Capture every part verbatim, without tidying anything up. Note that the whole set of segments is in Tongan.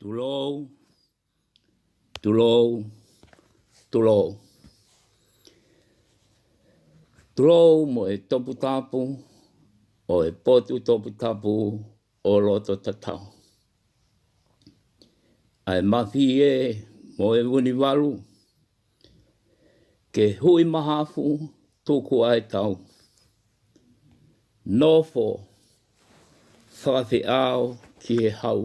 Tulou, tulou, tulou. Tulou mo e toputapu ʻo e potu toputapu ʻo loto tatau. ʻA e mafie mo e Vunivalu, ke hui mahafu tuku ʻa e tau. Nofo fakafeʻao ki he hau.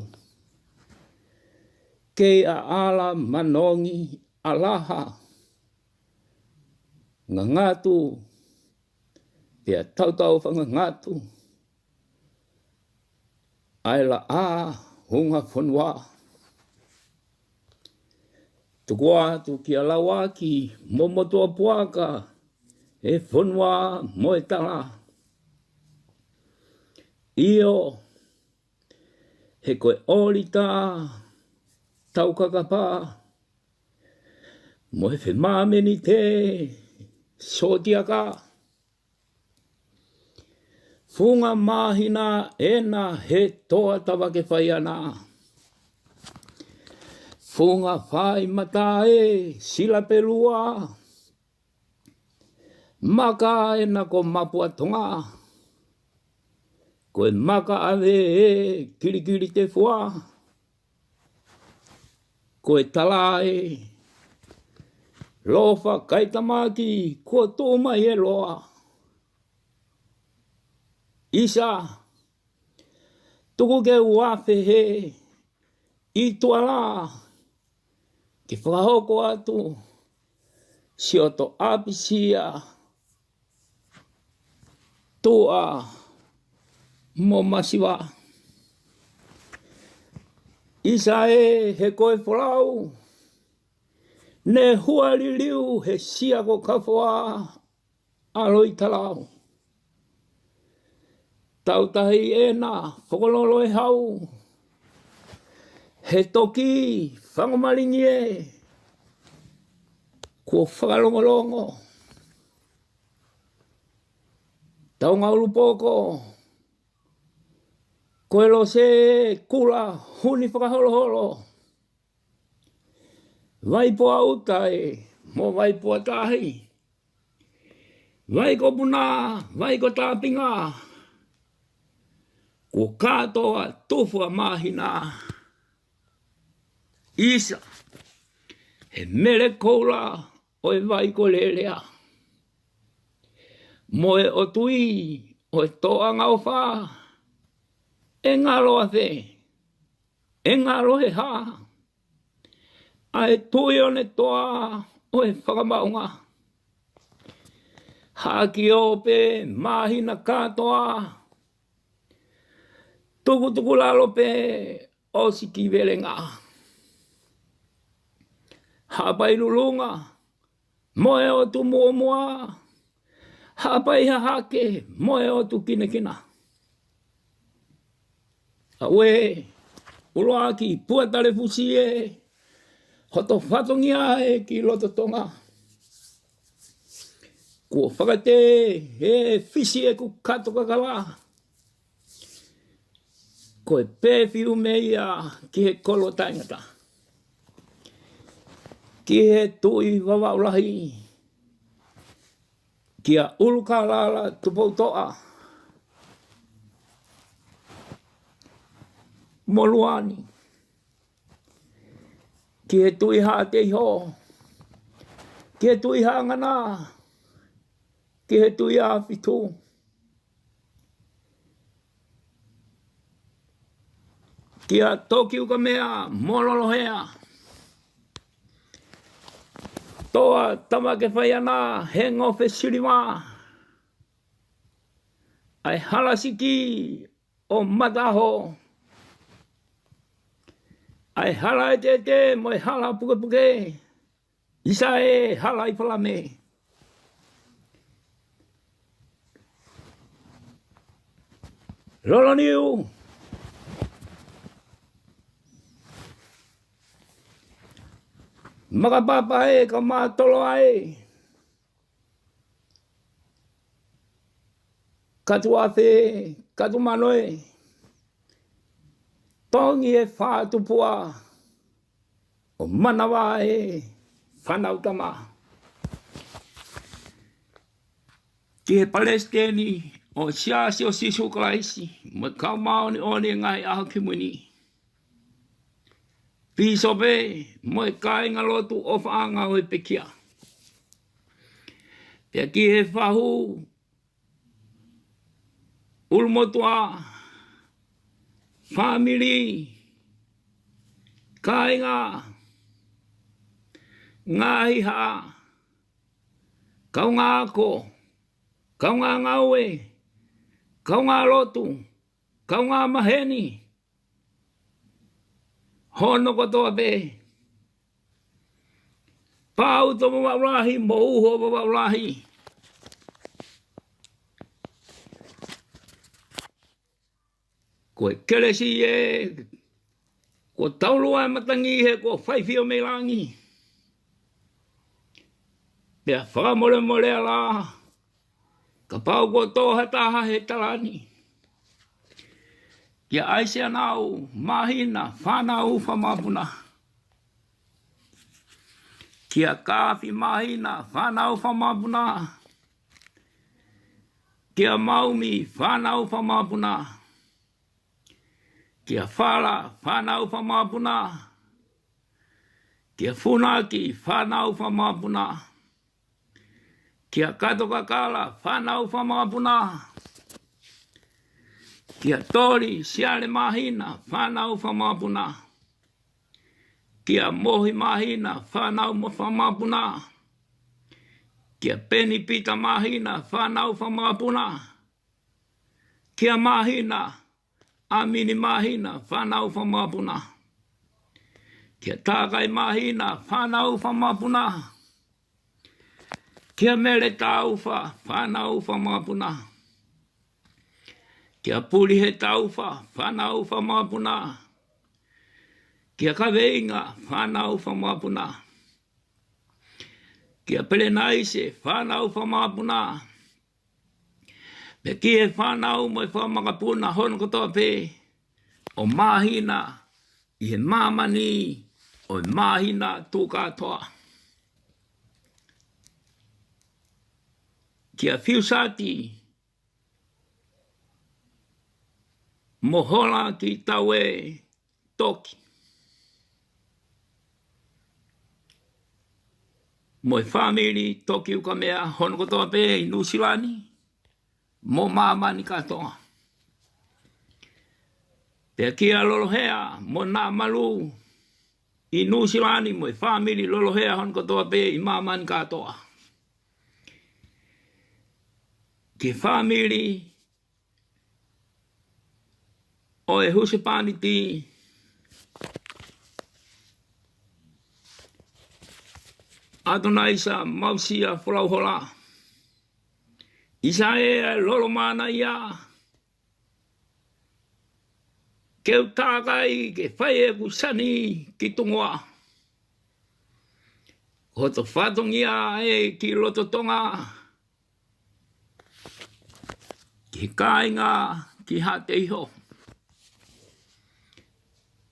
Kei ʻaʻala manongi ʻa laha. Ngangatu pea tautau fakangangatu ʻa e laʻā hunga fonua. Tuku atu kia Lauaki mo Motuʻapuaka, e fonua mo e tala. ʻIo, he ko e ʻolita taukakapa mo e femāmenite sōtiaka. Funga māhina ena he toa Tavake Faiana. Funga fai mata e Silapelua. Maka ena ko Mapuatonga. Ko e maka ʻave e Kilikilitefua. Ko e tala e lofa kai tamaki kuo tuʻu mai e loa. ʻIsa, tuku ke u afe he ʻi tuala ke fakahoko atu siʻoto ʻapisia, tuʻa mo masiva. ʻIsa ē, he ko e folau ne hua liliu he sia ko Kafoa ʻa Loʻitalau. Tautahi ena fokololo e hau, he toki fanga malingi ē kuo fakalongolongo. Taunga ʻulupoko, ko e lose kula huni fakaholoholo. Vai Puaʻuta ē mo Vai Puatahi. Vai ko Puna, vai ko Tapinga. Kuo kātoa tufa māhina. ʻIsa, he mele koula ʻo e vai ko Lelea. Mo e ʻOtui ʻo e Toʻanga ʻOfa. ʻE ngalo afe, ʻe ngalo he hā. ʻA e Tuʻi ʻo ne toa ʻo e fakamaʻunga. Haʻaki ō pē māhina kātoa. Tukutuku lalo pē ʻo Sikivelenga. Haʻapai Lulunga mo e ʻOtu Muʻomuʻa. Haʻapai Hahake mo e ʻOtu Kinakina. Auē, ʻUluaki Puatalefusi ē, hoto fatongia ē ki loto Tonga. Kuo fakatē he fisi ʻeku kato kakala. Ko e pefiume ia ki he kolo taʻengata. Ki he Tuʻi Vavaʻu Lahi, kia ʻUlukalala Tupoutoʻa mo Luani, ki he Tuʻi Haʻateiho, ki he Tuʻi Haʻangana, ki he Tuʻi ʻAhofitu, kia Tokiukamea mo Lolohea, Toa Tamake Faiana, Hengofe Siliva, ʻa e Hala Siki ʻo Mataʻaho, ʻa e Hala ʻEteʻete mo e Hala Pukepuke, ʻIsae Halaifalame, Loloniu, Makapapaʻe, Kamatoloaʻe, Katuafe, Katumanoe, Tongi ʻe Fā Tupua, ʻo Manava ʻe Fānautama. Ki he Palesiteni ʻo e Siasi ʻo Sīsū Kalaisi mo e Kau Māʻoniʻoni ʻi he Ngaahi ʻAho Kimui Ni, Pīsope mo e kāingalotu ʻofaʻanga ʻo e pekia. Pea ki he fahu ʻulumotuʻa, fāmili, kāinga, ngaahi haʻa, kaungāako, kaungāngāue, kaungālotu, kaungāmaheni, hono kotoa pē. Pau to Vavaʻu Lahi mo uho Vavaʻu Lahi. Ko e kelesi ē, kuo taulua e matangi he kuo faifio mei langi. Pea fakamolemole ā lā, kapau kuo tō ha taha he tala ni, kia ʻAisea Nau Māhina Fānau Fakamāpuna, kia Kafi Māhina Fānau Fakamāpuna, kia Maumi Fānau Fakamāpuna, kia Fala Fānau Fakamāpuna, kia Funaki Fānau Fakamāpuna, kia Katokakala Fānau Fakamāpuna, kia Toli Siale Māhina Fānau Fakamāpuna, kia Mohi Māhina Fānau Fakamāpuna, kia Peni Pita Māhina Fānau Fakamāpuna, kia Māhina ʻAmini Māhina Fānau Fakamāpuna, kia Takai Māhina Fānau Fakamāpuna, kia Mele Taufa Fānau Fakamāpuna, kia Pulihe Taufa Fānau Fakamāpuna, kia Kaveinga Fānau Fakamāpuna, kia Pelenaise Fānau Fakamāpuna, pea ki he fānau mo e fanga makapuna hono kotoa pē ʻoku māhina ʻi he māmani ʻo e māhina tuʻu kātoa. Kia Fiusati mo Hola ki Taue Toki, mo e fāmili Tokiukamea hono kotoa pē ʻi Nuʻusila ni mo māmani kātoa. Pea kia Lolohea mo Namalu ʻi Nuʻusila ni mo e fāmili Lolohea hono kotoa pē ʻi māmani kātoa. Ki he fāmili ʻo e husepāniti, ʻAtonaisa Mausia Folauhola, ʻIsae Lolomanaia, ke u tākai ke fai ʻeku sani ki Tonga. Ko hoto fatongia ē ki loto Tonga, ki he kāinga ki Haʻateiho,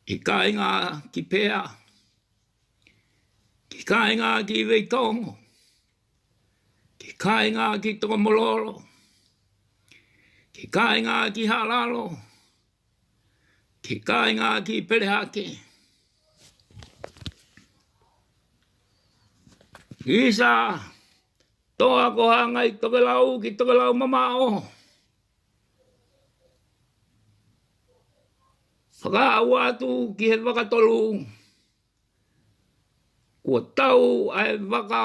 ki he kāinga ki Pea, ki kāinga ki Veitongo, ki he kāinga ki Tokomololo, ki he kāinga ki Haʻalalo, ki he kāinga ki Pelehake. Isa, toa ko hanga ʻi Tokelau ki Tokelau mamaʻo. Fakaʻau atu ki he Vakatolu. Kuo tau ʻa e vaka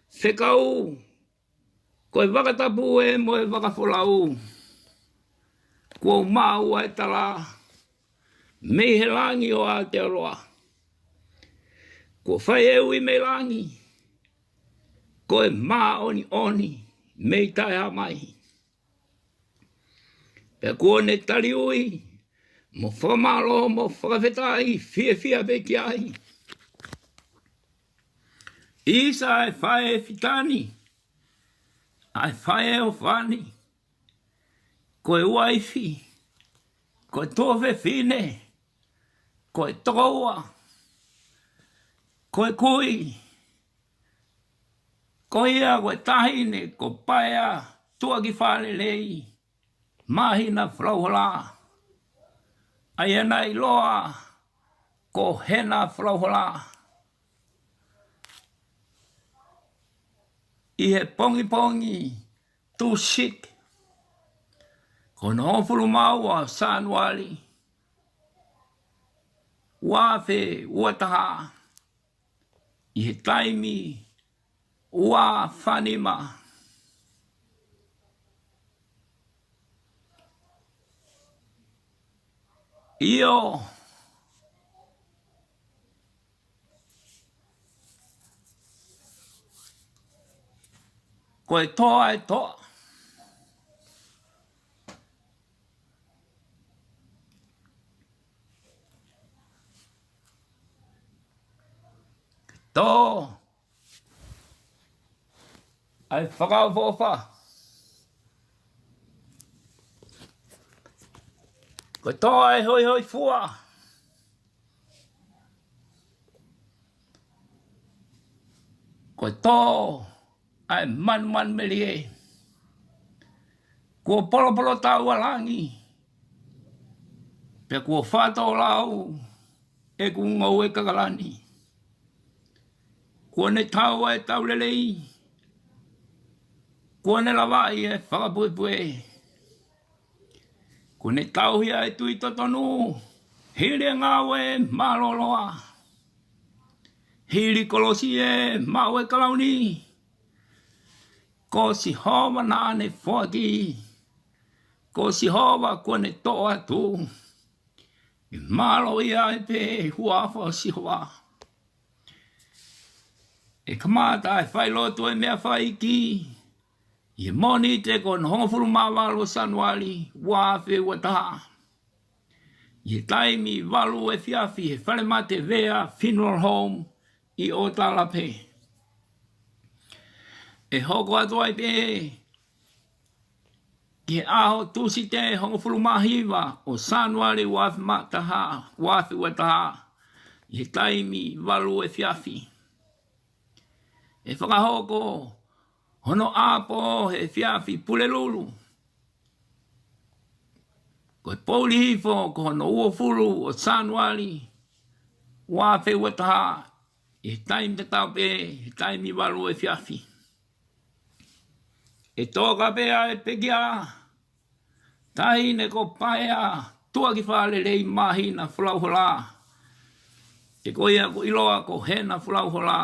fekau, ko e vaka tapu ē mo e vaka folau. Kuo maʻu ʻa e tala mei he langi ʻo Aotearoa. Kuo fai e ui mei langi, ko e māʻoniʻoni mei taʻehāmai. Pea kuo ne taliui mo fakamālō mo fakafetaʻi fiefia pē ki ai. Isa ʻa e faʻē fitani, ʻa e faʻē ʻofani, ko e uaifi, ko e tuofefine, ko e tokoua, ko e kui, ko ia ko e taʻahine, ko Paea Tuʻakifalelei Māhina Folauhola, ʻa ia naʻe ʻiloa ko Hena Folauhola. ʻI he pongipongi Tūsite, ko hono hongofulu mā ua ʻo Sānuali, ua afe ua taha, ʻi he taimi ua fā nima. ʻIo, ko e toa ʻa e toa. Toa ʻa e fakaʻofoʻofa. Ko e toa ʻa e hoihoifua. Ko e toa ʻa e manumanumelie. Kuo polopolo taua langi, pea kuo fato lau ʻeku ngoue kakalani. Kuo ne tau ʻa e taulelei, kuo ne lavaʻi ʻa e fakapuepue. Kuo ne tauhi ʻa e tui totonu, hili ʻa e ngāue mālōlōʻa. Hili kolosi ʻe maʻu ʻa e kalauni. Ko Sihova naʻa ne foaki. Ko Sihova kuo ne toʻo atu. ʻE mālō ia ʻe pē huafa ʻo Sihova. ʻE kamata ʻa e failotu ʻa e meʻa fai ki ʻi he Mōnite ko hono hongofulu mā valu ʻo Sānuali ua afe ua taha. ʻI he taimi valu efiafi he falemate Vea Funeral Home ʻi ʻOtalape. ʻE hoko atu ai pē ki he ʻaho Tūsite hongofulu mā hiva ʻo Sānuali ua afe mā taha, ua afe ua taha, ʻi he taimi valu efiafi. ʻE fakahoko hono ʻapo he efiafi Pulelulu. Ko e poʻuli hifo ko hono uofulu ʻo Sānuali ua afe ua taha, ʻi he taimi tatau pē, he taimi valu efiafi. ʻE toka pē ʻa e pekia, taʻahine ko Paea Tuʻakifalelei Māhina Folauhola, ʻe ko ia ʻoku ʻiloa ko Hena Folauhola,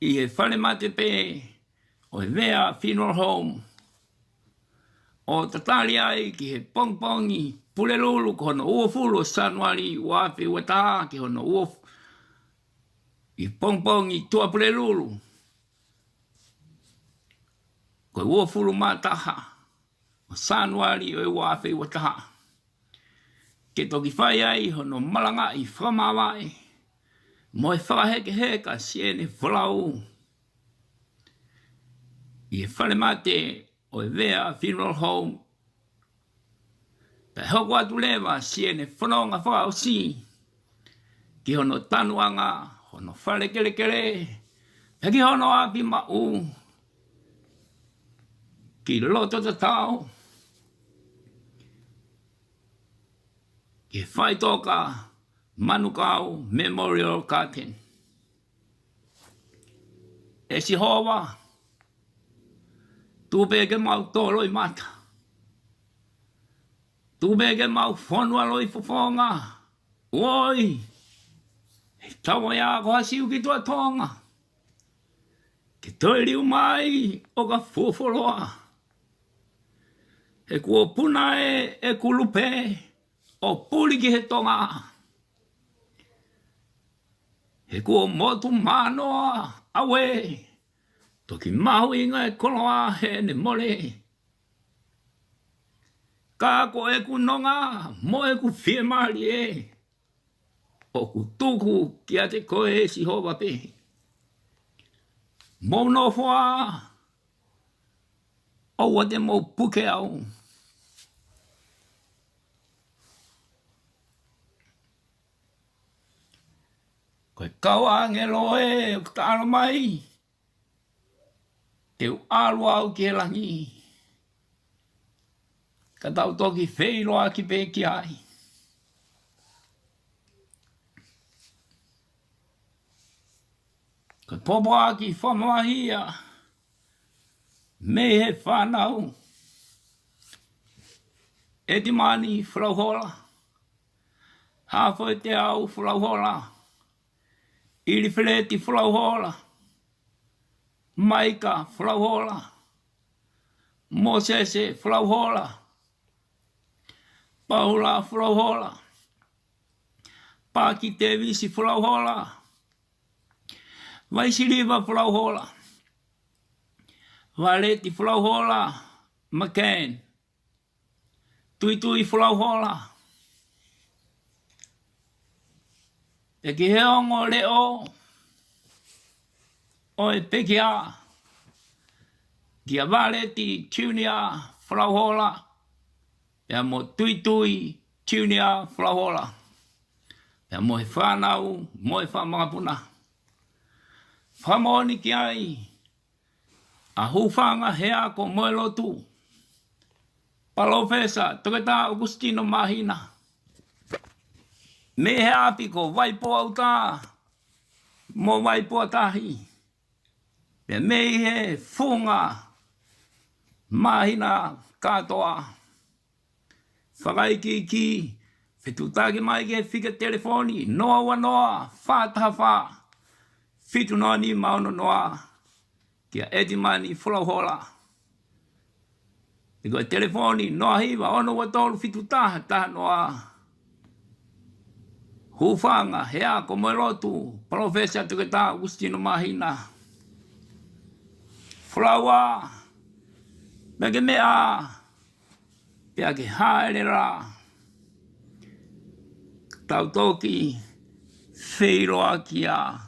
ʻi he falemate pē ʻo e Vea Funeral Home, ʻo tatali ai ki he pongipongi Pulelulu ko hono uofulu ʻo Sānuali ua afe ua taha ki hono uofulu ʻi pongipongi Tuʻapulelulu ko e uofulu mā taha ʻo Sānuali ʻo e ua afe ua taha, ke toki fai ai hono malangaʻi fakamāvae mo e fakahekeheka siʻene folau ʻi he falemate ʻo e Vea Funeral Home. Pea hoko atu leva siʻene fononga fakaʻosi ki hono tanuʻanga hono fale kelekele, pea ki hono ʻapi maʻu, ki loto tatau, ki he faʻitoka Manukau Memorial Garden. ʻE Sihova, tuku pē ke mau tō loʻimata. Tuku pē ke mau fonu ʻa loʻifofonga. ʻOi, he tauʻaea ko Hasiu ki Tuʻa Tonga, ke toe liu mai ʻo ka fuofoloa. He kuo puna ʻeku lupe ʻo puli ki he tonga. He kuo motu mānoa, ʻauē, toki mahuʻinga e koloa heʻene mole. Ka ko ʻeku nonga mo ʻeku fiemālie, ʻoku tuku kiate koe ʻe Sihova pē. Mou nofoʻa, ʻoua te mou puke au. Ko e kau ʻāngelo ē ʻoku ta ʻalu mai, te u ʻalu au ki he langi, ka tau toki feʻiloaki pē ki ai. Ko e pōpoaki fakamamahi ia mei he fānau, ʻEtimani Folauhola, Hafoeteau Folauhola, ʻIlifeleti Folauhola, Maika Folauhola, Mōsese Folauhola, Paula Folauhola, Paki Tevisi Folauhola, Vaisiliva Folauhola, Valeti Folauhola, McCann, Tuitui Folauhola, pea ki he ongo leʻo ʻo e pekia, kia Valeti Junior Folauhola, pea mo Tuitui Junior Folauhola, pea mo e fānau mo e fanga mokopuna. Fakamoʻoni ki ai ʻa Hufanga Heako mo e Lotu, Palōfesa Toketā ʻOkusitino Māhina, mei he ʻapi ko Vaipoa ʻUta mo Vaipoa Tahi, pea mei he funga Māhina kātoa. Fakaikiiki, fetuʻutaki mai ki he fika telefoni noa ua noa, fā taha fā, fitu noa nima ono noa, kia ʻEtimani Folauhola. Pea ko e telefoni noa hiva ono ua tolu fitu taha taha noa. Hufanga Heako mo e Lotu, Palōfesa Toketā ʻOkusitino Māhina. Folaua, meʻa ke meʻa, pea ke hāʻele lā, tau toki feʻiloaki ā.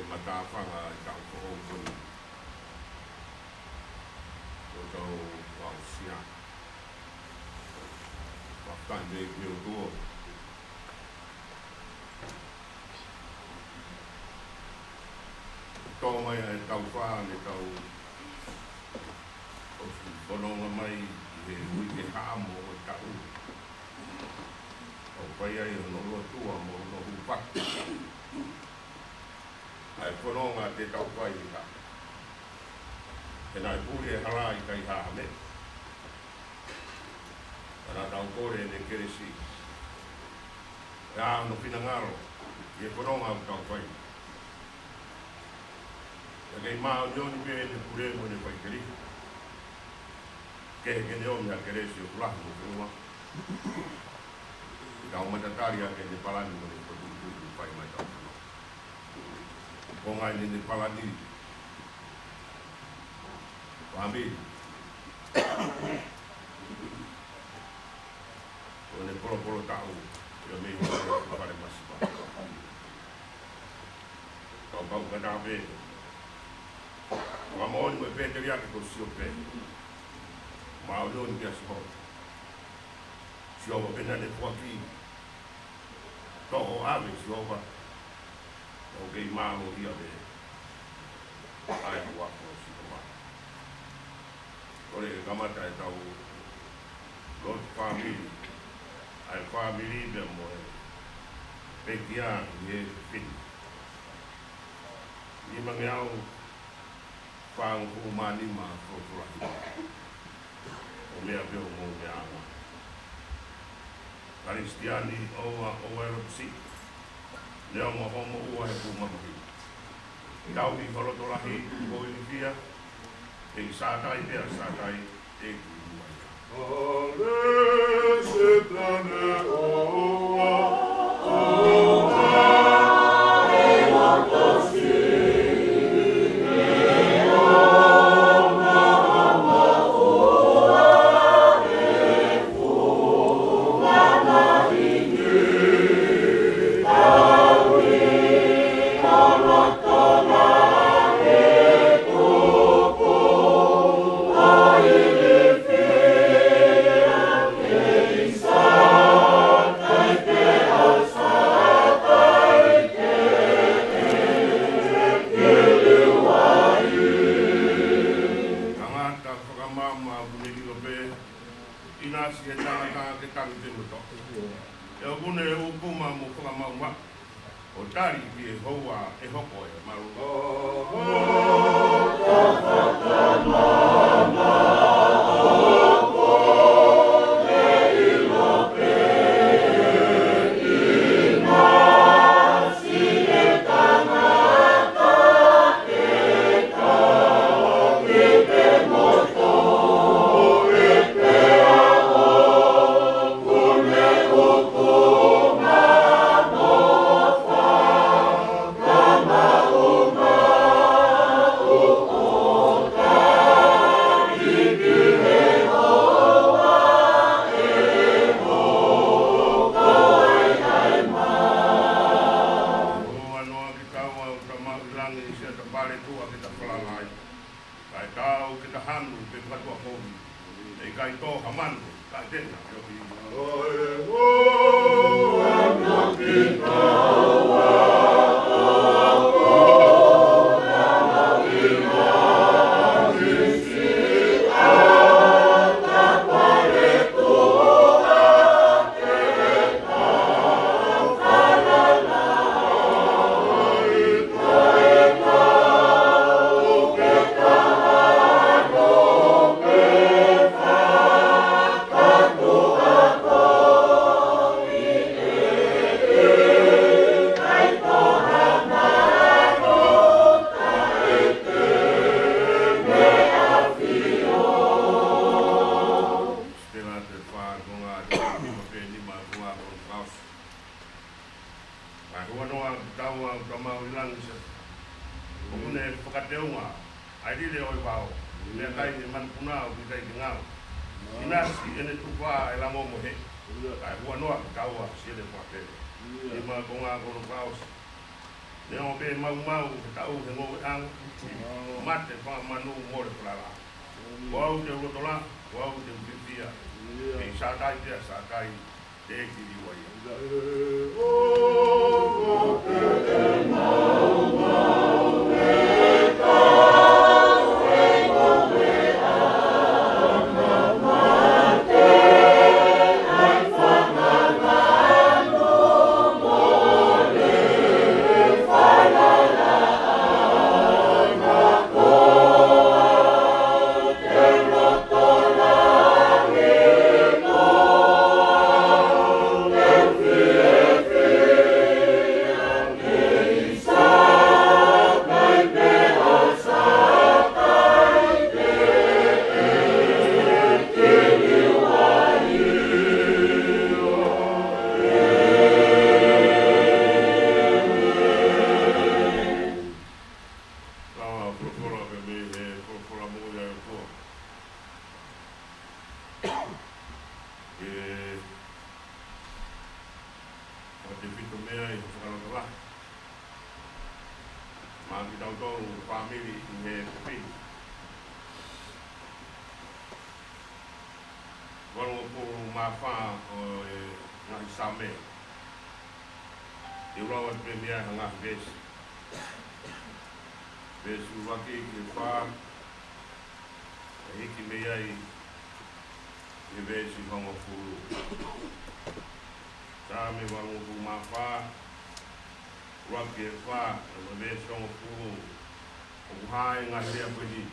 Matāfanga ʻi he taʻu foʻou ko eni ʻoku tau aʻusia. Fakafetaʻi ki he ʻOtua. Tō mai ʻa e taʻu fā, ne tau ʻosi fononga mai ʻi he uike haʻamo ʻo e taʻu. Tau fai ai hono lotua mo hono hūfaki ʻa e fononga te tau fai ʻi ha. He naʻe puli e hala ʻikai ha meʻa. Ka naʻa tau kole ʻene kelesi. ʻA hono finangalo ʻi he fononga ʻoku tau fai. ʻIo kei māʻoniʻoni pē ʻene pule mo ʻene faʻiteliha. Ke, ke ne ʻomi ha kelesi ʻoku lahi mo e fononga. Tau matatali ʻa ʻene palani mo ʻene fokotuʻutuʻu ʻoku fai mai tau fononga. Ko e ngaahi ʻene palani. Fāmili. Ko ʻene polopolo taʻu, ʻio mei he fale masiva. Kau kau ka tape. Fakamoʻoni mo e pēteliake ko Siope. Māʻoniʻoni kia Sihova. Sihova pē naʻa ne foaki. Tō ʻo ʻave Sihova. ʻOku kei mālō ia pē. ʻA e huafa ʻo Sihova. Kole ke kamata ʻetau lotu fāmili. ʻA e fāmili pea mo e pekia ʻi he fini. Nimangeau fāngofulu mā nima folofola hiva. ʻO meʻa pē ʻo mou meʻa ʻanga. Kalisitiane ʻoua ʻoua ʻe lotu siʻi. Neongo hoʻomo ʻoua he pū mamahi. Tauhi ho loto lahi, ko ilifia. ʻEiki Sātai pea Sātai, ʻEiki Muaia. Tangata fakamaʻumaʻu ʻoku ne ʻilo pē, ʻinasi e tangata ke tangi pē mo toʻo. ʻE ʻoku ne ʻūkuma mo fakamaʻumaʻu, ʻo tali ki he houa ʻe hoko ʻe malu. Ua noa ki taua ʻoku ta maʻu ʻi langi ʻi siʻa ta pale tuʻa ke ta falala ai. Kae tau ke ta hanu pe katuʻa kovi. ʻE ʻikai tō ha manu, kae tena, ʻio ki. Stela te fā konga te nima pē nima konga ko Klaus. Kae ua noa ki taua ʻoku ta maʻu ʻi langi ʻi siʻa. ʻOku ne fakateunga ʻa e lile ʻo e vao. Meʻakai ʻe manupuna ʻoku ʻikai ke ngalo. ʻInasi ʻene tufa ʻa e lango mo he. Kae ua noa ki taua siʻene fakapele. Nima konga ko Klaus. Neongo pē maumau he taʻu he ngoueʻanga, mate, fanga manu, mole falala. Ko au te u loto lahi, ko au te u fiefia. Kei Sātai pea Sātai, te kili ua ia. Lava folofola pē mei he folofola moʻui ʻa e ʻOtua. Ke fakatefito mei ai hoʻo fakalotolahi maʻa kitautolu fāmili ʻi he pili. Valungofulu mā fā ʻo e ngaahi Saame. Te u lau atu pē mei ai ha ngaahi veesi. Veesi ʻuluaki ki he fā, ʻe hiki mei ai ki he veesi hongofulu. Saame valungofulu mā fā, ʻuluaki ki he fā, ʻo e veesi hongofulu. ʻOku hā e ngaahi lea ko eni.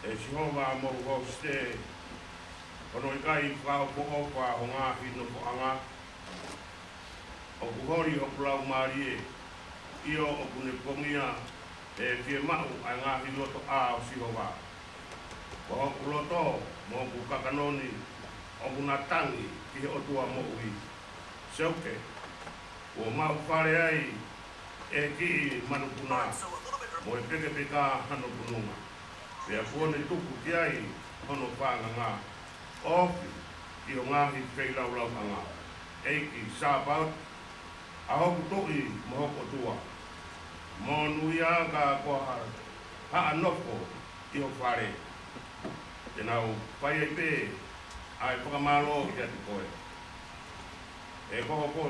ʻE Sihova, mou hosite, hono ʻikai fakaʻofoʻofa ho ngaahi nofoʻanga. ʻOku holi hoku laumālie, ʻio, ʻoku ne kongia ʻe fiemaʻu ʻa e ngaahi lotoʻā ʻo Sihova. Ko hoku loto mo hoku kakano ni ʻoku na tangi ki he ʻOtua moʻui. Seuke, kuo maʻu fale ai ʻe he kiʻi manupuna, mo e pekepeka hano pununga. Pea kuo ne tuku ki ai hono fānganga, ʻo ofi ki ho ngaahi feilaulau ʻanga. ʻEiki Sāpaoti, ʻa hoku Tuʻi mo hoku ʻOtua, monūʻia ka ko ha haʻa nofo ʻi ho fale. Te nau fai ai pē ʻa e fakamālō kiate koe. ʻE ko ho ko,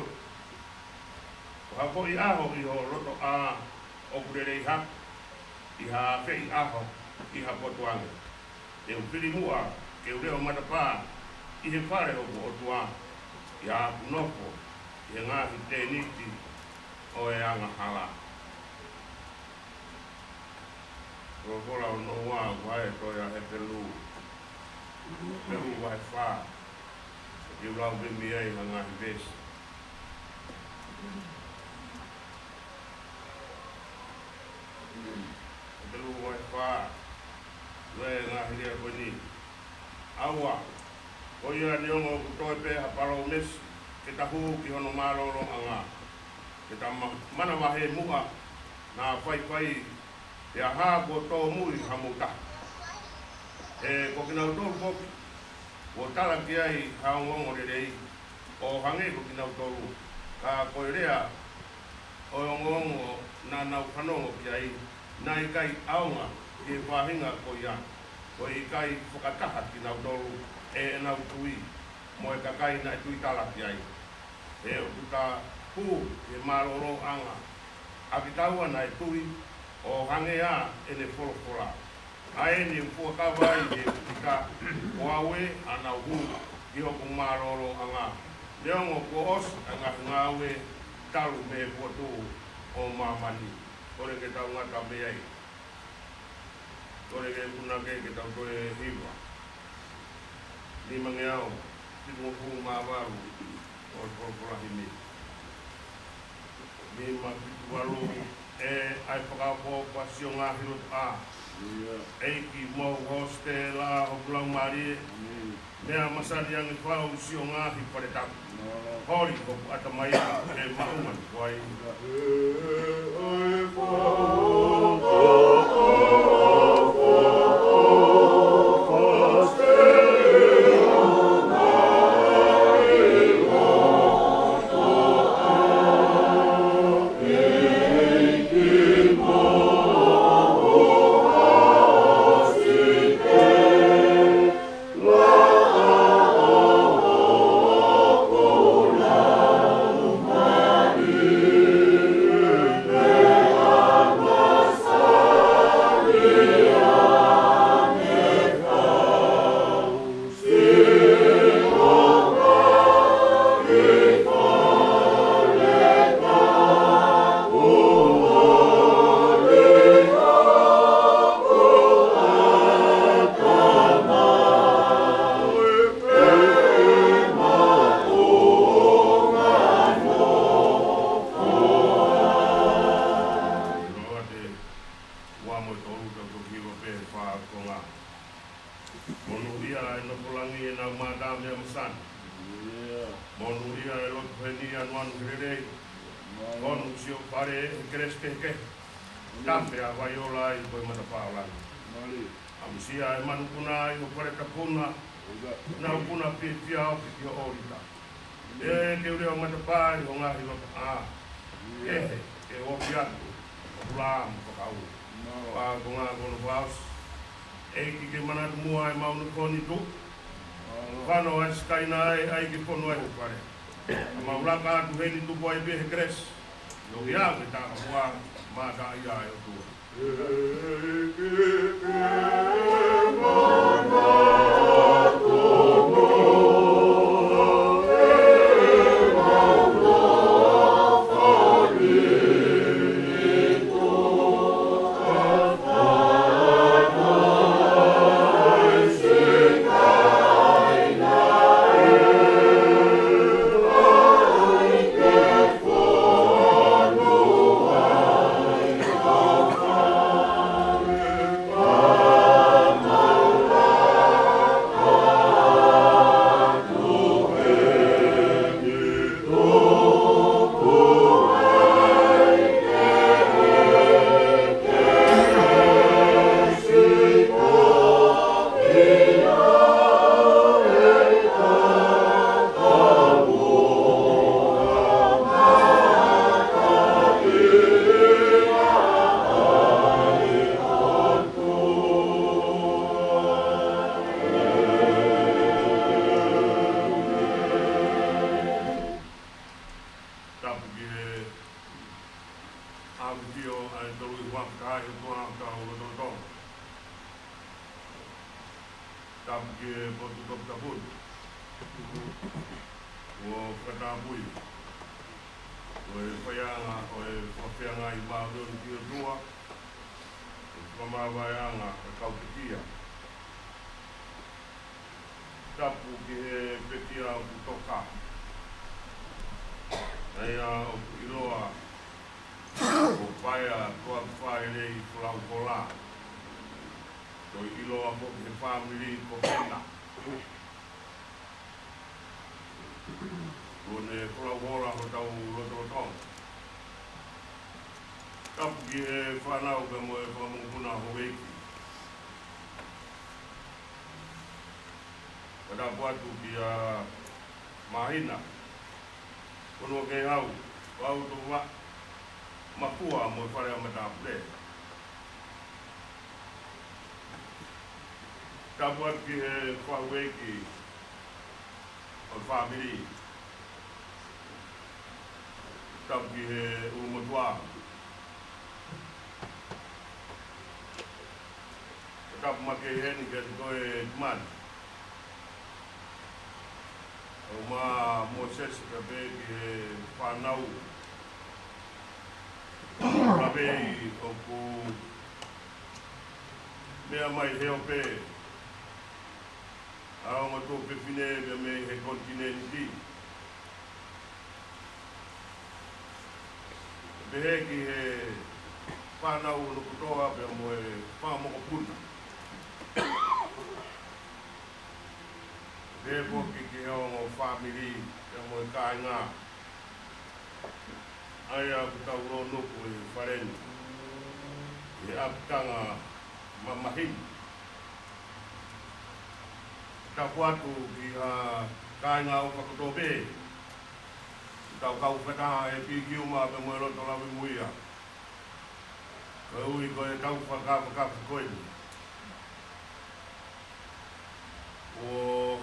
ko ha foʻi ʻaho ʻi ho lotoʻā ʻoku lelei hake ʻi ha afeʻi ʻaho ʻi ha potu ange. Te u fili muʻa ke u leʻo matapā ʻi he fale hoku ʻOtua, ʻi haʻaku nofo ʻi he ngaahi tēniti ʻo e angahala. Folofola hono ua ʻoku ʻi he tohi ʻa Hepelū. Hepelū vahe fā. Te u lau pē mei ai ha ngaahi veesi. Hepelū vahe fā. Ua e ngaahi lea ko eni. ʻAua, ko ia neongo ʻoku toe pē ha palōmesi ke ta hū ki hono mālōlōʻanga, ke ta ma-, manavahē muʻa, naʻa faifai, pea hā kuo tōmui ha mou taha. He ko kinautolu foki kuo tala ki ai ha ongoongo lelei, ʻo hangē ko kinautolu, ka ko e lea ʻo e ongoongo naʻa nau fanongo ki ai, naʻe ʻikai ʻaonga ki he faʻahinga ko ia, ko e ʻikai fakataha kinautolu ʻe heʻenau tui mo e kakai naʻe tuitala ki ai. He ʻoku ta hū ki he mālōlōʻanga ʻa kitaua naʻe tui, ʻo hangē ʻa ʻene folofola. ʻA eni ʻoku fuakava ai he ʻuta, ko au ē, ʻa naʻa ku hū ki hoku mālōlōʻanga. Neongo kuo ʻosi ʻa e ngaahi ngāue talu mei he fotu ʻo māmani. Kole ke tau ngata mei ai. Kole ke punake ke tau toe hiva. Nimangeau fitungofulu mā valu ʻo e folofola himi. Nima fitu valu. ʻE ʻai fakaʻofoʻofa siʻo ngaahi lotoʻā. ʻEiki, mou hosite hoku laumālie. Meʻa masani ange fau siʻo ngaahi fale tapu. Holi hoku ʻatamai he maʻunga ni ko ai. Manu he lelei. Konu siʻo fale he kelesi kehekehe. Tafe ʻa Vaiola ʻi ko e matapā ʻo langi. Amusia e manupuna ʻi ho fale tapuna. Nau puna fiefia ʻo ki ho ʻōlita. ʻE ke ule ʻo matapā ʻi ho ngaahi vapaʻa. Kehe, ke ofi atu ʻo hula mo fakaʻuli. Pea ko e ngaahi kono vaos. ʻEiki ke manatu muʻa ʻemau nofo ni tu. Fano ai sikaina ai, ʻai ke fonu ai ho fale. Mau laka atu heni tuku ai pē he kelesi. Noki au ke taka mua, mata ia e ʻOtua. Tapu ki he ʻAfio ʻa e tolu ʻi huafa taha ʻi he ʻOtua ʻo tau lotolotonga. Tapu ki he potu toputapu ni. Kuo fakatapui ko e faiʻanga ʻo e fakafeangai māʻoniʻoni ki he ʻOtua, ʻo e fakamāvaeʻanga ʻo e kau pekia. Tapu ki he pekia ʻoku toka. ʻA ia ʻoku ʻiloa ko Paea Tuʻakifaʻelei Folauhola. Toe ʻiloa foki he fāmili ko Hena. Kuo ne folauhola hotau lotolotonga. Tapu ki he fānau pea mo e fanga mokopuna houʻeiki. Fakatapu atu kia Māhina, Konuakehau, Pautoa, Mafua mo e fale ʻa Matāpule. Tapu atu ki he faʻu houʻeiki ʻo e fāmili. Tapu ki he ʻulumotuʻa. Tapu makehe heni kia Toetimani. ʻO ma Mōsese pea pehē ki he fānau. Ka pehē ʻoku meʻa mai he ope ʻa e ongo tuofefine mei he konitinēniti. Pehē ki he fānau hono kotoa pea mo e fanga mokopuna. Pehē foki ki he ongo fāmili pea mo e kāinga. ʻA ia ʻoku tau lōnuku ʻi he fale ni ʻi he ʻapitanga mamahi ni. Tapu atu ki he kāinga ʻofa kotoa pē. Tau kau fakataha he pikiuma pea mo e loto lavemuia. Koeʻuhi ko e tau fakafakafi ko eni ʻo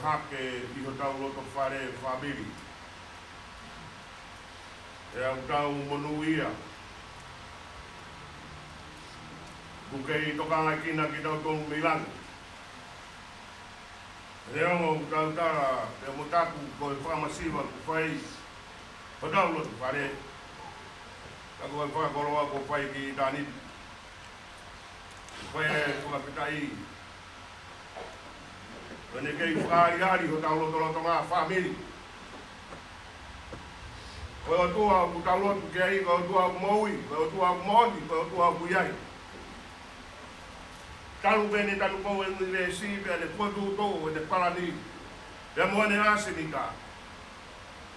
hake ʻi hotau loto fale fāmili. ʻE ʻoku tau monūʻia. ʻOku kei tokangaʻi kinautolu mei langi. He ongo ʻoku tau tala pea mo taku ko e fakamasiva ʻoku fai hotau loto fale. Ka ko e fakakoloa ʻoku fai ki ʻitāniti. Ko e fakafetaʻi. Ko ʻene kei fakaʻaliʻali hotau lotolotonga fāmili. Ko e ʻOtua ʻoku tau lotu ki ai, ko e ʻOtua ʻoku moʻui, ko e ʻOtua ʻoku moʻoni, ko e ʻOtua ʻoku ʻi ai. Talu pē ʻene tanupou ʻe ʻunivēsi, pea ʻene fokotuʻutuʻu ʻene palani, pea mo ʻene ʻasenita.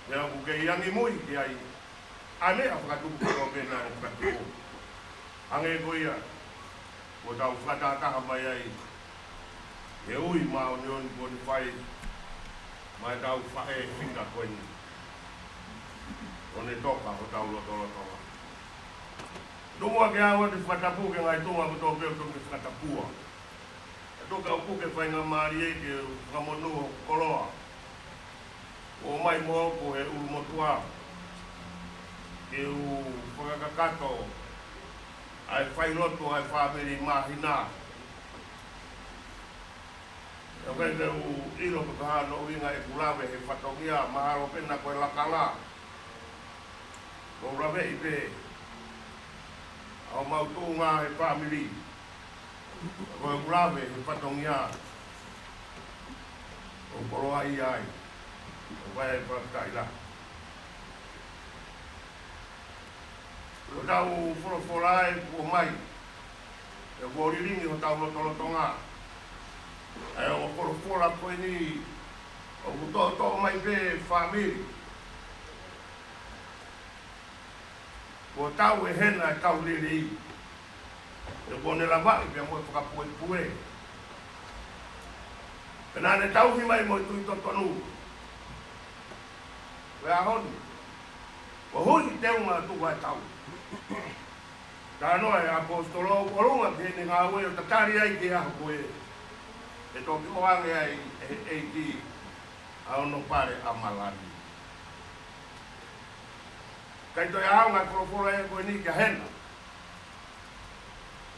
Pea ʻoku kei angi mui ki ai ʻa e meʻa fakatupu kotoa pē naʻe fakatupu. Hangē ko ia, kuo tau fakatahataha mai ai e ui māʻoniʻoni kuo ne fai maʻa ʻetau faʻē fika ko eni, ʻo ne toka hotau lotolotonga. Tuku muʻa ke u ʻoatu e fakatapu ki he ngaahi tuʻunga kotoa pē ʻoku toki fakatapua. ʻE toki ʻaupito ke faingamālie ke u fakamonū hoku koloa ʻoku ʻomai moʻoku ʻe he ʻulumotuʻa ke u fakakakato ʻa e failotu ʻa e fāmili Māhina. ʻOku ʻikai ke u ʻilo pe ko e hā hono ʻuhinga ʻeku lave he fatongia, mahalo pē naʻa ko e lakanga. Ko u laveʻi pē ʻa homau tuʻunga he fāmili. Ko ʻeku lave he fatongia ʻoku ou koloaʻia ai. ʻOku ʻi ai e fakafetaʻi lahi. Ko ʻetau folofola ʻoku ʻomai, ʻoku lilingi hotau lotolotonga. ʻA e ongo folofola ko eni ʻoku toʻotoʻo mai pē fāmili. Kuo tau ʻi hena ʻetau lelei. ʻOku ne lavaʻi pea mo e fakapuepue. Pea naʻa ne tauhi mai mo e tui totonu. Ko e ʻaho ni, kuo hui teunga tuku ʻa e tau. Talanoa e ʻaposetolo ʻo ʻolunga ki heʻene ngāue ʻo tatali ai ki he ʻaho ko ē ʻe toki ʻoange ai ʻe he ʻEiki ʻa hono pale ʻa Malani. ʻIkai toe ʻaonga e folofola ē ko eni kia hena.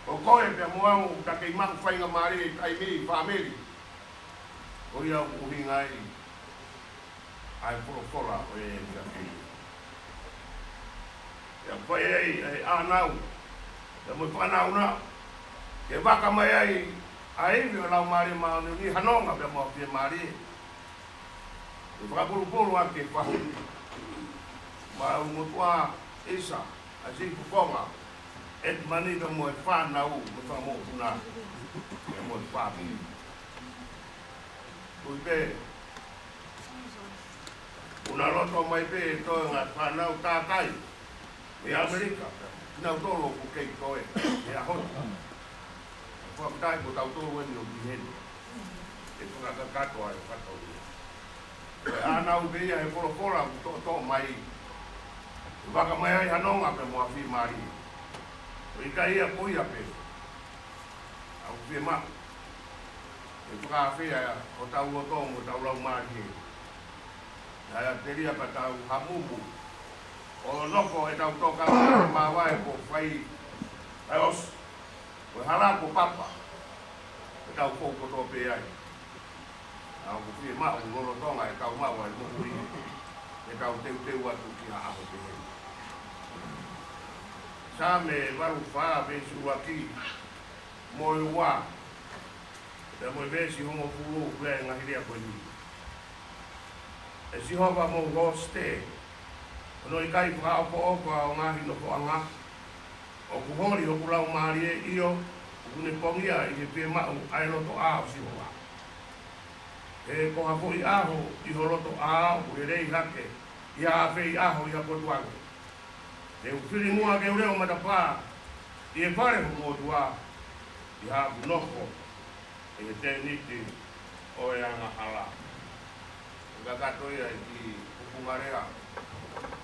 Ko koe pea mo au ʻoku ta kei maʻu faingamālie he taimi ni, fāmili. Ko ia ʻoku ʻuhinga ai ʻa e folofola ʻo e efiafi ni. Pea fai ai ʻa e ʻānau, pea mo e fānau na, ke vaka mai ai ʻa e ivi ʻo e Laumālie Māʻoniʻoni, hanonga pea mo e fiemālie. ʻE fakapulupulu ʻa e fahu. Maʻa e ʻulumotuʻa, ʻisa, ʻa e siʻi fofonga, ʻEtimani pea mo e fānau, mo e fanga mokopuna, pea mo e fāmili. Ui pē, ʻoku na loto mai pē e toenga fānau tākai mei ʻAmelika, kinautolu ʻoku kei toe he ʻaho ni. Fakafetaʻi ko tautolu eni ʻoku ʻi heni ʻe fakakakato ai ʻa e fatongia. Ko e ʻānau pē ia he folofola ʻoku toʻotoʻo mai, ʻe vaka mai ai hanonga pea mo e fiemālie. ʻOku ʻikai ia ko ia pē, ʻoku fiemaʻu ke fakaafeʻi ʻa hotau loto mo hotau laumālie. Naʻa telia ka tau hamumu ʻo nofo ʻetau tokanga he māvae kuo fai ʻa e ʻosi, ko e hala kuo papa, ke tau fou kotoa pē ai. Naʻa ʻoku fiemaʻu lolotonga ʻetau maʻu ʻa e moʻui, ke tau teuteu atu ki ha ʻaho pehē. Saame valu fā, veesi ʻuluaki mo e ua, pea mo e veesi hongofulu, pea ʻi he ngaahi lea ko eni. ʻE Sihova, mou hosite, hono ʻikai fakaʻofoʻofa ʻo e ngaahi nofoʻanga. ʻOku holi hoku laumālie, ʻio, ʻoku ne pongia ʻi he fiemaʻu ʻa e lotoʻā ʻo Sihova. He ko ha foʻi ʻaho ʻi ho lotoʻā ʻoku lelei hake ʻi ha afeʻi ʻaho ʻi ha potu ange. Te u fili muʻa ke u leʻo matapā ʻi he fale hoku ʻOtua, ʻi haʻaku nofo ʻi he tēniti ʻo e angahala. ʻE kakato ia ʻi he kiʻi upunga lea,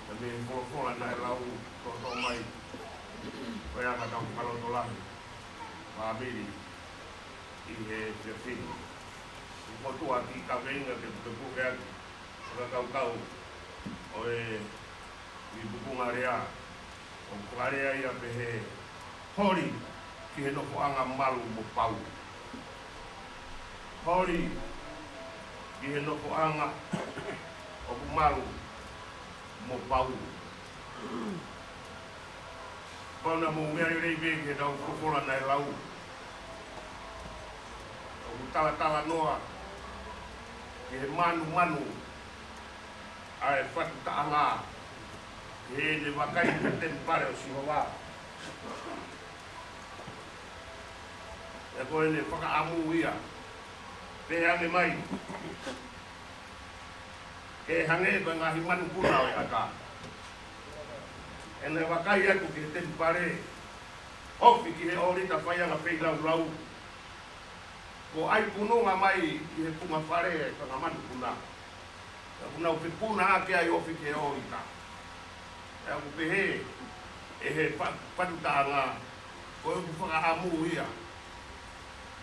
ʻa e meʻa folofola naʻe lau toʻotoʻo mai, ko ia ka tau fakalotolahi, fāmili, ʻi he efiafi ni. ʻOku ou tuku ʻa e kiʻi kaveinga ke pukepuke ʻaki e fakakaukau ʻo e kiʻi upunga lea, ʻoku fakalea ia pehē: Holi ki he nofoʻanga malu mo pau. Holi ki he nofoʻanga ʻoku malu mo pau. Pau naʻa mou meʻa lelei pē ki heʻetau folofola naʻe lau. ʻOku talatalanoa ki he manumanu ʻa e fatu taʻanga, ʻi heʻene vakai ki he temipale ʻo Sihova. Pea ko ʻene fakaʻamu ia, pehē ange mai: Ke hangē ko e ngaahi manupuna ʻo e ʻatā. ʻEne vakai atu ki he temipale, ofi ki he ʻōlita faiʻanga feilaulau. Ko ʻai pununga mai ki he funga fale ʻa e fanga manupuna. Pea ʻoku nau fepuna ʻaki ai ofi ki he ʻōlita. Pea ʻoku pehē ʻe he fa-, fatu taʻanga, ko ʻeku fakaʻamu ia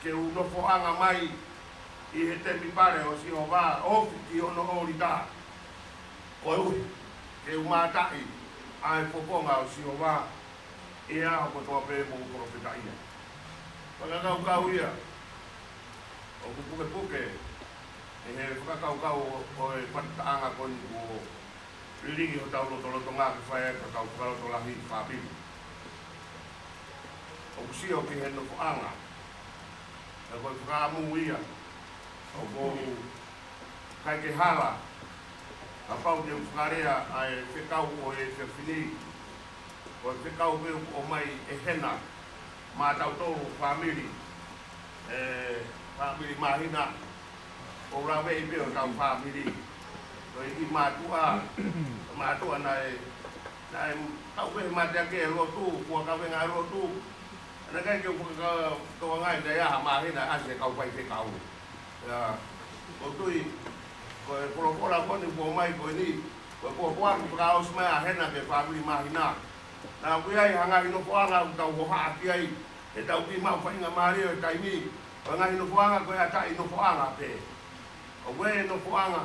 ke u nofoʻanga mai ʻi he temipale ʻo Sihova, ofi ki hono ʻōlita. Koeʻuhi ke u mātaʻi ʻa e fofonga ʻo Sihova ʻi he ʻaho kotoa pē ʻoku ou kolofetaʻia. Fakakaukau ia ʻoku pukepuke ʻe he fakakaukau ʻo, ʻo e fatu taʻanga ko eni kuo lilingi hotau lotolotonga ke fai ai ʻetau fakalotolahi fāmili. ʻOku sio ki he nofoʻanga. Pea ko e fakaʻamu ia ʻoku ou ʻikai ke hala, kapau te u fakalea ʻa e fekau ʻo e efiafi ni, ko e fekau pē ʻoku ʻomai ʻe Hena maʻatautolu fāmili, ʻe, fāmili Māhina, ʻo laveʻi pē ʻo tau fāmili. Ko e kiʻi mātuʻa, mātuʻa naʻe, naʻe tau pē mateaki e lotu, kuo kavenga e lotu. Naʻe ʻikai ke u fakatokangaʻi naʻe ʻi ai ha Māhina ʻasi he kau faifekau. ʻIa, ʻoku ou tui, ko e folofola ko eni kuo ʻomai ko eni, ko e kuo kuo ʻosi fakaʻosi mai ʻa Hena ki he fāmili Māhina. Naʻa ʻoku ʻi ai ha ngaahi nofoʻanga ʻoku tau hohaʻa ki ai, he tau kiʻi maʻu faingamālie ʻo e taimi, ko e ngaahi nofoʻanga ko e ʻataʻi nofoʻanga pē. ʻOku ʻi ai e nofoʻanga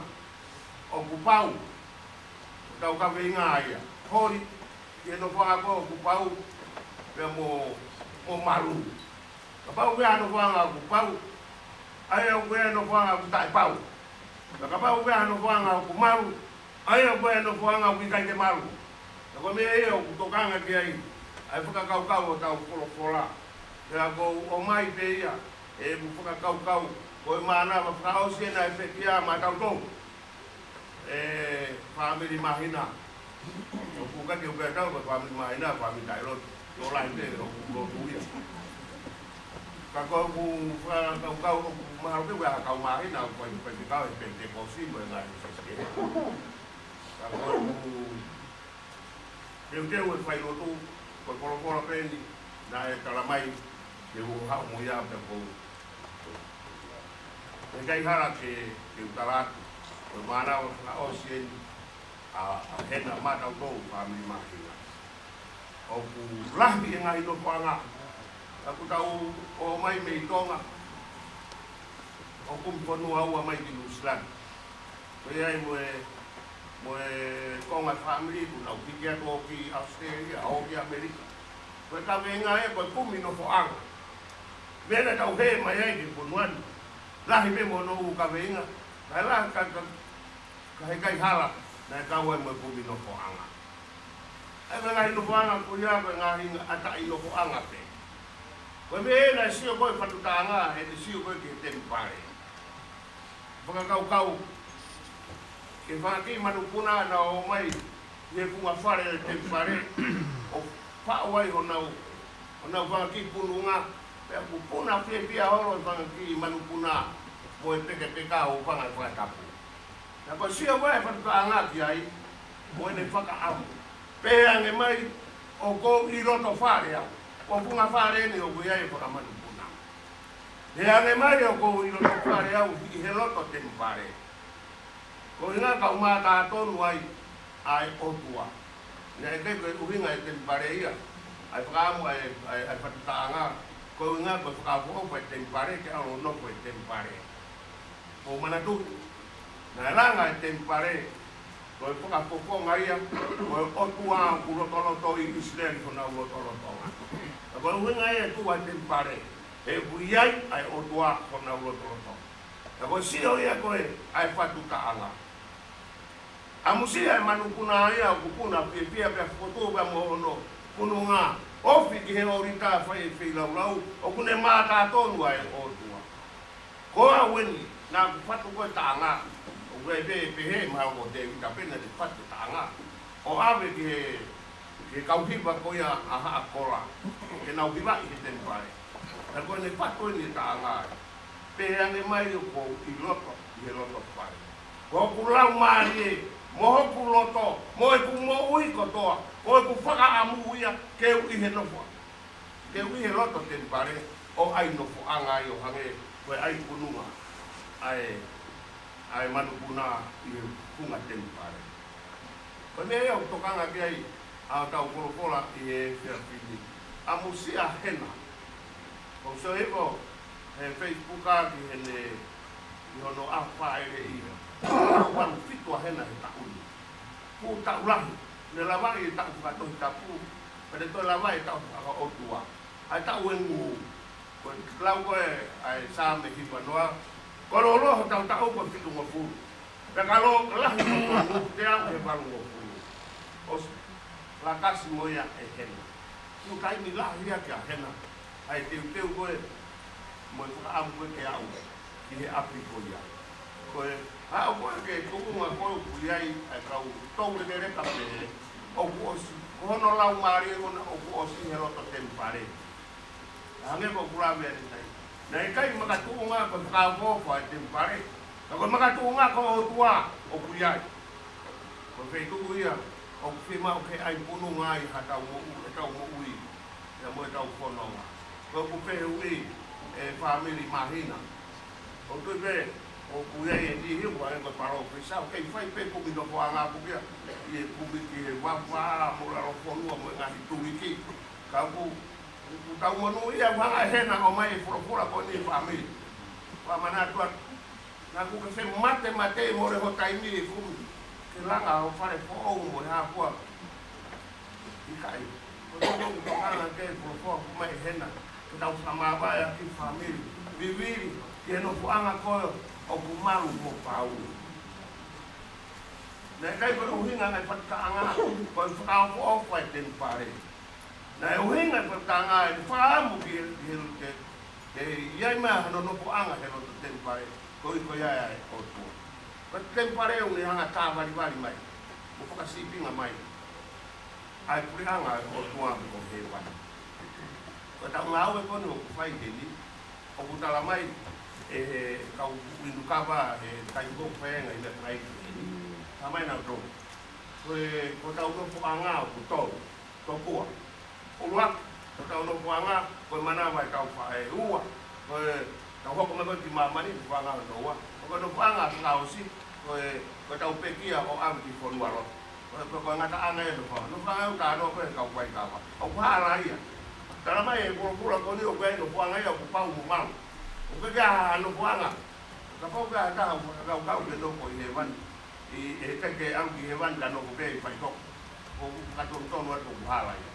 ʻoku pau, ʻoku tau kaveinga ia. Holi, ki he nofoʻanga ko ē ʻoku pau, pea mo, mo malu. Kapau ʻoku ʻi ai ha nofoʻanga ʻoku pau, ʻa ia ʻoku ʻi ai ha nofoʻanga ʻoku taʻepau. Pea kapau ʻoku ʻi ai ha nofoʻanga ʻoku malu, ʻa ia ʻoku ʻi ai ha nofoʻanga ʻoku ʻikai ke malu. Pea ko e meʻa ia ʻoku tokanga ki ai ʻa e fakakaukau ʻo ʻetau folofola. Pea ʻoku ou ʻomai pē ia ʻeku fakakaukau, ko e mānava fakaʻosi eni ʻa e pekia maʻatautolu. ʻE, fāmili Māhina. ʻOku ʻikai ke u pehē ʻe au ko e fāmili Māhina, fāmili taʻelotu. Tokolahi pē ʻoku lotu ia. Ka ko ʻeku fakakaukau ʻoku mahalo ke ʻi ai ha kau Māhina, ʻoku ʻi ai pē kau ʻi he Penitekosi mo e ngaahi siasi kehe. Ka ko ʻeku teuteu e failotu, ko e folofola pē eni naʻe tala mai ke u haʻu mo ia pea ʻoku ou ʻikai hala ke, ke u tala atu, ko e mānava fakaʻosi eni ʻa, ʻa Hena maʻatautolu fāmili Māhina. ʻOku lahi e ngaahi nofoʻanga, ʻoku tau ō mai mei Tonga, ʻo kumi fonua ua mai ki Nuʻusila ni. Ko ia ai mo e, mo e konga fāmili, kuo nau piki atu ʻo ki ʻAositelēlia, ʻo ki ʻAmelika. Ko e kaveinga ia, ko e kumi nofoʻanga. Meʻa naʻa tau hē mai ai ki he fonua ni. Lahi pē mo hono ʻū kaveinga. Ka la ka, ka, ka heʻikai hala, naʻe kau ai mo e kumi nofoʻanga. ʻA e ngaahi nofoʻanga ko ia, ko e ngaahi ʻataʻi nofoʻanga pē. Ko e meʻa naʻe sio ko ē fatu taʻanga, he naʻe sio ko ē ki he temipale. Fakakaukau ki he fanga kiʻi manupuna naʻe ō mai ʻi he funga fale ʻo e temipale, ʻo faʻu ai honau, honau fanga kiʻi pununga, pea ʻoku puna fiefia holo e fanga kiʻi manupuna mo e pekepeka ʻo fanga fakatapu. Naʻa ku sio ko ē fatu taʻanga ki ai, mo ʻene fakaʻamu. Pehē ange mai, ʻoku ou ʻi loto fale au. Ko e funga fale eni ʻoku ʻi ai e fanga manupuna. Pehē ange mai, ʻoku ou ʻi loto fale au, ʻi he loto temipale. Ko e ʻuhinga ʻoku ou mātā tonu ai ʻa e ʻOtua. Naʻe ʻikai ko e ʻuhinga e temipale ia, ʻa e fakaʻamu ʻa e, ʻa e, ʻa e fatu taʻanga. Ko e ʻuhinga ko e fakaʻofoʻofa e temipale, ke ʻalu ʻo nofo he temipale. Mou manatuʻi, naʻe langa e temipale, ko e fakafofonga ia, ko e ʻOtua ʻoku lotolotoʻi ʻIsileli honau lotolotonga. Ka ko e ʻuhinga ia e tuʻu ʻa e temipale, he ʻoku ʻi ai ʻa e ʻOtua honau lotolotonga. Ka ko e sio ia ko ē ʻa e fatu taʻanga. ʻAmusia e manupuna ia ʻoku puna fiefia pea fokotuʻu pea mo hono pununga, ofi ki he ʻōlita fai e feilaulau, ʻoku ne mātā tonu ʻa e ʻOtua. Ko au eni, naʻa ku fatu ko e taʻanga, ʻoku ʻi ai pē ʻe pehē mahalo ko Tēvita pē naʻa ne fatu e taʻanga, ʻo ʻave ki he, ki he kau hiva ko ia ʻa Haʻa Kola, ke nau hivaʻi he temipale. Ka ko ʻene fatu eni e taʻanga, pehē ange mai ʻoku ou ʻi loto, ʻi he loto fale. Ko hoku laumālie, mo hoku loto, mo ʻeku moʻui kotoa, ko ʻeku fakaʻamu ia ke u ʻi he nofo, ke u ʻi he loto temipale, ʻo ʻai nofoʻanga ai ʻo hangē ko e ʻai pununga ʻa e, ʻa e manupuna ʻi he funga temipale. Ko e meʻa ia ʻoku tokanga ki ai ʻa hotau folofola ʻi he efiafi ni. ʻAmusia Hena. ʻOku ou sio hifo he Facebook ʻa ki heʻene, ʻi hono ʻaho fāʻeleʻi. Taʻu valu fitu ʻa Hena he taʻu ni. Fuʻu taʻu lahi, ne lavaʻi e taʻu fakatohitapu, pea ne toe lavaʻi e taʻu fakaʻotua. ʻA e taʻu ʻe ngū. Ko e lau ko ē ʻa e Saame hiva noa, ko e lōloa hotau taʻu ko e fitungofulu. Pea ka lō lahi ko e teau he valungofulu. ʻOsi lakasi mo ia ʻe Hena. Fuʻu taimi lahi ia kia Hena. ʻA e teuteu ko ē mo e fakaʻamu ko ē ke aʻu ki he ʻapi ko ia. Ko e, ʻa, ʻoku ʻikai ke tuʻunga ko ē ʻoku ʻi ai ʻa e kau toulekeleka pehē, ʻoku ʻosi, ko hono laumālie ko ena ʻoku ʻosi he loto temipale. Hangē ko ʻeku lave ʻanenai. Naʻe ʻikai makatuʻunga ko e fakaʻofoʻofa e temipale. Ka ko e makatuʻunga ko e ʻOtua ʻoku ʻi ai. Ko e feituʻu ia ʻoku fiemaʻu ke ʻai pununga ai haʻatau moʻu-, ʻetau moʻui, pea mo ʻetau fononga. Ko ʻeku fehuʻi, ʻe fāmili Māhina. ʻOku ou tui pē ʻoku ʻi ai e niʻihi ʻoku hangē ko e palōfesa, ʻoku kei fai pē kumi nofoʻanga ʻoku pia, ʻi he kumi ki he vavā, mo lalo fonua, mo e ngaahi tuliki. Ka ʻoku, ʻoku tau monūʻia ʻoku hanga ʻe Hena ʻo ʻomai e folofola ko eni fāmili. Fakamanatu atu. Naʻa ku ke fematemate mo le ho taimi e kumi ke langa ho fale foʻou mo e hā fua. ʻIkai. Ko e tokanga ke folofola ʻoku ʻomai ʻe Hena ke tau fakamāvae ʻaki fāmili. Vivili ki he nofoʻanga ko ē ʻoku malu mo pau. Naʻe ʻikai ko e ʻuhinga ʻa e fakataʻanga ko e fakaʻofoʻofa e temipale. Naʻe ʻuhinga e fakataʻanga e fakaʻamu ki he, ki he, ke, ke ʻi ai mai hano nofoʻanga he loto temipale, koeʻuhi ko ia e ʻOtua. Ko e temipale ʻoku ne hanga ʻo tāvalivali mai, mo fakasīpinga mai ʻa e puleʻanga ʻo e ʻOtua ko hēvani. Ko ʻetau ngāue ko eni ʻoku fai heni, ʻoku tala mai ʻe he kau inu kava he taimi ko ē ʻoku fai ai e ngaahi meʻa fakaiki heni. Tala mai nautolu, ko e, ko ʻetau nofoʻanga ʻoku tolu. Tokua. ʻUluaki, ko ʻetau nofoʻanga, ko e manava ʻetau faʻē. Ua, ko ʻetau hoko mai ko ē ki māmani, nofoʻanga hono ua. Ko e nofoʻanga fakaʻosi, ko e, ko ʻetau pekia ʻo ʻave ki fonualoto. Ko e, ko e, ko e ngataʻanga ia e nofoʻanga. Nofoʻanga ʻoku talanoa ko ē he kau faikava. ʻOku hala ia. Tala mai ʻe he folofola ko eni ʻoku ʻi ai e nofoʻanga ia ʻoku pau mo malu. ʻOku ʻikai ha nofoʻanga. Kapau ko ha taha ʻoku fakakaukau ke nofo ʻi hēvani, ʻi, ʻe ʻikai ke aʻu ki hēvani ka nofo pē ʻi faitoʻo. ʻOku fakatonutonu atu ʻoku hala ia.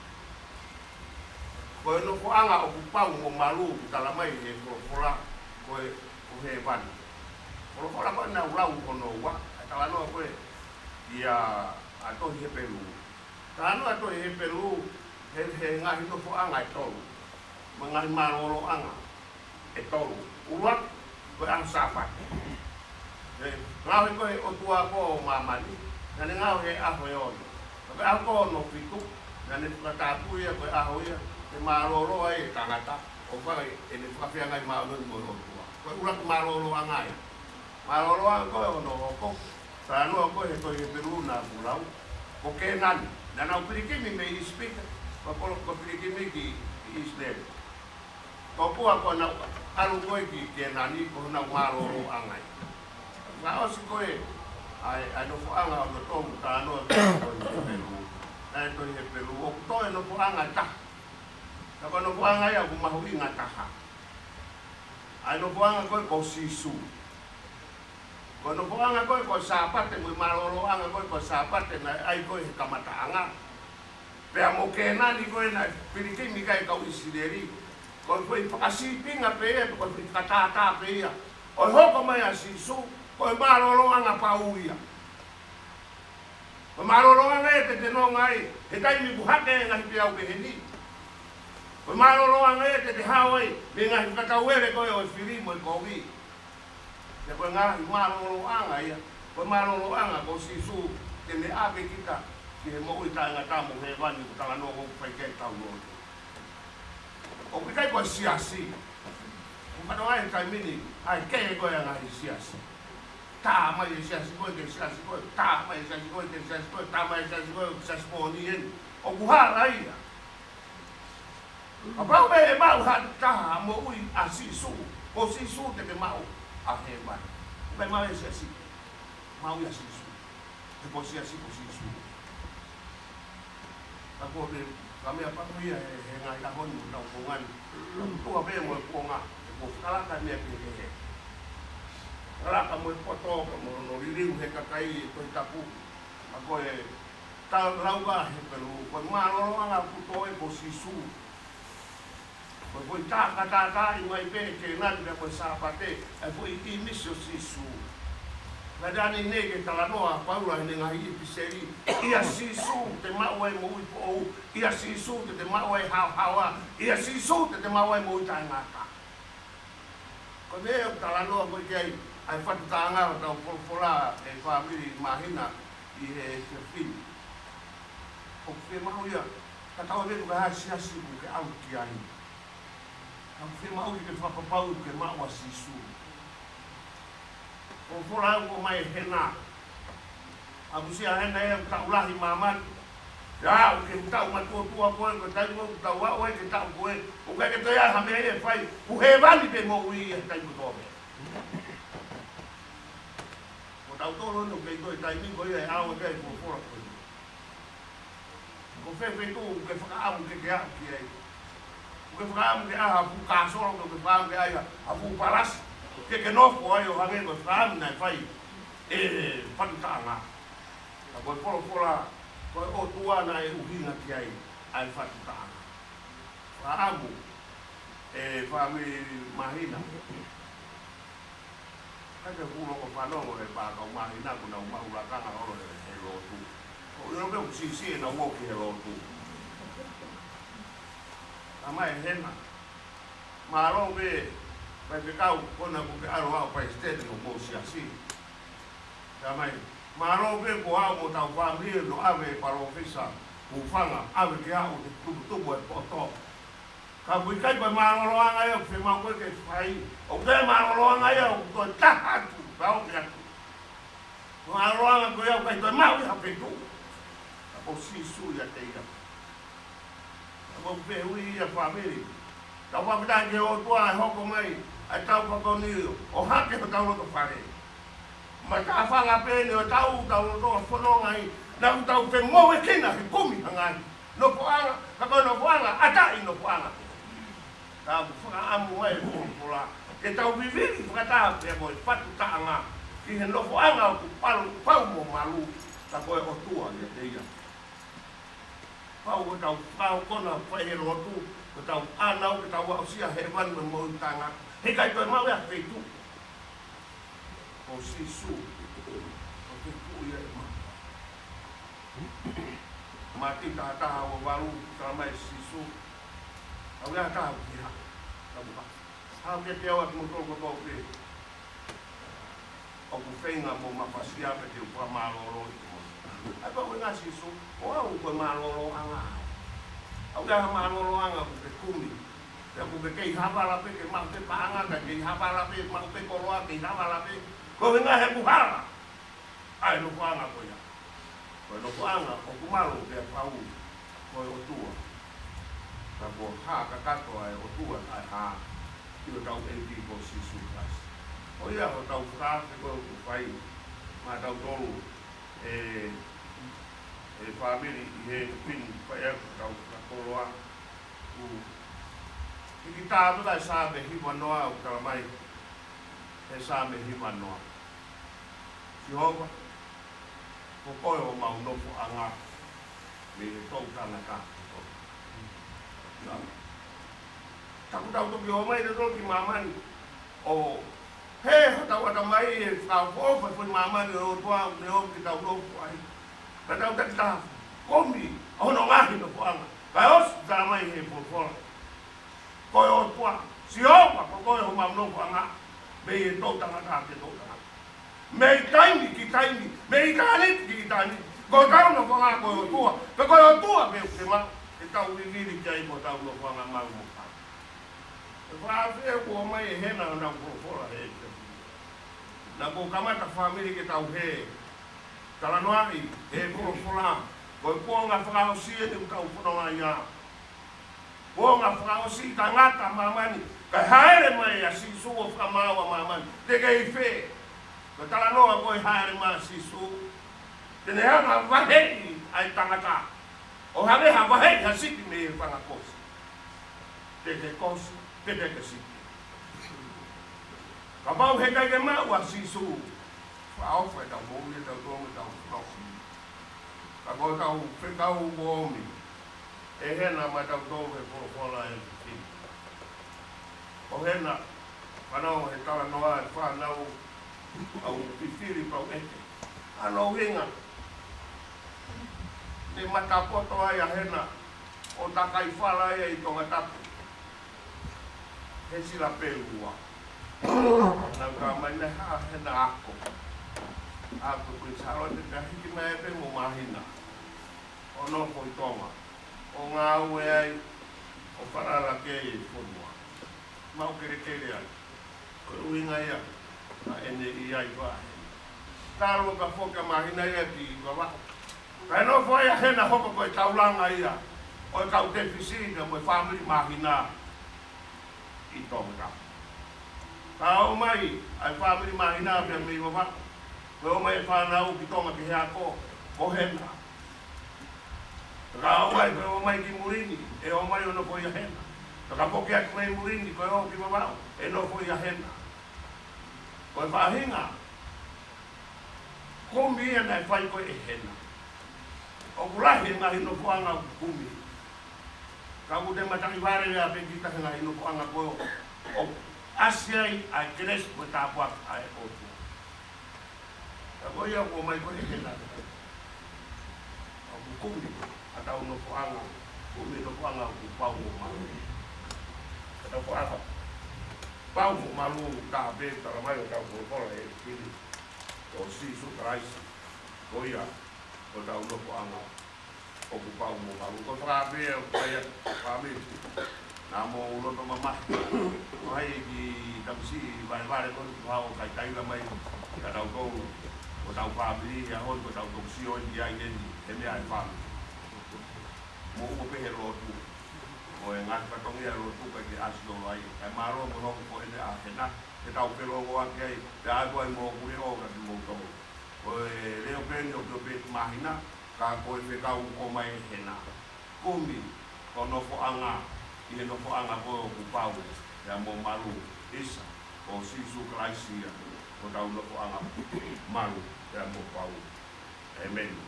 Ko e nofoʻanga ʻoku pau mo malu ʻoku tala mai ʻe he folofola ko e, ko hēvani. Folofola ko ē naʻa ku lau hono ua, ʻa e talanoa ko ē ia ʻa e tohi Hepelū. Talanoa tohi Hepelū he, he ngaahi nofoʻanga ʻe tolu. Mo e ngaahi mālōlōʻanga ʻe tolu. ʻUluaki, ko e ʻaho Sāpate. ʻE, ngaohi ko ē ʻe he ʻOtua ko ē ʻo māmani, naʻa ne ngaohi he ʻaho ʻe ono. Ka ko e ʻaho ko ē hono fitu, naʻa ne fakatapui ia ko e ʻaho ia ʻe mālōlō ai e tangata, ʻo fai ʻene fakafeangai māʻoniʻoni mo e ʻOtua. Ko e ʻuluaki mālōlōʻanga ia. Mālōlōʻanga ko ē hono hoko, talanoa ko ē he tohi Hepelū naʻa ku lau, ko Kēnani. Naʻa nau pilikimi mei ʻIsipite, ko e kolo ko e pilikimi ki, ki ʻIsileli. Tokua ko ʻenau ʻalu ko ē ki Kēnani ko honau mālōlōʻanga ia. Fakaʻosi ko ē ʻa e, ʻa e nofoʻanga hono tolu talanoa ko ē he tohi Hepelū. Naʻe tohi Hepelū, ʻoku toe nofoʻanga ʻe taha. Ka ko e nofoʻanga ia ʻoku mahuʻinga taha. ʻA e nofoʻanga ko ē ko Sīsū. Ko e nofoʻanga ko ē ko e Sāpate, mo e mālōlōʻanga ko ē ko e Sāpate naʻe ʻai ko ē he kamataʻanga. Pea mo Kēnani ko ē naʻe pilikimi ki ai e kau ʻIsileli. Ko e foʻi fakasīpinga pē ia, ko e foʻi fakatātā pē ia. ʻO e hoko mai ʻa Sīsū, ko e mālōlōʻanga pau ia. Ko e mālōlōʻanga ia te te nonga ai he taimi ʻoku hake ai e ngaahi peau pehē ni. Ko e mālōlōʻanga ia te te hao ai mei he ngaahi fakatauele ko ē ʻo e fili mo e kovi. Pea ko e ngaahi mālōlōʻanga ia, ko e mālōlōʻanga ko Sīsū te ne ʻave kita ki he moʻui taʻengata mo hēvani ʻoku talanoa ʻoku fai ki ai ʻetau lotu. ʻOku ʻikai ko e siasi. ʻOku katoa ai he taimi ni ʻa e kehe ko ē ʻa e ngaahi siasi. Tā mai e siasi ko ē ki he siasi ko ē, tā mai e siasi ko ē ki he siasi ko ē, tā mai e siasi ko ē ki he siasi ko eni eni. ʻOku hala ia. Kapau ʻe maʻu ha taha moʻui ʻa Sīsū, ko Sīsū te ke maʻu ʻa hēvani. ʻIkai maʻu e siasi, maʻu ia ʻa Sīsū. He ko e siasi ko Sīsū. Ka ko e, ka meʻa pē ia he, he ngaahi ʻaho ni mo tau konga ni. Tuha pē mo e kuonga, ʻe ko e fakalaka meʻa kehekehe. Fakalaka mo e poto, ka mo hono liliu he kakai e Tohi Tapu. Ka ko e, ta lauka he pelu, ko e mālōlōʻanga ʻoku toe ko Sīsū. Ko e foʻi tā ka tātāʻi mai pē ke nani pea ko e Sāpate, e foʻi ʻīmisi ʻo Sīsū. Naʻe ʻi ai e talanoa ʻa Paula heʻene ngaahi ʻipiseli, ʻia Sīsū te maʻu ai e moʻui foʻou, ʻia Sīsū te te maʻu ai e haohaoa, ʻia Sīsū te te maʻu ai e moʻui taʻengata. Ko e meʻa ʻoku talanoa ko ē ki ai, ʻa e fatu taʻanga ʻo ʻetau folofola ʻe fāmili Māhina ʻi he efiafi ni. ʻOku fiemaʻu ia, ka tau ʻave ko e hā e siasi ʻoku ke ʻalu ki ai. Ka ʻoku fiemaʻu ke ke fakapapau ʻoku ke maʻu ʻa Sīsū. Ko e folofola ʻoku ʻomai ʻe Hena. ʻOku ʻusia ʻe Hena ia ʻoku taʻu lahi māmani. Ia, ʻoku ke taʻu matuʻotuʻa koe, ko e taimi ʻoku tau aʻu ai ki he taʻu ko ē. ʻOku ʻikai ke toe ʻi ai ha meʻa ia ʻe fai, ʻoku hēvani pē moʻui ia he taimi kotoa pē. Ko tautolu eni ʻoku kei toe taimi ko ia ʻe ʻalu ai ki ai e folofola ko ē. Ko fē feituʻu ʻoku ke fakaʻamu ke ke aʻu ki ai? ʻOku ke fakaʻamu ke ʻai ha fuʻu kāsolo, ʻoku ke fakaʻamu ke ʻai ha fuʻu palasi ke ke nofo ai ʻo hangē ko e fakaʻamu naʻe fai ʻe he fatu taʻanga. Ka ko e folofola, ko e ʻOtua naʻe ʻuhinga ki ai ʻa e fatu taʻanga. Fakaʻamu ʻe fāmili Māhina. Ka ke kulo ko fanongo he pā kau Māhina ʻoku nau maʻu lakanga holo he, he lotu. ʻOku ʻilo pē ʻoku siʻisiʻi ʻenau ō ki he lotu. Ka mai Hena. Mālō pē, mai ke kau, ko ena ʻoku ke ʻalu ʻo palesiteni ʻo mou siasi. Ka mai, mālō pē ko au mo ʻetau fāmili ʻo ʻave Palōfesa Hufanga, ʻave ke aʻu he tuputupu e poto. Ka ʻoku ʻikai ko e mālōlōʻanga ia ʻoku fiemaʻu ko ē ke fai. ʻOku ʻikai mālōlōʻanga ia ʻoku toe taha atu, pea ʻoku ʻikai atu. Mālōlōʻanga ko ia ʻoku ʻikai toe maʻu ia ha feituʻu. Ka ko Sīsū ia te ia. Ka ko e fehuʻi ia fāmili. Tau fakafetaʻi ki he ʻOtua ʻe hoko mai ʻa e tau fakoni ʻo hake hotau loto fale. Mai ka fanga pē eni ʻo tau, tau loto fononga ai. Naʻa tau femoʻuekina he kumi hangai. Nofoʻanga, ka ko e nofoʻanga, ʻa taʻe nofoʻanga. Ka ʻoku fakaʻamu mai e folofola ke tau vivili fakataha pea mo e fatu taʻanga ki he nofoʻanga ʻoku palu, pau mo malu, ka ko e ʻOtua ia te ia. Pau ko ʻetau fakaʻamu kona fai he lotu, ko ʻetau ʻānaua ke tau aʻusia hēvani mo e moʻui taʻengata. He ʻikai toe maʻu ia ha feituʻu. Ko Sīsū, ko e feituʻu ia ʻe maʻu. Mātiu taha taha ua valu, talamai ʻe Sīsū, ʻoku ʻi ai ha taha ʻoku ʻikai ha, ka muka. Haʻu kiate au ʻa kimoutolu kotoa pē ʻoku feinga mo mafasia pea te u fakamālōlōʻi kimoutolu. ʻA ia ko e ʻuhinga ʻa Sīsū, ko au ko e mālōlōʻanga. ʻOku ʻi ai ha mālōlōʻanga ʻoku ke kumi. Pea ʻoku ke kei havala pē ke maʻu pē paʻanga, ka kei havala pē maʻu pē koloa, kei havala pē. Ko e ʻuhinga he ʻoku hala ʻa e nofoʻanga ko ia. Ko e nofoʻanga ʻoku malu pea pau, ko e ʻOtua. Ka ko e hā kakato ʻa e ʻOtua ʻa e hā, ʻi hotau ʻEiki ko Sīsū Kalaisi. Ko ia hotau fakaafe ko ē ʻoku fai maʻatautolu ʻe, ʻe fāmili ʻi he pini, fai ʻaki hotau fakakoloa. ʻOku hiki tā pē ʻa e Saame hiva noa ʻoku talamai he Saame hiva noa. Sihova, ko koe homau nofoʻanga mei he toʻutangata kotoa. Ka ʻoku tau toki ō mai ʻo toki māmani ʻo hē hotau ʻatamai he fakaʻofoʻofa e foʻi māmani ʻo e ʻOtua ʻoku ne ʻomi ke tau nofo ai. Ka tau takitaha kumi ʻa hono ngaahi nofoʻanga. Kae ʻosi talamai he folofola. Ko e ʻOtua, Sihova, ko koe homau nofoʻanga, mei he toʻutangata ki he toʻutangata. Mei taimi ki taimi, mei ʻitāniti ki ʻitāniti. Ko hotau nofoʻanga ko e ʻOtua, pea ko e ʻOtua pē ʻoku ke maʻu, ke tau vivili ki ai ko hotau nofoʻanga maʻu mo kau. ʻE fakaafeʻi ʻoku ʻomai ʻe Hena honau folofola he efiafi ni. Naʻa kuo kamata fāmili ke tau hē. Talanoaʻi he folofola, ko e kuonga fakaʻosi eni ʻoku tau fononga ai. Kuonga fakaʻosi tangata māmani, kae hāʻele mai ʻa Sīsū ʻo fakamaau ʻa māmani. Te ke ʻi fē? Ko e talanoa ko e hāʻele mai ʻa Sīsū, te ne hanga ʻo vaheʻi ʻa e tangata, ʻo hangē ha vaheʻi ha sipi mei he fanga kosi. Te ke kosi, pe te ke sipi. Kapau heʻikai ke maʻu ʻa Sīsū, fakaʻofa ʻetau moʻui, ʻetau tō, ʻetau fakaʻofa. Ka ko ʻetau fekau ʻoku ʻomi ʻe Hena maʻatautolu he folofola ʻa e ʻEiki. Ko Hena, fanongo he talanoa ʻa e fānau, ʻoku fifili pau ʻeke. ʻA hono ʻuhinga, ne matapoto ai ʻa Hena ʻo takai fala ia ʻi Tongatapu he sila pē ua. Naʻa ku ʻomai ne ha Hena ako. Ako Kuini Sālote, pea hiki mai pē mo māhina ʻo nofo ʻi Tonga, ʻo ngāue ai, ʻo falala ki he fonua. Maʻu kelekele ai. Ko e ʻuhinga ia naʻa ne ʻi ai ko ē. Talu ka foki ʻa māhina ia ki Vavaʻu, kae nofo ai ʻa Hena, hoko ko e taulanga ia ʻo e kau tefisi mo e fāmili māhina ʻi Tonga. Ka ʻomai ʻa e fāmili māhina pea mei Vavaʻu, ko e ʻomai e fānau ki Tonga ki he ako, ko Hena. Ka ʻomai, ko e ʻomai ki muli ni, ʻe ʻomai ʻo nofo ai ʻa Hena. Ka foki atu mei muli ni, ko e ō ki Vavaʻu, ʻe nofo ai ʻa Hena. Ko e faʻahinga kumi ia naʻe fai ko ē ʻe Hena. ʻOku lahi e ngaahi nofoʻanga ʻoku kumi. Ka ʻoku te mataʻi vale ia pē kita he ngaahi nofoʻanga ko ē ʻoku ʻasi ai ʻa e kelesi mo e tāpuaki ʻa e ʻOtua. Ka ko ia ʻoku ʻomai ko ē ʻe Hena. ʻOku kumi ʻa e tau nofoʻanga, kumi nofoʻanga ʻoku pau mo malu. ʻA e tau nofoʻanga pau mo malu, taha pē talamai ʻe he tau folofola ʻa e ʻEiki ko Sīsū Kalaisi. Ko ia ʻa e tau nofoʻanga ʻoku pau mo malu. Ko e fakapē ʻoku ʻi ai ʻa e fāmili naʻa mou loto mamahi. Ko hai ki tamasiʻi valevale ko eni, ʻoku haʻu ʻo kai taila mai kia tautolu, ko hotau fāmili, ʻa hono ko hotau toki sio eni ai eni, he meʻa ʻa e fāmili. Mou ō pē he lotu. Ko e ngaahi fatongia ʻa e lotu ʻikai ke ʻasi lolo ai. Kae mālō mo hoku ko eni ʻa Hena, ke tau felōngoaki ai, pea ʻoatu ai mo hoku leʻo kiate kimoutolu. Ko e leʻo pē eni ʻoku ʻi ai pē māhina, ka ko e fekau ʻoku ʻomai ʻe Hena. Kumi ho nofoʻanga ʻi he nofoʻanga ko ē ʻoku pau pea mo malu, ʻisa, ko Sīsū Kalaisi ia ko hotau nofoʻanga malu pea mo pau. ʻĒmeni.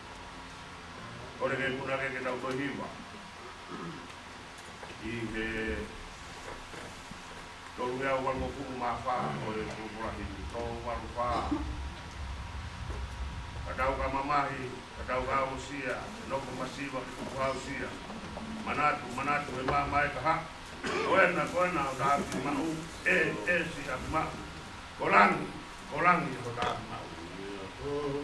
Kole ke punake ke tau toe hiva ʻi he tolungeau valungofulu mā fā ʻo e Kōlani, tolu valu fā. Ka tau ka mamahi, ka tau ka aʻusia, nofo masiva ke tuku aʻusia. Manatu, manatu, ʻe mamae ka ha. Ko ena, ko ena hota ʻapi maʻu, ʻe, ʻe siʻi ʻapi maʻu. Ko langi, ko langi hota ʻapi maʻu.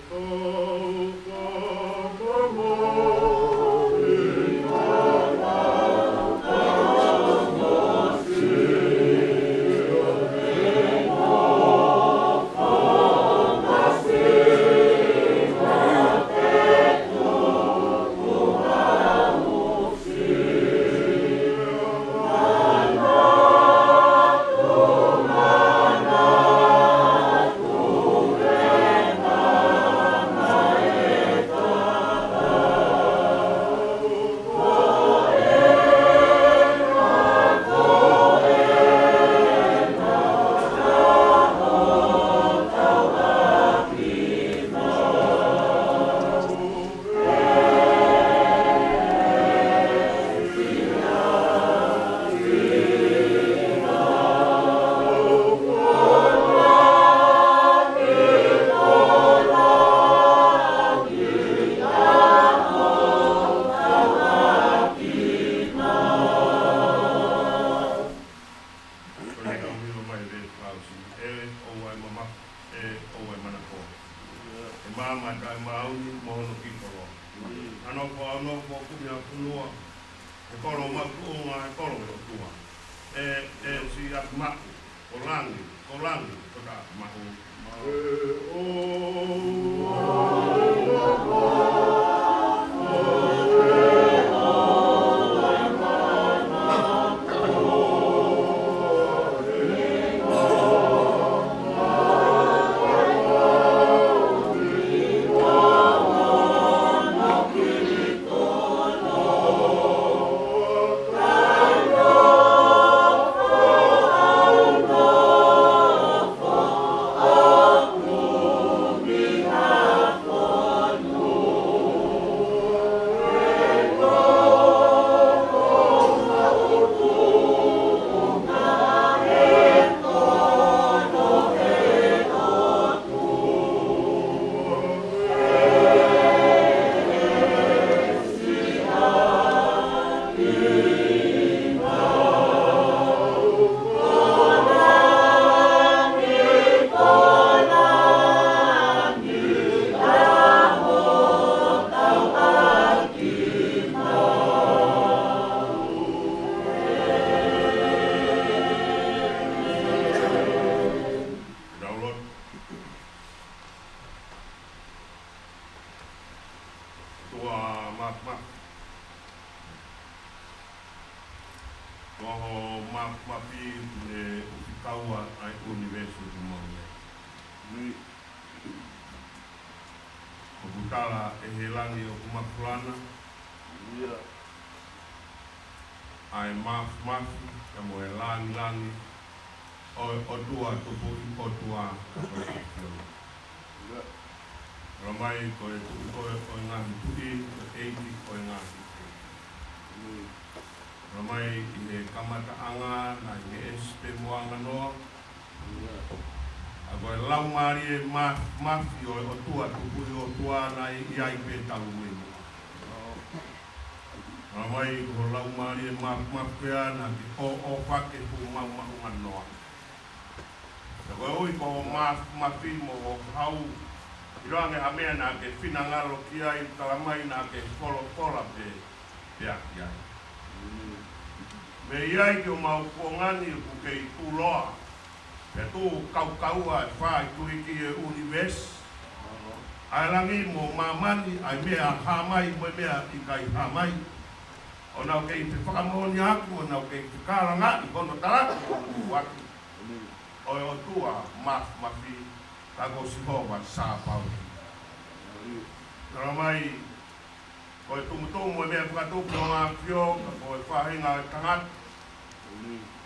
Kole ke tau hiva mai e veesi fakaʻosi. ʻE ʻoua ʻe mamaku, ʻe ʻoua ʻe manako, ʻe maama ʻa e taʻemāʻoniʻoni mo hono kiʻi koloa. Hano ko au nofo kumi ʻa e fonua, he kolo maʻu tuʻunga, he kolo ʻo e ʻOtua. ʻE, ʻe siʻi ʻapi maʻu, ko langi, ko langi hota ʻapi maʻu. Tau lotu. ʻOtua Māfimafi. Ko hoʻo māfimafi ʻoku ne ʻuhikaua ʻa e ʻunivēsi ʻoku mau ʻi ai. ʻOku tala ʻe he langi ʻoku mafulana ʻa e māfimafi, pea mo e langilangi ʻo e ʻOtua Tupuʻi ʻOtua, ka ko e ʻAfiona. Talamai ko e Tuʻi koe ʻo e ngaahi tuʻi, ko e ʻEiki ʻo e ngaahi ʻeiki. Talamai ʻi he kamataʻanga, naʻe ʻi he ʻEsi pē mo Anganoa. ʻA ko e Laumālie Māfimafi ʻo e ʻOtua Tupuʻi ʻOtua naʻe ʻi ai pē talu mei muʻa. Talamai ko e Laumālie Māfimafi pea naʻa ke ʻoʻofaki ʻi homau maʻuʻanga noa. Pea koeʻuhi ko hoʻo māfimafi mo hoʻo hau, ʻiloange ha meʻa naʻa ke finangalo ki ai, talamai naʻa ke folofola pē, pea ki ai. Mei ai ki homau kuonga ni ʻoku kei tuʻuloa, pea tuʻu kaukaua e fai tuliki e ʻunivēsi, ʻa e langi mo māmani, ʻa e meʻa hā mai mo e meʻa ʻikai hā mai. ʻO nau kei fefakamoʻoni atu, ʻo nau kei fekālangaʻi hono talaki, hono tuʻuaki ʻo e ʻOtua Māfimafi, ka ko Sihova Sāpaoti. Talamai ko e tumutumu e meʻa fakatupu ʻo e ʻAfio, ka ko e faʻahinga ʻo e tangata.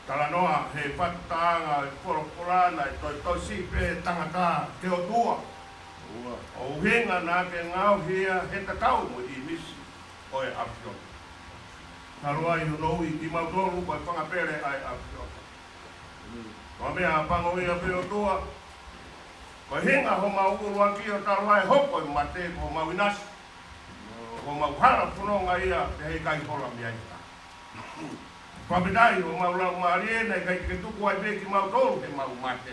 Talanoa he fakatātā ʻa e folofola naʻe toitoi siʻi pē tangata ki he ʻOtua. ʻUhinga naʻa ke ngaohi ia he tatau mo e ʻīmisi ʻo e ʻAfiona. Talu ai hono ui kimautolu ko e fanga pele ʻa e ʻAfiona. Ko e meʻa pango ia pē ʻOtua. Ko e ʻuhinga homau ʻuluaki ʻo talu ai hoko e mate ko homau ʻinasi. Ko homau hala fononga ia pea heʻikai hola mei ai ha taha. Fakafetaʻi homau laumālie naʻe ʻikai te ke tuku ai pē kimautolu he mau mate.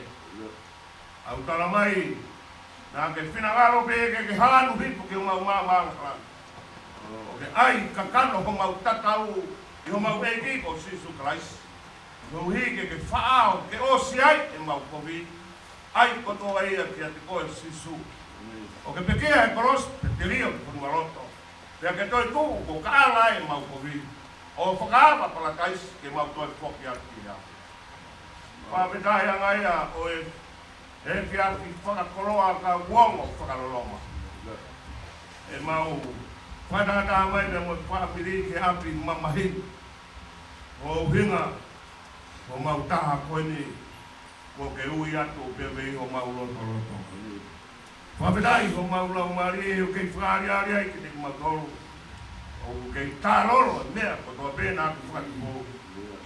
ʻOku talamai naʻa ke finangalo pē ke ke hā anu hifo ki homau maama angahala, ʻo ke ʻai kakano homau tatau ʻi homau ʻEiki ko Sīsū Kalaisi. Koeʻuhi ke ke faʻao ke ʻosi ai ʻemau kovi. ʻAi kotoa ia kiate koe Sīsū. ʻO ke pekia he kolosi, pea telio ki hono loto. Pea ke toetuʻu ko e kaʻanga ʻemau kovi, ʻo fakaava palataisi ke mau toe foki atu ki ai. Fakafetaʻi ange ia ʻo e efiafi fakakoloa ka uongo fakaloloma. ʻEmau fakatātā mai pea mo e fāmili ki he ʻapi mamahi. Ko e ʻuhinga ko homau taha ko eni, kuo ke ui atu pē mei homau lotolotonga. Fakafetaʻi homau laumālie ʻoku kei fakaʻaliʻali ai kiate kimautolu. ʻOku kei tālolo e meʻa kotoa pē naʻa ke fakatupu,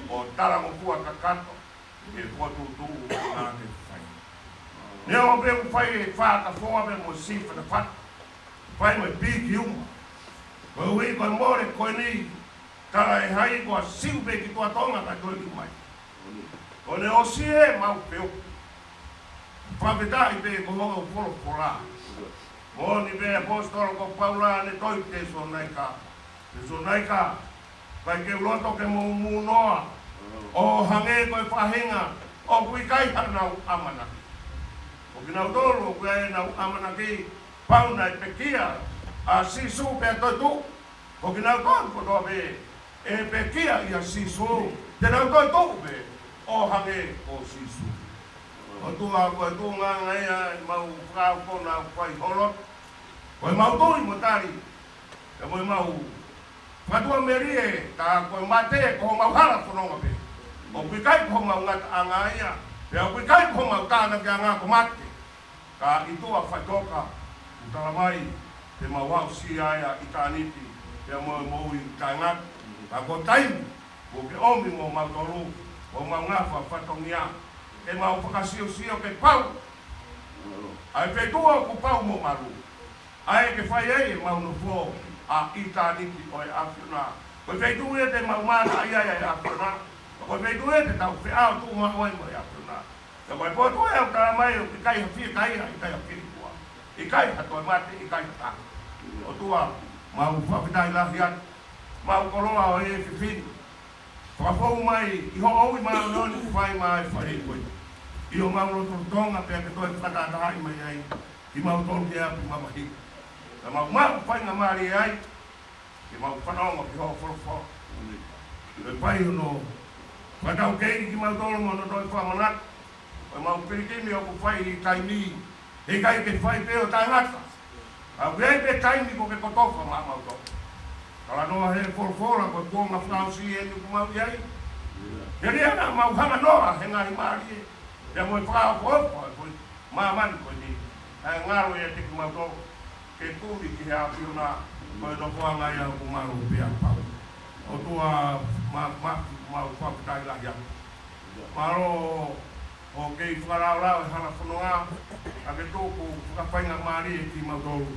ʻo talangofua kakato ki he fokotuʻutuʻu naʻa ke fai. Neongo pē ʻoku fai e fakafoa pea mo e siʻi fatafata, fai mo e piki uma. Koeʻuhi ko e mole ko eni, tala ʻe hai ko e siu pē ki tuʻa Tonga ka toe liu mai. Ko ʻene ʻosi ʻemau peau. Fakafetaʻi pē ko hoʻo folofola. Moʻoni pē ʻaposetolo ko Paula naʻe toe ʻi Tesalonaika. Tesalonaika, ʻikai ke u loto ke mou mūnoa, ʻo hangē ko e faʻahinga ʻoku ʻikai haʻanau ʻamanaki. Ko kinautolu ʻoku ʻi ai ʻenau ʻamanaki, pau naʻe pekia ʻa Sīsū pea toetuʻu. Ko kinautolu kotoa pē ʻe pekia ʻia Sīsū, te nau toetuʻu pē ʻo hangē ko Sīsū. ʻOtua, ko e tuʻunga ia ʻemau fakaʻaufona ʻoku fai holo. Ko ʻemau tui mo tali, pea mo ʻemau fakatuʻamelie, ka ko e mate ko homau hala fononga pē. ʻOku ʻikai ko homau ngataʻanga ia, pea ʻoku ʻikai ko homau tānakiʻanga ko mate. Ka ʻi tuʻa faʻitoka, ʻoku tala mai, te mau aʻusia ʻa ʻitāniti, pea mo e moʻui taʻengata. Ka ko e taimi kuo ke ʻomi mo mautolu, ko homau ngafa fatongia, ke mau fakasiosio ke pau ʻa e feituʻu ʻoku pau mo malu, ʻa ia ke fai ai ʻemau nofo ʻa ʻitāniti ʻo e ʻAfiona. Ko e feituʻu ia te mau mātaʻi ai ʻa e ʻAfiona. Ko e feituʻu ia te tau feʻao tuʻu maʻu ai mo e ʻAfiona. Ka ko e potu ʻoku tala mai ʻoku ʻikai ha fiekaia, ʻikai ha fiekuā, ʻikai ha toe mate, ʻikai ha taha. ʻOtua, mau fakafetaʻi lahi atu. Mau koloa ʻo e fefine. Fakafou mai ʻi hoʻo ui māʻoniʻoni kuo fai mai ʻa e fale ko ē ʻi homau lotolotonga pea ke toe fakatahaʻi mai ai kimautolu ki he ʻapi mamahi. Ka mau maʻu faingamālie ai ke mau fanongo ki hoʻo folofola. Ke fai hono fakataukei kimautolu mo hono toe fakamanatu. Ko ʻemau pilikimi ʻoku fai ʻi taimi, heʻikai ke fai pē ʻo taʻengata. Ka ʻoku ʻi ai pē taimi kuo ke kotofa maʻamautolu. Talanoa he folofola ko e kuonga fakaʻosi eni ʻoku mau ʻi ai. Ke lia naʻa mau hanga noa he ngaahi mālie, pea mo e fakaʻofoʻofa ʻo e māmani ko eni. ʻA e ngalo ʻiate kimautolu ke kumi ki he ʻAfiona ko e nofoʻanga ia ʻoku malu pea pau. ʻOtua, ma, ma, mau fakafetaʻi lahi atu. Mālō ʻoku kei fakalaulauʻi e hala fononga, ka ke tuku fakafaingamālie kimautolu.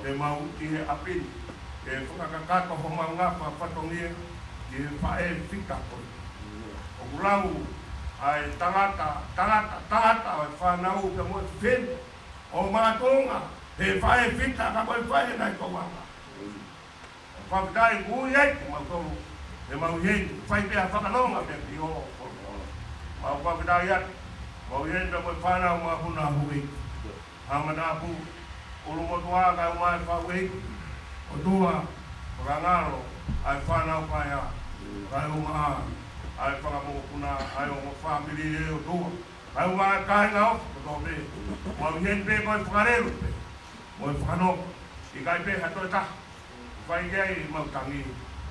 Ke mau ʻi he ʻapi ni, ke fakakakato homau ngafa fatongia ki he faʻē fita ko ē. ʻOku lau ʻa e tangata, tangata, tangata ʻo e fānau pea mo e fefine ʻo mātuʻunga he faʻē fita ka ko e faʻē naʻe kouanga. Fakafetaʻi kuo ʻi ai kimautolu, ʻemau ʻi heni, fai pē ha fakanonga pē ki hoʻo folofola. Mau fakafetaʻi atu, mau ʻi heni pea mo e fānau māfana hui. Haʻa matāpule, ʻulumotuʻa kae ʻumaʻā e faʻu ʻeiki. ʻOtua, fakangalo ʻa e fānau paea, kae ʻumaʻā ʻa e fanga mokopuna, ʻa e ongo fāmili ʻe ʻOtua. Kae ʻumaʻā e kāinga ʻofa kotoa pē. Mau ʻi heni pē ko e fakalelu pē mo e fakanonga. ʻIkai pē ha toe taha fai ki ai ʻemau tangi,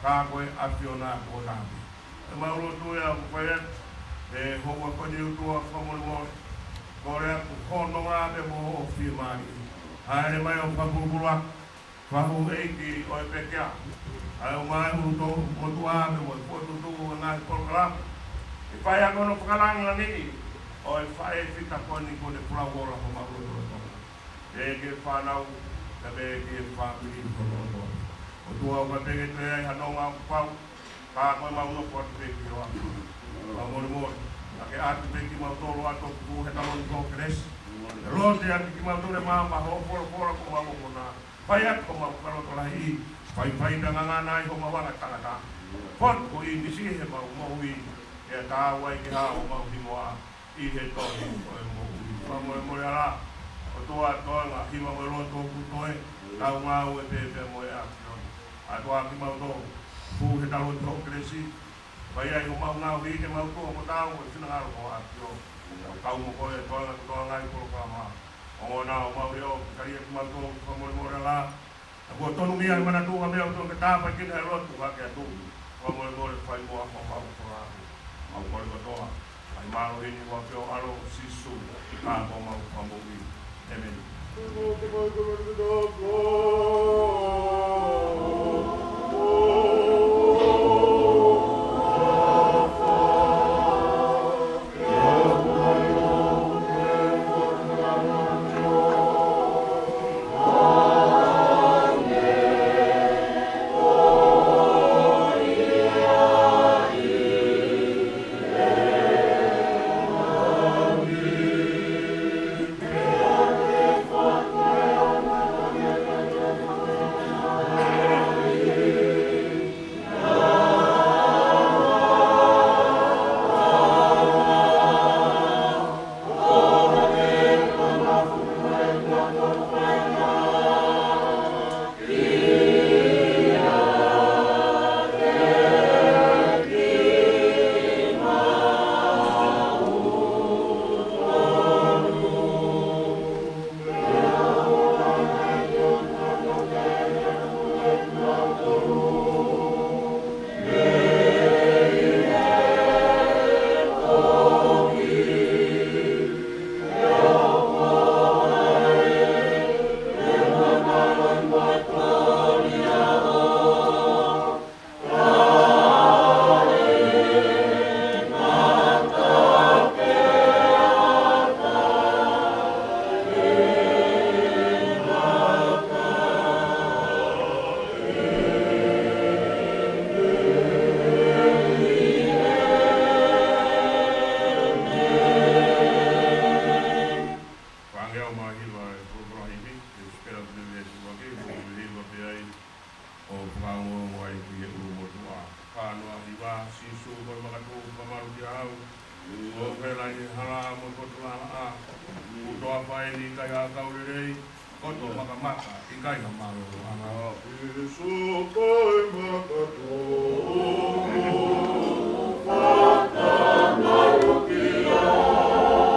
ka ko e ʻAfiona kotoa pē. ʻEmau lotu ia ʻoku fai atu he houa ko eni, ʻOtua fakamolemole. Kole atu hoʻo nonga pea mo hoʻo fiemālie. Hāʻele mai ʻo fakapulupulu ʻa e faʻu ʻeiki ʻo e pekia, kae ʻumaʻā e ʻulumotuʻa pea mo e fokotuʻutuʻu ʻo e ngaahi polokalama. Ke fai ʻaki hono fakalāngilangiʻi ʻo e faʻē fita ko eni kuo ne folau ola homau lotolotonga. Pea ki he fānau, pea ki he fāmili kotoa. ʻOtua, ʻoku ʻikai pē ke toe ʻi ai ha nonga ʻoku pau, ka ko ʻemau nofo atu pē ki hoʻo ʻAfio. Fakamolemole, ka ke ʻatu pē kimautolu ʻa e toʻukupu he taloni ko Kelesi. Ke lotu atu kimautolu ʻe maama hoʻo folofola kuo mau ongona. Fai atu homau fakalotolahiʻi, faifai pea ngangana ai homau anga tangata. Potu ko ʻInisi heʻemau moʻui, ʻe taau ai ke hā homau hingoa ʻi he tohi ʻo e moʻui. Fakamolemole ʻa e ʻOtua, toenga hiva mo e loto ʻoku toe, tau ngāue pē pea mo e ʻAfiona. ʻAtu ā kimautolu, pū he taloni ko Kelesi, fai ai homau ngaohi ke mau tuʻu ʻo tau mo e finangalo ko e ʻAfio. Kau mo koe ʻi he toenga kotoa e ngaahi polokalama. Ongona ʻo mau leʻo, kalia kimautolu, fakamolemole ʻa e ʻOtua. Ka kuo tonu mei ai e manatu, ka mea ʻoku tonu ke tāpuekina e lotu hake atu. Fakamolemole fai muʻa homau folofola. Mau kole kotoa ʻa e mālohi ni ʻi he huafa ʻo ho ʻAlo ko Sīsū, ko homau Fakamoʻui. ʻĒmeni. Sīsū ko e makatuʻu, fakamālō kiate au, ʻoku ou vela ʻi he hala mo e potu laʻā. Kuo u toafa ʻi he ʻikai ʻakau lelei, koto makamaka, ʻikai ha mālō ʻanga. Sīsū ko e makatuʻu, fakamālō kiate au.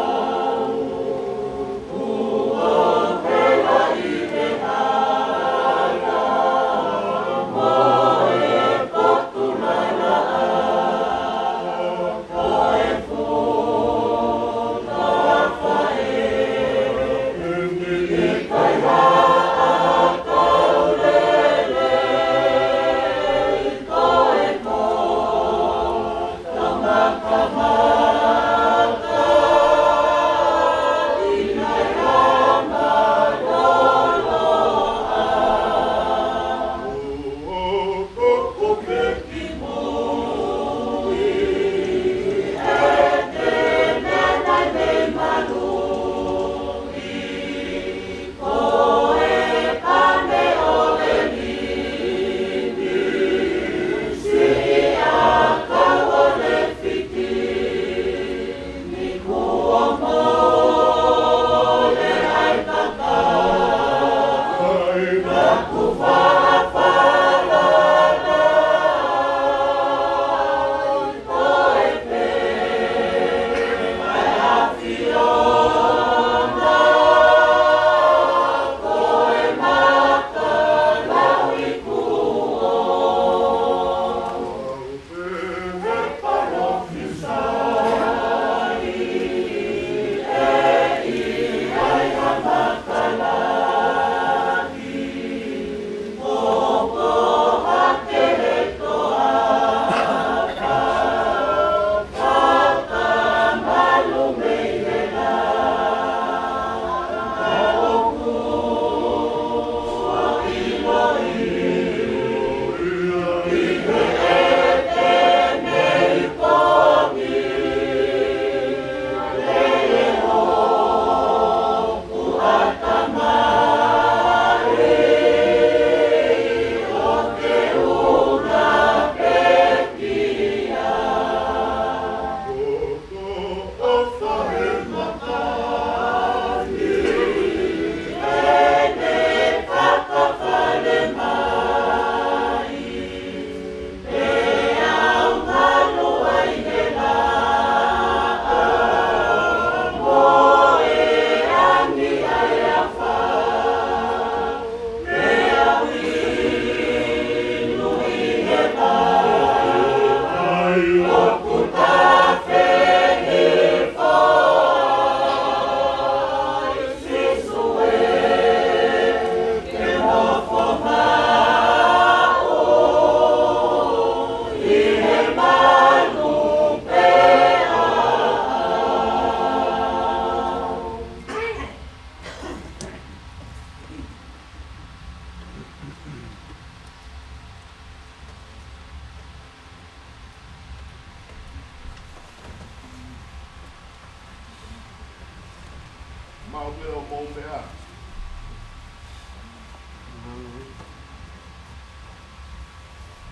Mau pē ʻo mou meʻa.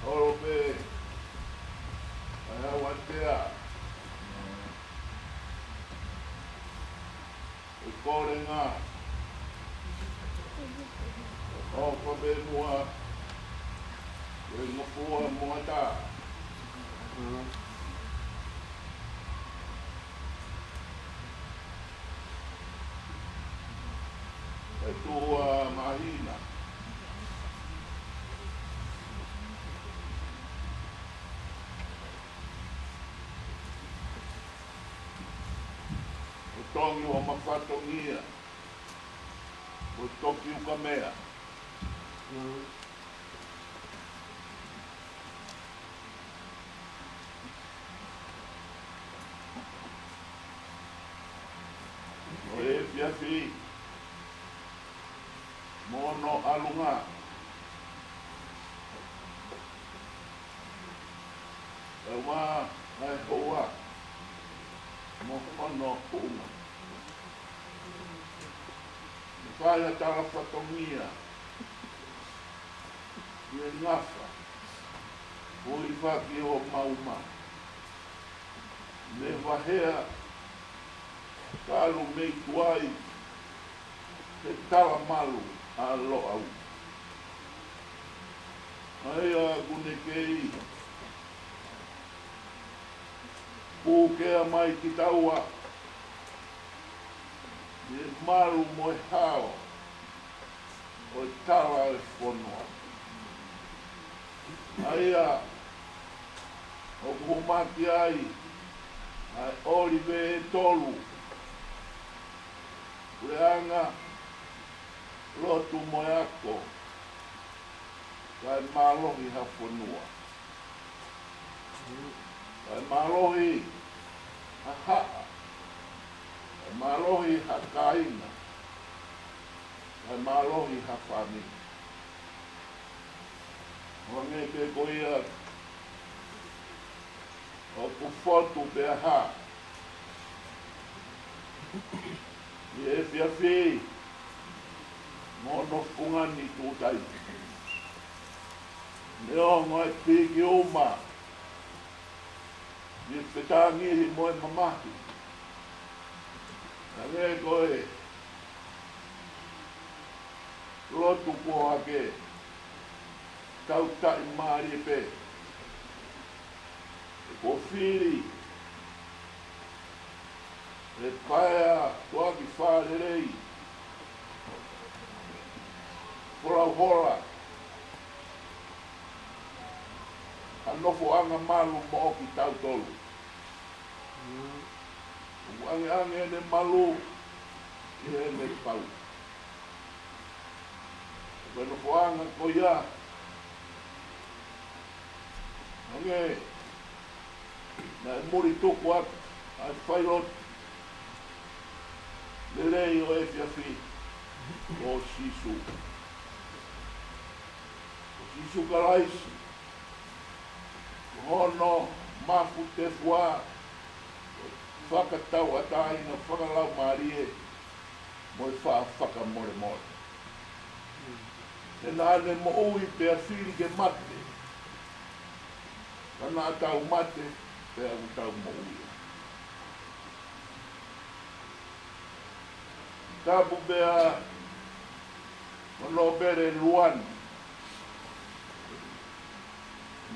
Holo pē. ʻAi hau atea. ʻI kolenga. ʻO ko pē mua. ʻI ngofua moata. ʻI tuʻa māhina. ʻO tongi ʻo mafatongia. ʻO toki ukamea. ʻO e efiafi. Mo hono ʻalunga. ʻE ua, ʻe hoa. Mo hono kuʻunga. Mo fai ha tala fatongia. ʻI he ngafa. ʻO ʻi faki ʻo mauma. Ne vahea talu mei tuai he tala malu ʻa Loʻau. ʻA ia ʻoku ne kei pūkea mai kitaua he malu mo e hao ʻo e tala ʻo e fonua. ʻA ia ʻoku hūmaki ai ʻa e ʻOlive ʻe tolu, puleʻanga, lotu mo e ako, kae mālohi ha fonua. Kae mālohi ha haʻa. Kae mālohi ha kāinga. Kae mālohi ha fāmili. ʻO hangē pē ko ia ʻoku fotu pea hā ʻi he efiafi mo hono fungani tūtai. Neongo e piki uma ʻi he fetāngihi mo e mamahi, hangē ko e lotu kuo hake, tau taʻimālie pē. Kuo fili ʻe Paea Tuʻaki Fālelei Folau Hola ha nofoʻanga malu moʻo kitautolu. ʻOku ʻangeʻange ʻene malu ʻi heʻene pau. Ko e nofoʻanga ko ia, hangē naʻe muli tuku atu ʻa e failotu lelei ʻo e efiafi, ko Sīsū. Ko Sīsū Kalaisi, ko hono mafu tefua, fakatauʻatāina fakalaumālie mo e faʻa fakamolemole. He naʻa ne moʻui pea fili ke mate, ka naʻa tau mate pea ʻoku tau moʻui. Tapu pea mo Nōpele Luani,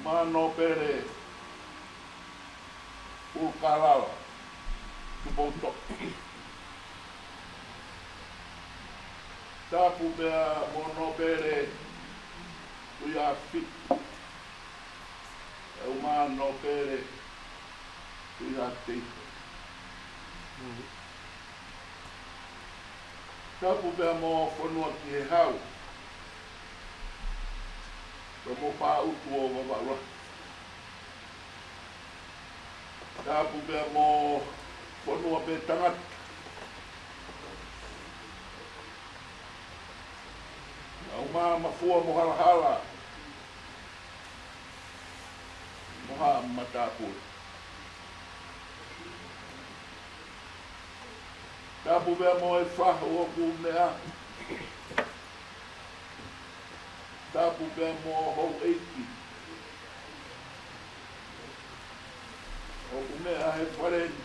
mo Nōpele Ulukalala Tupoutoʻa. Tapu pea mo Nōpele Tuʻiʻāfiti, ʻa e ʻumaʻā Nōpele Tuʻiʻāteiho. Tapu pea mo Fonuakihehau, pea mo Paʻutu ʻo Vavaʻu Lahi. Tapu pea mo Fonuapē Tangata, ʻa e ʻumaʻā Mafua mo Halahala mo Haʻa Matāpule. Tapu pea mo e fahu ʻoku meʻa. Tapu pea mo houʻeiki ʻoku meʻa he fale ni.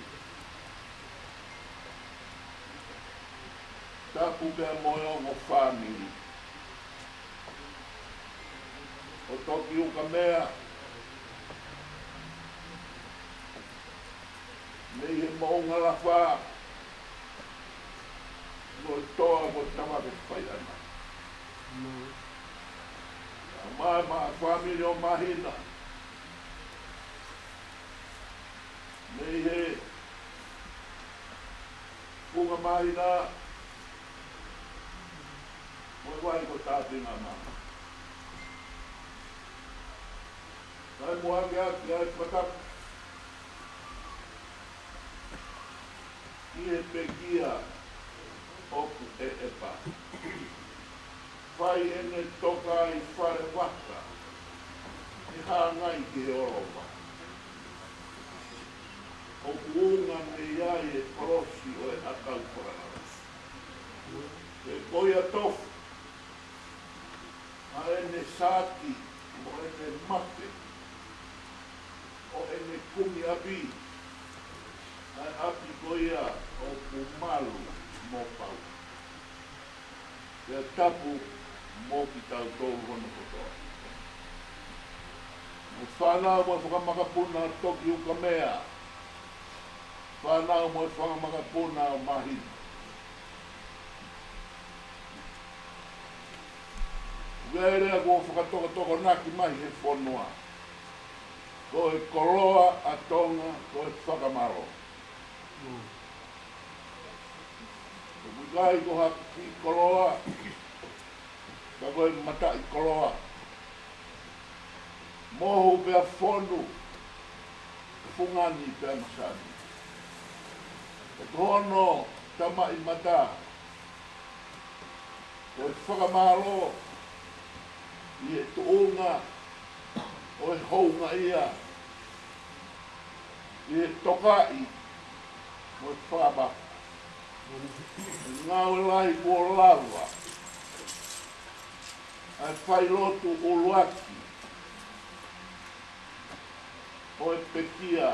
Tapu pea mo e ongo fāmili ʻo Toki Ukamea, mei he Moʻunga Lafa, mo e toa ko Tavake Faiʻana. ʻA e maʻa fāmili ʻo Māhina, mei he Funga Māhina mo e vai ko Tāpingama. Kae muʻaki ʻa e fakatapu ki he pekia ʻoku ʻeʻepa, fai ʻene toka ʻi Falevaka, ʻe hāngai ki he ʻolova. ʻOku unga mei ai e kolosi ʻo e ʻakau fakalava. He ko ia tofu ʻa ʻene sāti mo ʻene mape, ʻo ʻene kumi ʻapi, ʻApi ko ia ʻoku malu mo pau, pea tapu mo kitautolu hono kotoa. Mo e fānau mo e fanga makapuna ʻo Toki Ukamea, fānau mo e fanga makapuna ʻo Māhina. Ko e lea kuo fakatokotokonaki mai he fonua: Ko e koloa ʻa Tonga ko e fakamālō. ʻOku ʻikai ko ha kiʻi koloa, ka ko e mataʻikoloa. Mohu pea fonu, fungani pea masani. Ko hono tamaʻimata ko e fakamālō ʻi he tuʻunga ʻo e houngaʻia, ʻi he tokaʻi mo e fakapapa. Ngāue lahi kuo lava ʻa e failotu ʻuluaki ʻo e pekia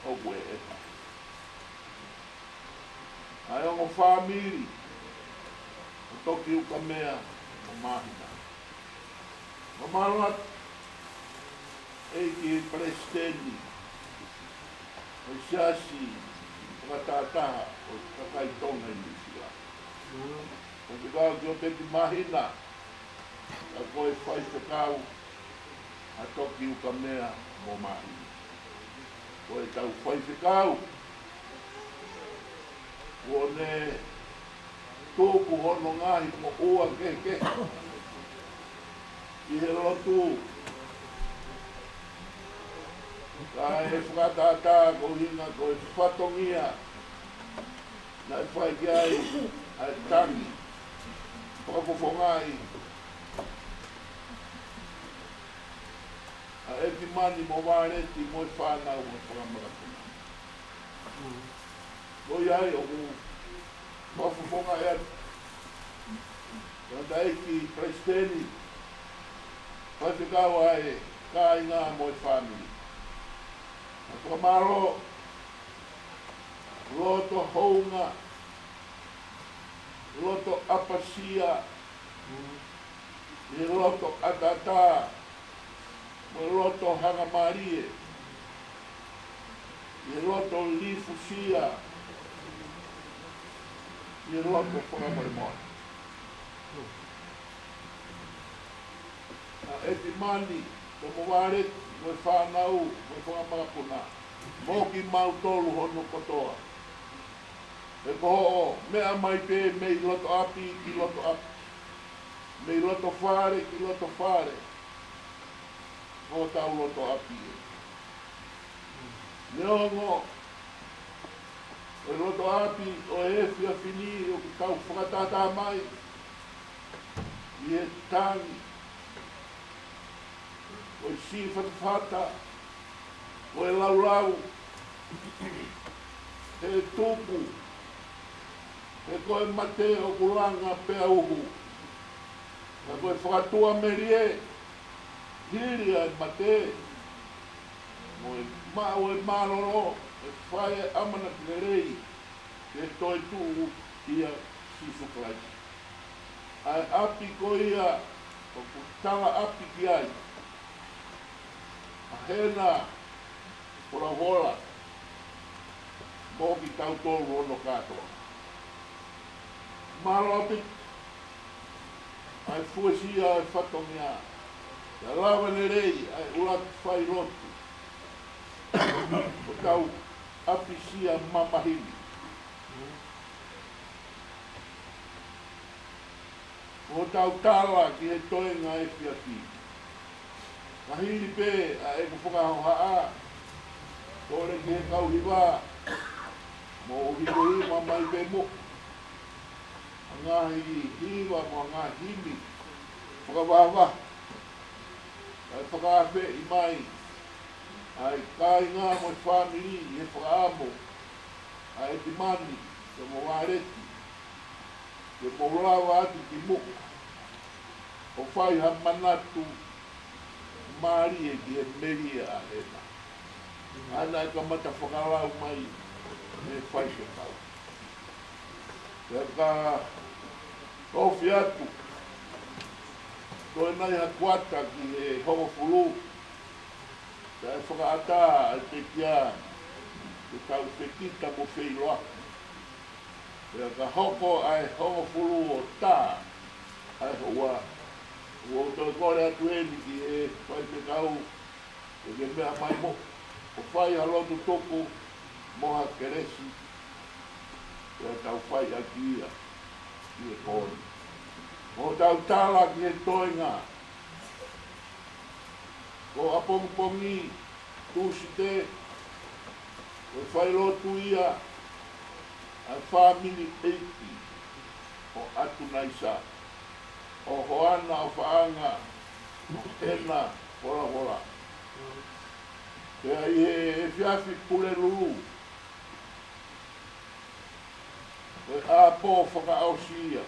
ʻoku ʻeʻepa, ʻa e ongo fāmili ʻo Toki Ukamea mo Māhina. Fakamālō atu ʻEiki Palesiteni ʻo e Siasi Fakatātā ʻo e Kakai Tonga ʻi Nuʻu Sila. Ko e Faifekau Kiopeti Māhina, ka ko e Faifekau ʻa Toki Ukamea mo Māhina. Ko ʻetau faifekau kuo ne tuku hono ngaahi moʻua kehekehe ʻi he lotu, kae fakatātā koeʻuhi ko e fatongia naʻe fai ki ai ʻa e tangi fakafofongaʻi ʻa ʻEtimani mo Vāleti mo e fānau mo e fanga makapuna. Ko ia ai ʻoku fakafofongaʻi atu ʻe he ʻEiki Palesiteni, Faifekau, ʻa e kāinga mo e fāmili. ʻA e fakamālō, loto hounga, loto ʻapasia, ʻi he loto ʻataʻatā, mo e loto hangamālie, ʻi he loto lifusia, ʻi he loto fakamolemole. ʻA ʻEtimani, mo Vāleti, mo e fānau, mo e fanga makapuna, mo kimautolu hono kotoa. He ko hoʻo meʻa mai pē mei loto ʻapi ki loto ʻapi, mei loto fale ki loto fale, ko hotau loto ʻapi ē. Neongo ko e loto ʻapi ʻo e efiafi ni ʻoku tau fakatātā mai ʻi he tangi, ko e sīfatafata, ko e laulau, he tuku, he ko e mate ʻoku langa pea uhu. Ka ko e fakatuʻamelie, hili ʻa e mate, mo e maʻu e mālōlō, ʻe fai e ʻamanaki lelei ke toetuʻu ʻia Sīsū Kalaisi. ʻA e ʻapi ko ia ʻoku tala ʻapi ki ai ʻa Hena Folofola mo kitautolu hono kātoa. Mālō ʻaupito ʻa e fuesia ʻa e fatongia, ʻa e lava lelei ʻa e ʻuluaki failotu ʻo hotau ʻapisia mamahi ni, ʻo hotau tala ki he toenga efiafi. Ka hili pē ʻa ʻeku fakahohaʻa, kole ki he kau hiva, mou hikohiko mai pē muʻa ʻa e ngaahi hiva mo e ngaahi himi fakavahavaha, kae fakaafeʻi mai ʻa e kāinga mo e fāmili ʻi he fakaʻamu ʻa ʻEtimani mo Vāleti, ke mou lava atu ki muʻa ʻo fai ha manatu mālie ki he melie ʻa Hena. ʻA ʻa ia naʻe kamata fakalau mai ʻe he faifekau. Pea ka ofi atu, toe nai ha kuata ki he hongofulu, pea ʻe fakaʻatā ʻa e pekia ke tau fekita mo feiloaki. Pea ka hoko ʻa e hongofulu ʻo tā ʻa e houa, ʻoku ou toe kole atu eni ki he faifekau, ʻe ke meʻa mai mo, ʻo fai ha lotu tuku mo ha kelesi, pea tau fai ʻaki ia ʻi he pō ni. Mo tau tala ki he toenga, ko ʻapongipongi Tūsite, ʻe fai lotu ia ʻa e fāmili ʻeiki ʻo ʻAtunaisa, ʻo Hoana ʻOfaʻanga, ʻo Hena Folafola. Pea ʻi he efiafi Pulelulu, ko e ʻapo fakaʻosi ia.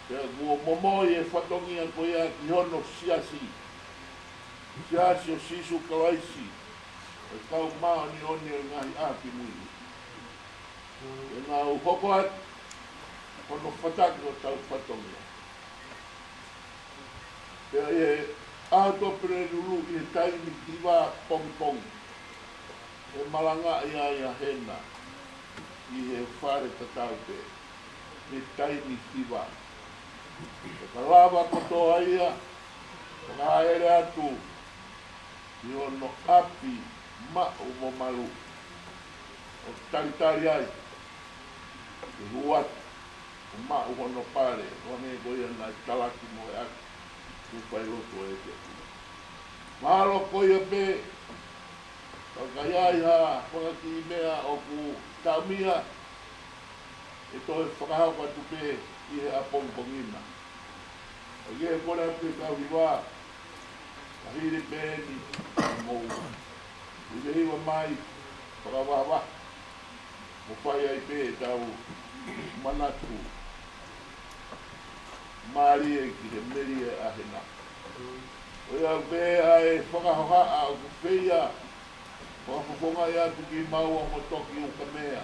Pea kuo momoi e fatongia ko ia ki hono siasi, Siasi ʻo Sīsū Kalaisi ʻo e Kau Māʻoniʻoni ʻo e Ngaahi ʻAho Kimui. Pea naʻa ku hoko atu hono fataki ʻo tau fatongia. Pea ʻi he ʻaho Tuʻapulelulu ʻi he taimi hiva pongipongi, ʻe malangaʻi ai ʻa Hena ʻi he fale tatau pē ʻi he taimi hiva. Pea ka lava kotoa ia, pea ka hāʻele atu ʻi hono ʻapi maʻu mo malu, ʻo talitali ai ke hū atu ʻo maʻu hono pale, ʻo hangē ko ia naʻe talaki mo e ʻaki ke fai lotu ʻe he ʻEiki. Mahalo ko ia pē, ka ʻi ai ha fanga kiʻi meʻa ʻoku taumia, ʻe toe fakahoko atu pē ʻi he ʻapongipongi na. ʻA ia ʻe kole atu ki he kau hiva, ka hili pē eni, mou ʻi he hiva mai, fakavahavaha, mo fai ai pē ʻetau manatu mālie ki he melie ʻa Hena. ʻOiauē pē ʻa e fakahohaʻa ʻoku feia, fakafofongaʻi atu kimaua mo toki ukamea.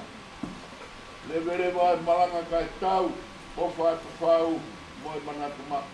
Leveleva e malanga kae tau, ʻofa atu fau mo e manatu maʻu.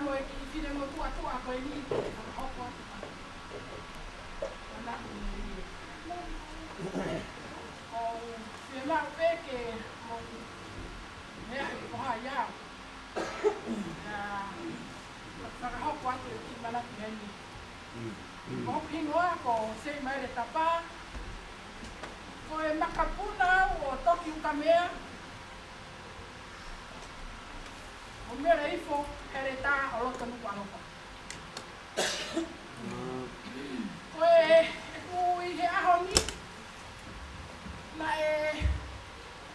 Mo e kiʻi finemotuʻa tuʻa ko eni ke fakahoko atu ʻa e manatu melie. ʻOku ou fiemaʻu pē ke mou meaʻi ko hai au. ʻIo, fakahoko atu e kiʻi manatu melie. Ko hoku hingoa ko Seimaile Tapa. Ko e makapuna au ʻo Toki Ukamea, ʻo Mele Ifo Heletā ʻo loto Nukuʻalofa. Ko e, ʻeku ʻi he ʻaho ni, naʻe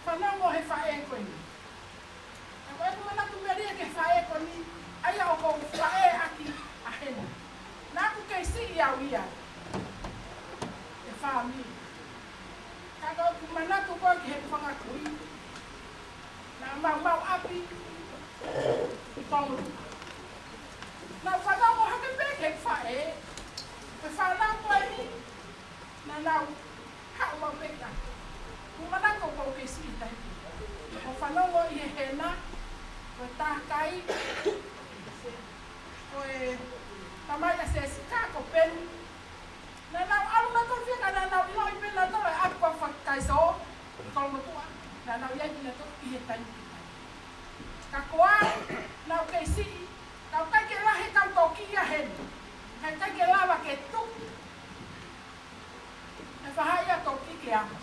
fanongo he faʻē ko eni. Ka ko ʻeku manatu melie ki he faʻē ko eni, ʻa ia ʻoku ou faʻē ʻaki ʻa Hena. Naʻá ku kei siʻi au ia he fāmili. Ka ko ʻeku manatu ko ē ki heʻeku fanga kui, naʻa mau maʻu ʻapi ʻi Tonguluʻa. Naʻá ku fanongo hake pē ki he faʻē, ko e fānau ko eni, naʻa nau haʻu maʻu pē ki ʻapi. Ko e manatu ko ē ke siʻi tahi. Ko e fanongo ʻi he Hena, ko e takai, ko e tamai ʻa Sesika, ko Peni. Naʻa nau ʻalu nautolu fika, naʻa nau ʻiloʻi pē nautolu e ʻapi ko Fakakaiso, Kolomotuʻa, naʻa nau ʻi ai kinautolu ʻi he taimi ko ē. Ka ko au, naʻá ku kei siʻi, ka ʻoku ʻikai ke lahi e kau toki ia heni. Ka ʻikai ke lava ke tuku e faʻahi ʻa e toki ke ʻalu.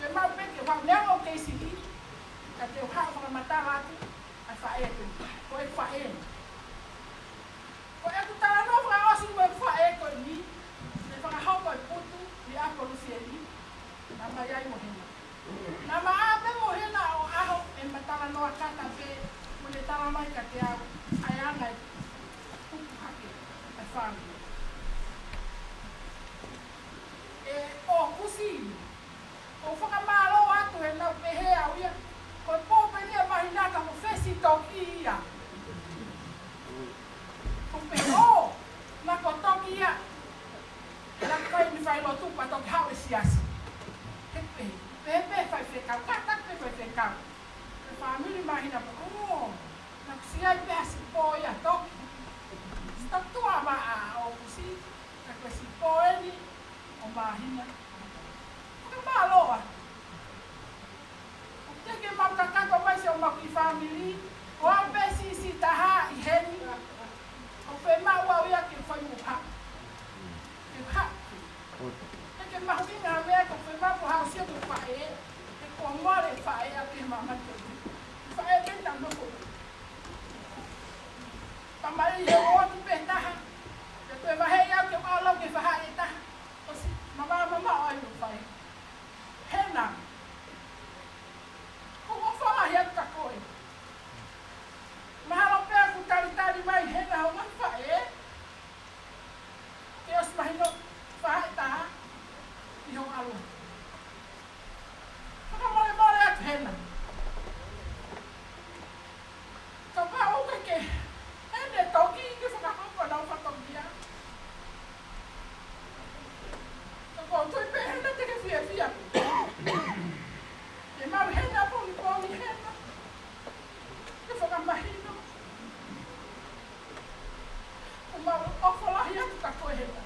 Ke mau pē ke ʻalu, neongo ʻeku kei siʻi, ka te u haʻu fakamatala atu ʻa e faʻē ko ē, ko e faʻē. Ko ʻeku talanoa fakaʻosi mo e faʻē ko eni, ne fakahoko e putu ʻi ʻApolusieli, naʻa ma ʻi ai mo Hena. Naʻa ma ʻā pē mo Hena ʻo ʻaho ʻema talanoa kata pē, mo ne tala mai kiate au ʻa e anga e tupu hake ʻa e fāmili. ʻE ʻOkusi, ʻoku ou fakamālō atu he naʻá ku pehē au ia, ko e pō pē ʻeni ʻa e māhina ka ko e fesi toki ia. Ko e pehē, ʻō, naʻa ko e toki ia. Naʻa ku fai ni fai lotu pea toki haʻu e siasi. He pehē, pehē pē faifekau, kātaki pē faifekau. Ko e fāmili māhina pē, ʻō, naʻa ku sio ai pē ha siʻi pō ia toki. Siʻi toki tuʻa maʻa ʻOkusi, ka ko e siʻi pō ʻeni ʻo māhina. Fakamālō atu. ʻOku teʻeki ke mau kakato mai siʻomau kiʻi fāmili, ko au pē siʻisiʻi taha ʻi heni, ʻoku fiemaʻu au ia ke fai mo ha. Ke ha. Teʻeki ke mahuʻinga ha meʻa, ʻoku fiemaʻu ke haʻu ʻo sio ki he faʻē, he kuo mole e faʻē ʻaki e māmani ko eni. Faʻē ke na nofo. Pea mai he ʻoatu pē taha, pea toe vaheʻi au ke ʻalu au ki he faʻē ʻe taha. ʻOsi, mamaʻo, mamaʻo ai mo e faʻē. Hena. ʻOku ou ʻofa lahi atu kia koe. Mahalo pē kuo talitali mai Hena hoʻo ngaahi faʻē, ke ʻosi mahino faʻē ʻe taha ʻi hoʻo ʻalu. Fakamolemole atu Hena. Kapau ʻoku ʻikai ke ʻi ai e toki ke fakahoko ʻenau fatongia, ka ʻoku ou tui pē Hena te ke fiefia. Ke maʻu Hena pongipongi Hena, ke fakamahino ʻoku mau ʻofa lahi atu kia koe Hena.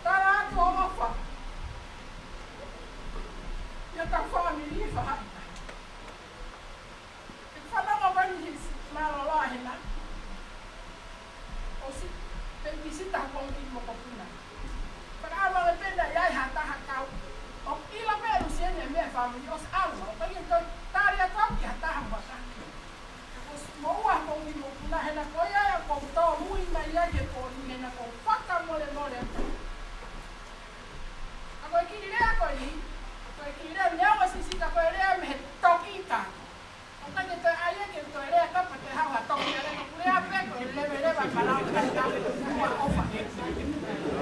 Tala atu hoʻo ʻofa ʻi hotau fāmili faʻahi. Ke fanongo mai ni hisi mālōlō ʻa Hena. ʻOsi pē pisi taha pongi mokopuna. Fakaʻamu ange pē naʻe ʻi ai ha taha kau. ʻOku ʻilo pē ʻe Lusieni e meʻa fāmili ʻosi ʻalu. ʻOku ʻikai ke toe tali atu au ki ha taha mo ha taha. Ka kuo ʻosi moʻua pongi mokopuna Hena ko ia ʻoku ou tōmui mai ai he pō ni Hena ʻoku ou fakamolemole atu. Ka ko e kiʻi lea ko eni, ko e kiʻi lea neongo siʻisiʻi ka ko e lea mei he toki ka. ʻOku ʻikai ke toe ʻai ia ke toe lea ka pea toe haʻu ha toki ʻa e lea ka pule a pē ko e leveleva e palau ka ka ua ʻofa.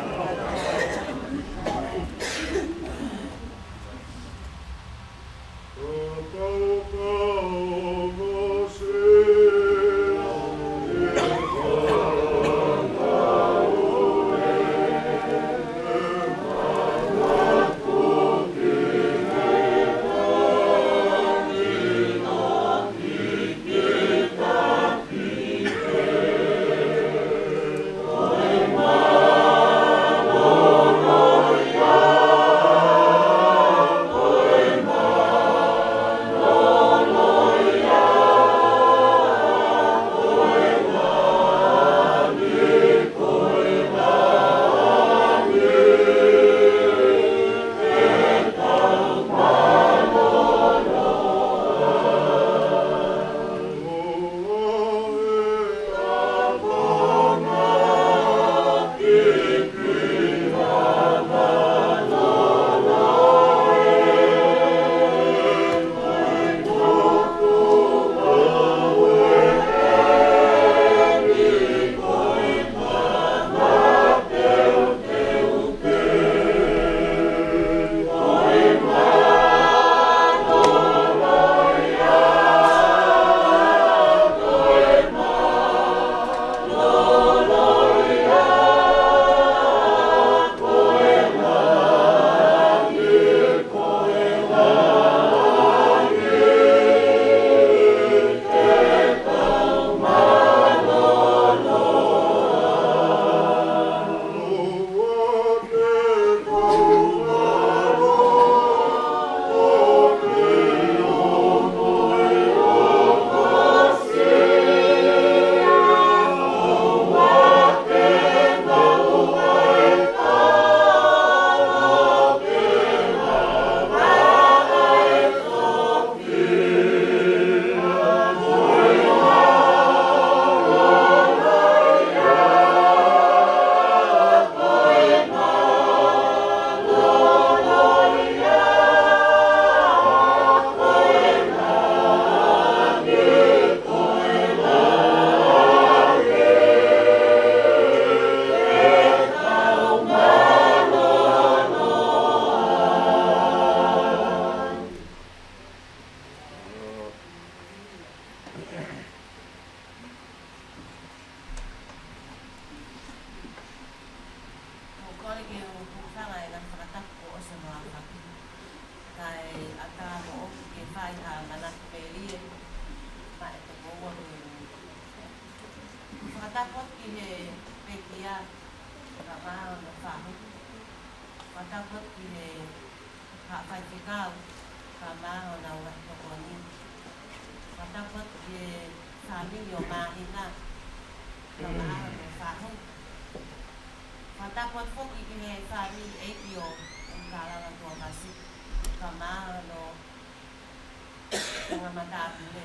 Nātumelie, maʻa e tokoua ko eni. Fakatapu atu ki he pekia, kae ʻumaʻā hono fahu. Fakatapu atu ki he haʻa faifekau, kae ʻumaʻā honau ngaahi tokoni. Fakatapu atu ki he fāmili ʻo Māhina, kae ʻumaʻā hono fahu. Fakatapu atu foki ki he fāmili ʻeiki ʻo ʻUkalala Tuakasi, kae ʻumaʻā hono fanga matāpule.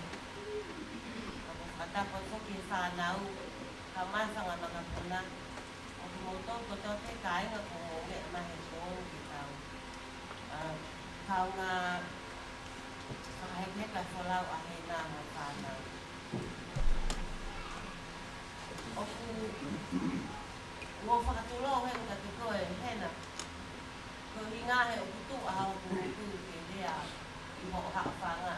Pea ʻoku ou fakatapu atu foki ki he fānau, kae ʻumaʻā e fanga makapuna, ʻo kimoutolu kotoa pē kāinga kuo mou meʻa mai he pō ni ke tau, ā, kaungā fakahekeheka e folau ʻa Hena mo e fānau. ʻOku ou fakatulou heni kiate koe Hena, ko e ʻuhinga he ʻoku tuʻu ʻa hoku ngutu ke lea ʻi hoʻo haʻofanga.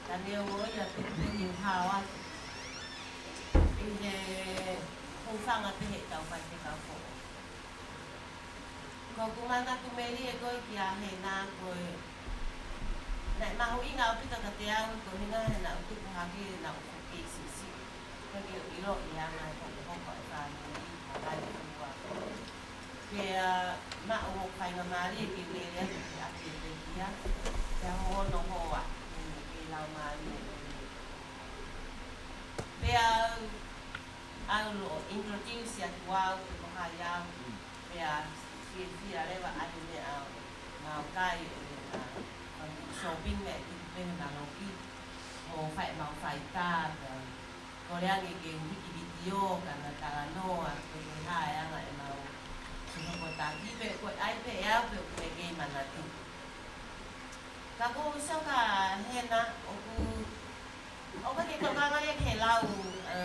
Ka neongo ia, tuku pē ke u hao atu ʻi he hūfanga pē heʻetau faifekau foʻou. Ko ʻeku manatu melie ko ē kia Hena ko e, naʻe mahuʻinga ʻaupito kiate au, ko e ʻuhinga he naʻá ku tupu hake naʻá ku foki siʻisiʻi. Ka ke u ʻiloʻi e anga e hokohoko e fāmili, ko e kakai ʻe ua. Pea maʻu hoku faingamālie ke u lele atu ki ʻapi ʻo e pekia, pea hono hoa, ke ne kei laumālie. Pea ʻalu ʻo introduce atu au, pe ko hai au, pea fiefia leva ai meʻa ʻo mau kai ʻo e, ā, shopping meʻa ki pē he maloki, mo fai mau faitā, pea kole ange ke u hiki vitiō, ka na talanoa, pe ko e hā e anga ʻemau fehokotaki, pe ko e ʻai pē ʻe au, pe ʻoku ne kei manatu. Ka ʻoku ou sio kia Hena, ʻoku, ʻoku ʻikai ke tokanga ia ki he lau, ē,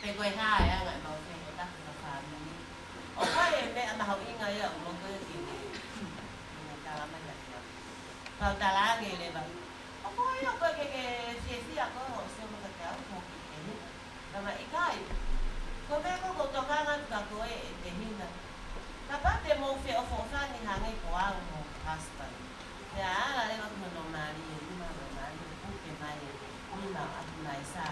pe ko e hā e anga ʻemau fehokotaki fakafāmili. ʻOku ʻi ai e meʻa mahuʻinga ia ʻoku loto ia ke ne, ke ne tala mai kiate au. Pea u tala ange leva, ʻoku ʻikai ke, ke fiefia koe hoʻo sio mai kiate au, ko e kiʻi ʻeni. Tama ʻikai. Ko e meʻa ko ē ʻoku ou tokanga atu kia koe ʻe Tehina. Kapau te mou feʻofoʻofani hangē ko au mo hoku husband, pea ala leva ki hono mālie, nima hono mālie, puke mai e nima ʻo ʻAtunaisa.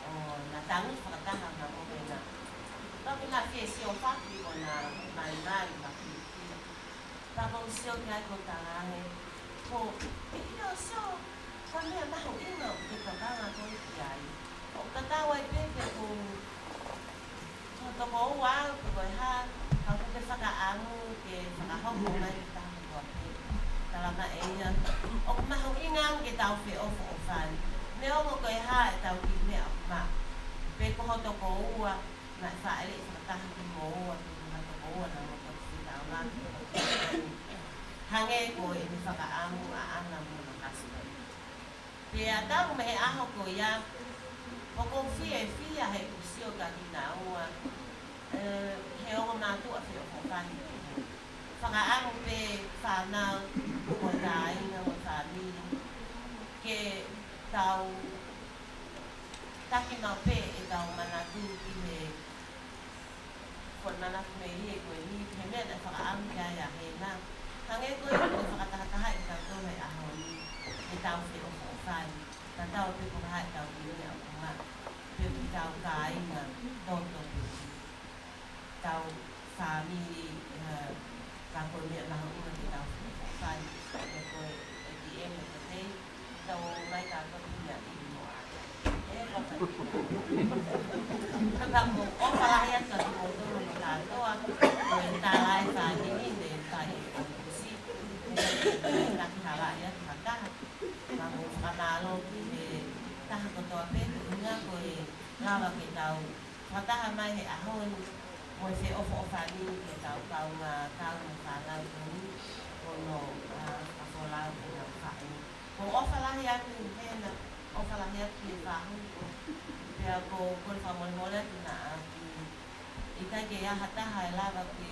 ʻO na tangutu fakataha na mo Hena. Pea ʻoku na fie siofaki ko na malimali ma fiefia. Pea ʻoku ou sio ki ai ʻoku ou tala ange, ko e ʻio sio, ko e meʻa mahuʻinga ʻoku ke tokanga koe ki ai. ʻOku tatau ai pē pe ko, ko e tokoua au pe ko e hā, ka ʻoku ke fakaʻamu ke fakahoko mai ki he taha kotoa pē. Tala mai ʻe ia, ʻoku mahuʻinga ange ke tau feʻofoʻofani. Neongo ko e hā ʻetau kiʻi meʻa ʻoku maʻu. Pe ko ho tokoua, naʻe fāʻeleʻi fakataha kimoua, pe ko ha tokoua naʻa mou toki fetaulaki, hangē ko ʻene fakaʻamu ʻaʻana mo hono husband. Pea talu mei he ʻaho ko ia, ʻoku ou fiefia heʻeku sio kia kinaua, ē, he ongo mātuʻa feʻofoʻofani. Fakaʻamu pē fānau, mo e kāinga, mo e fāmili, ke tau taki maʻu pē ʻetau manatu ki he foʻi manatu melie ko eni, he meʻa naʻe fakaʻamu ki ai ʻa Hena. Hangē ko ia ʻoku fakatahatahaʻi kitautolu he ʻaho ni, ke tau feʻofoʻofani. Tatau pē pe ko e hā ʻetau kiʻi meʻa ʻoku maʻu, pe ko ʻetau kāinga, toto pe ko ʻetau fāmili, ē, ka ko e meʻa mahuʻinga ke tau feʻofoʻofani. Pea ko e ʻEiki ʻEme Tatei, tau mai ka ko e meʻa ʻi muʻa. Ē, papa. Ka ka mo, ʻofa lahi atu kiate kimoutolu kātoa, ko e tala e fāmili, ne fai e kusi. Ka ki hala ia ki ha taha. Ka ʻoku ou fakamālō ki he taha kotoa pē, ko e ʻuhinga ko e lava ke tau fakataha mai he ʻaho ni, mo e feʻofoʻofani ke tau kaungā kau mo e fānau ko eni, ko hono, ā, fakafolau ki heʻenau faʻē. ʻOku ou ʻofa lahi atu Hena, ʻofa lahi atu ki he fahu, pea ʻoku ou kole fakamolemole atu naʻa ku ʻikai ke ʻi ai ha taha ʻe lava ke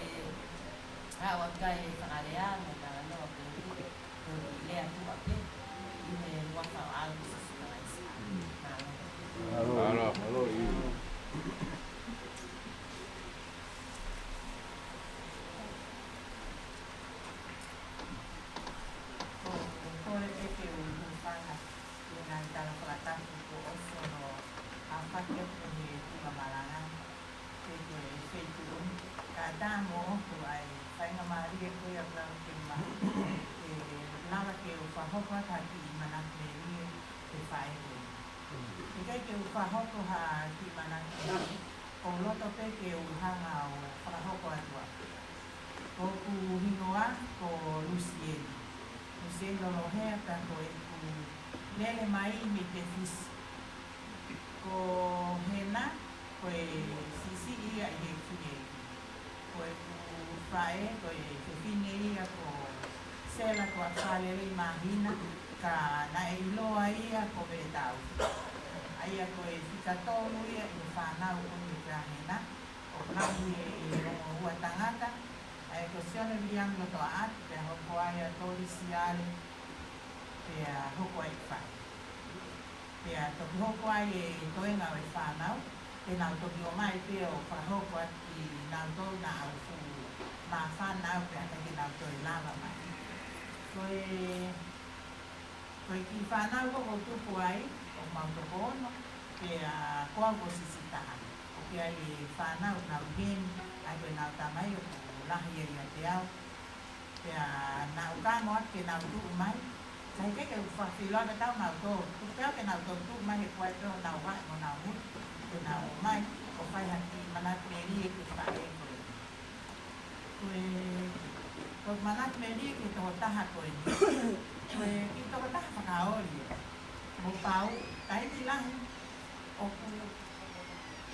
aʻu atu ki ai e fakalea mo e talanoa ko eni, ko e kiʻi lea tuʻa pē, ʻi he huafa ʻo ʻAlo mo Sīsū Kalaisi. Mālō. Mālō. Mālō. Ko e kole pē ke u Mo ʻoku ʻai faingamālie ko ia ʻoku lava ke ma, ʻe lava ke u fakahoko atu ha kiʻi manatu melie ki he faʻē ko eni. ʻIkai ke u fakahoko ha kiʻi manatu melie, ʻoku ou loto pē ke u hanga ʻo fakahoko atu ā. Ko hoku hingoa ko Lusieni. Lusieni Lolohea, pea ko ʻeku lele mai mei Tefisi. Ko Hena, ko e siʻisiʻi ia ʻi he fefine. Ko ʻeku faʻē, ko e fefine ia ko Sela Tuʻafalelei Māhina, ka naʻe ʻiloa ia ko Meletau. ʻA ia ko e fika tolu ia ʻi he fānau ko eni ʻa Hena, ʻoku lahi ʻi he ongo ua tangata, ʻa ia ko Sione Viliami Lotoʻaʻatu, pea hoko ai ʻa Toli Siale, pea hoko ai ʻeku faʻē. Pea toki hoko ai e toenga ʻo e fānau, te nau toki ō mai pē ʻo fakahoko atu kinautolu naʻa nau fuʻu māfana au pea ʻikai ke nau toe lava mai. Ko e, ko e kiʻi fānau ko ē ʻoku ou tupu ai, ʻoku mau toko ono, pea ko au ko e siʻisiʻi taha. ʻOku ʻi ai e fānau ʻoku nau ʻi heni, ʻa ia ko ʻenau tamai ʻoku lahi ia ʻiate au. Pea naʻa ku kamo atu ke nau tuʻu mai. Ka ʻikai ke u fakafeʻiloaki ʻe taha mautolu. Tuku pē au ke nau toe tuʻu mai he kuo ʻi ai pē honau vaʻe mo honau ngutu ke nau ō mai ʻo fai ha kiʻi manatu melie ki he faʻē ko eni. Ko e, ko e manatu melie ki he tokotaha ko eni. Ko e kiʻi tokotaha fakaoli ia. Mo pau, taimi lahi, ʻoku,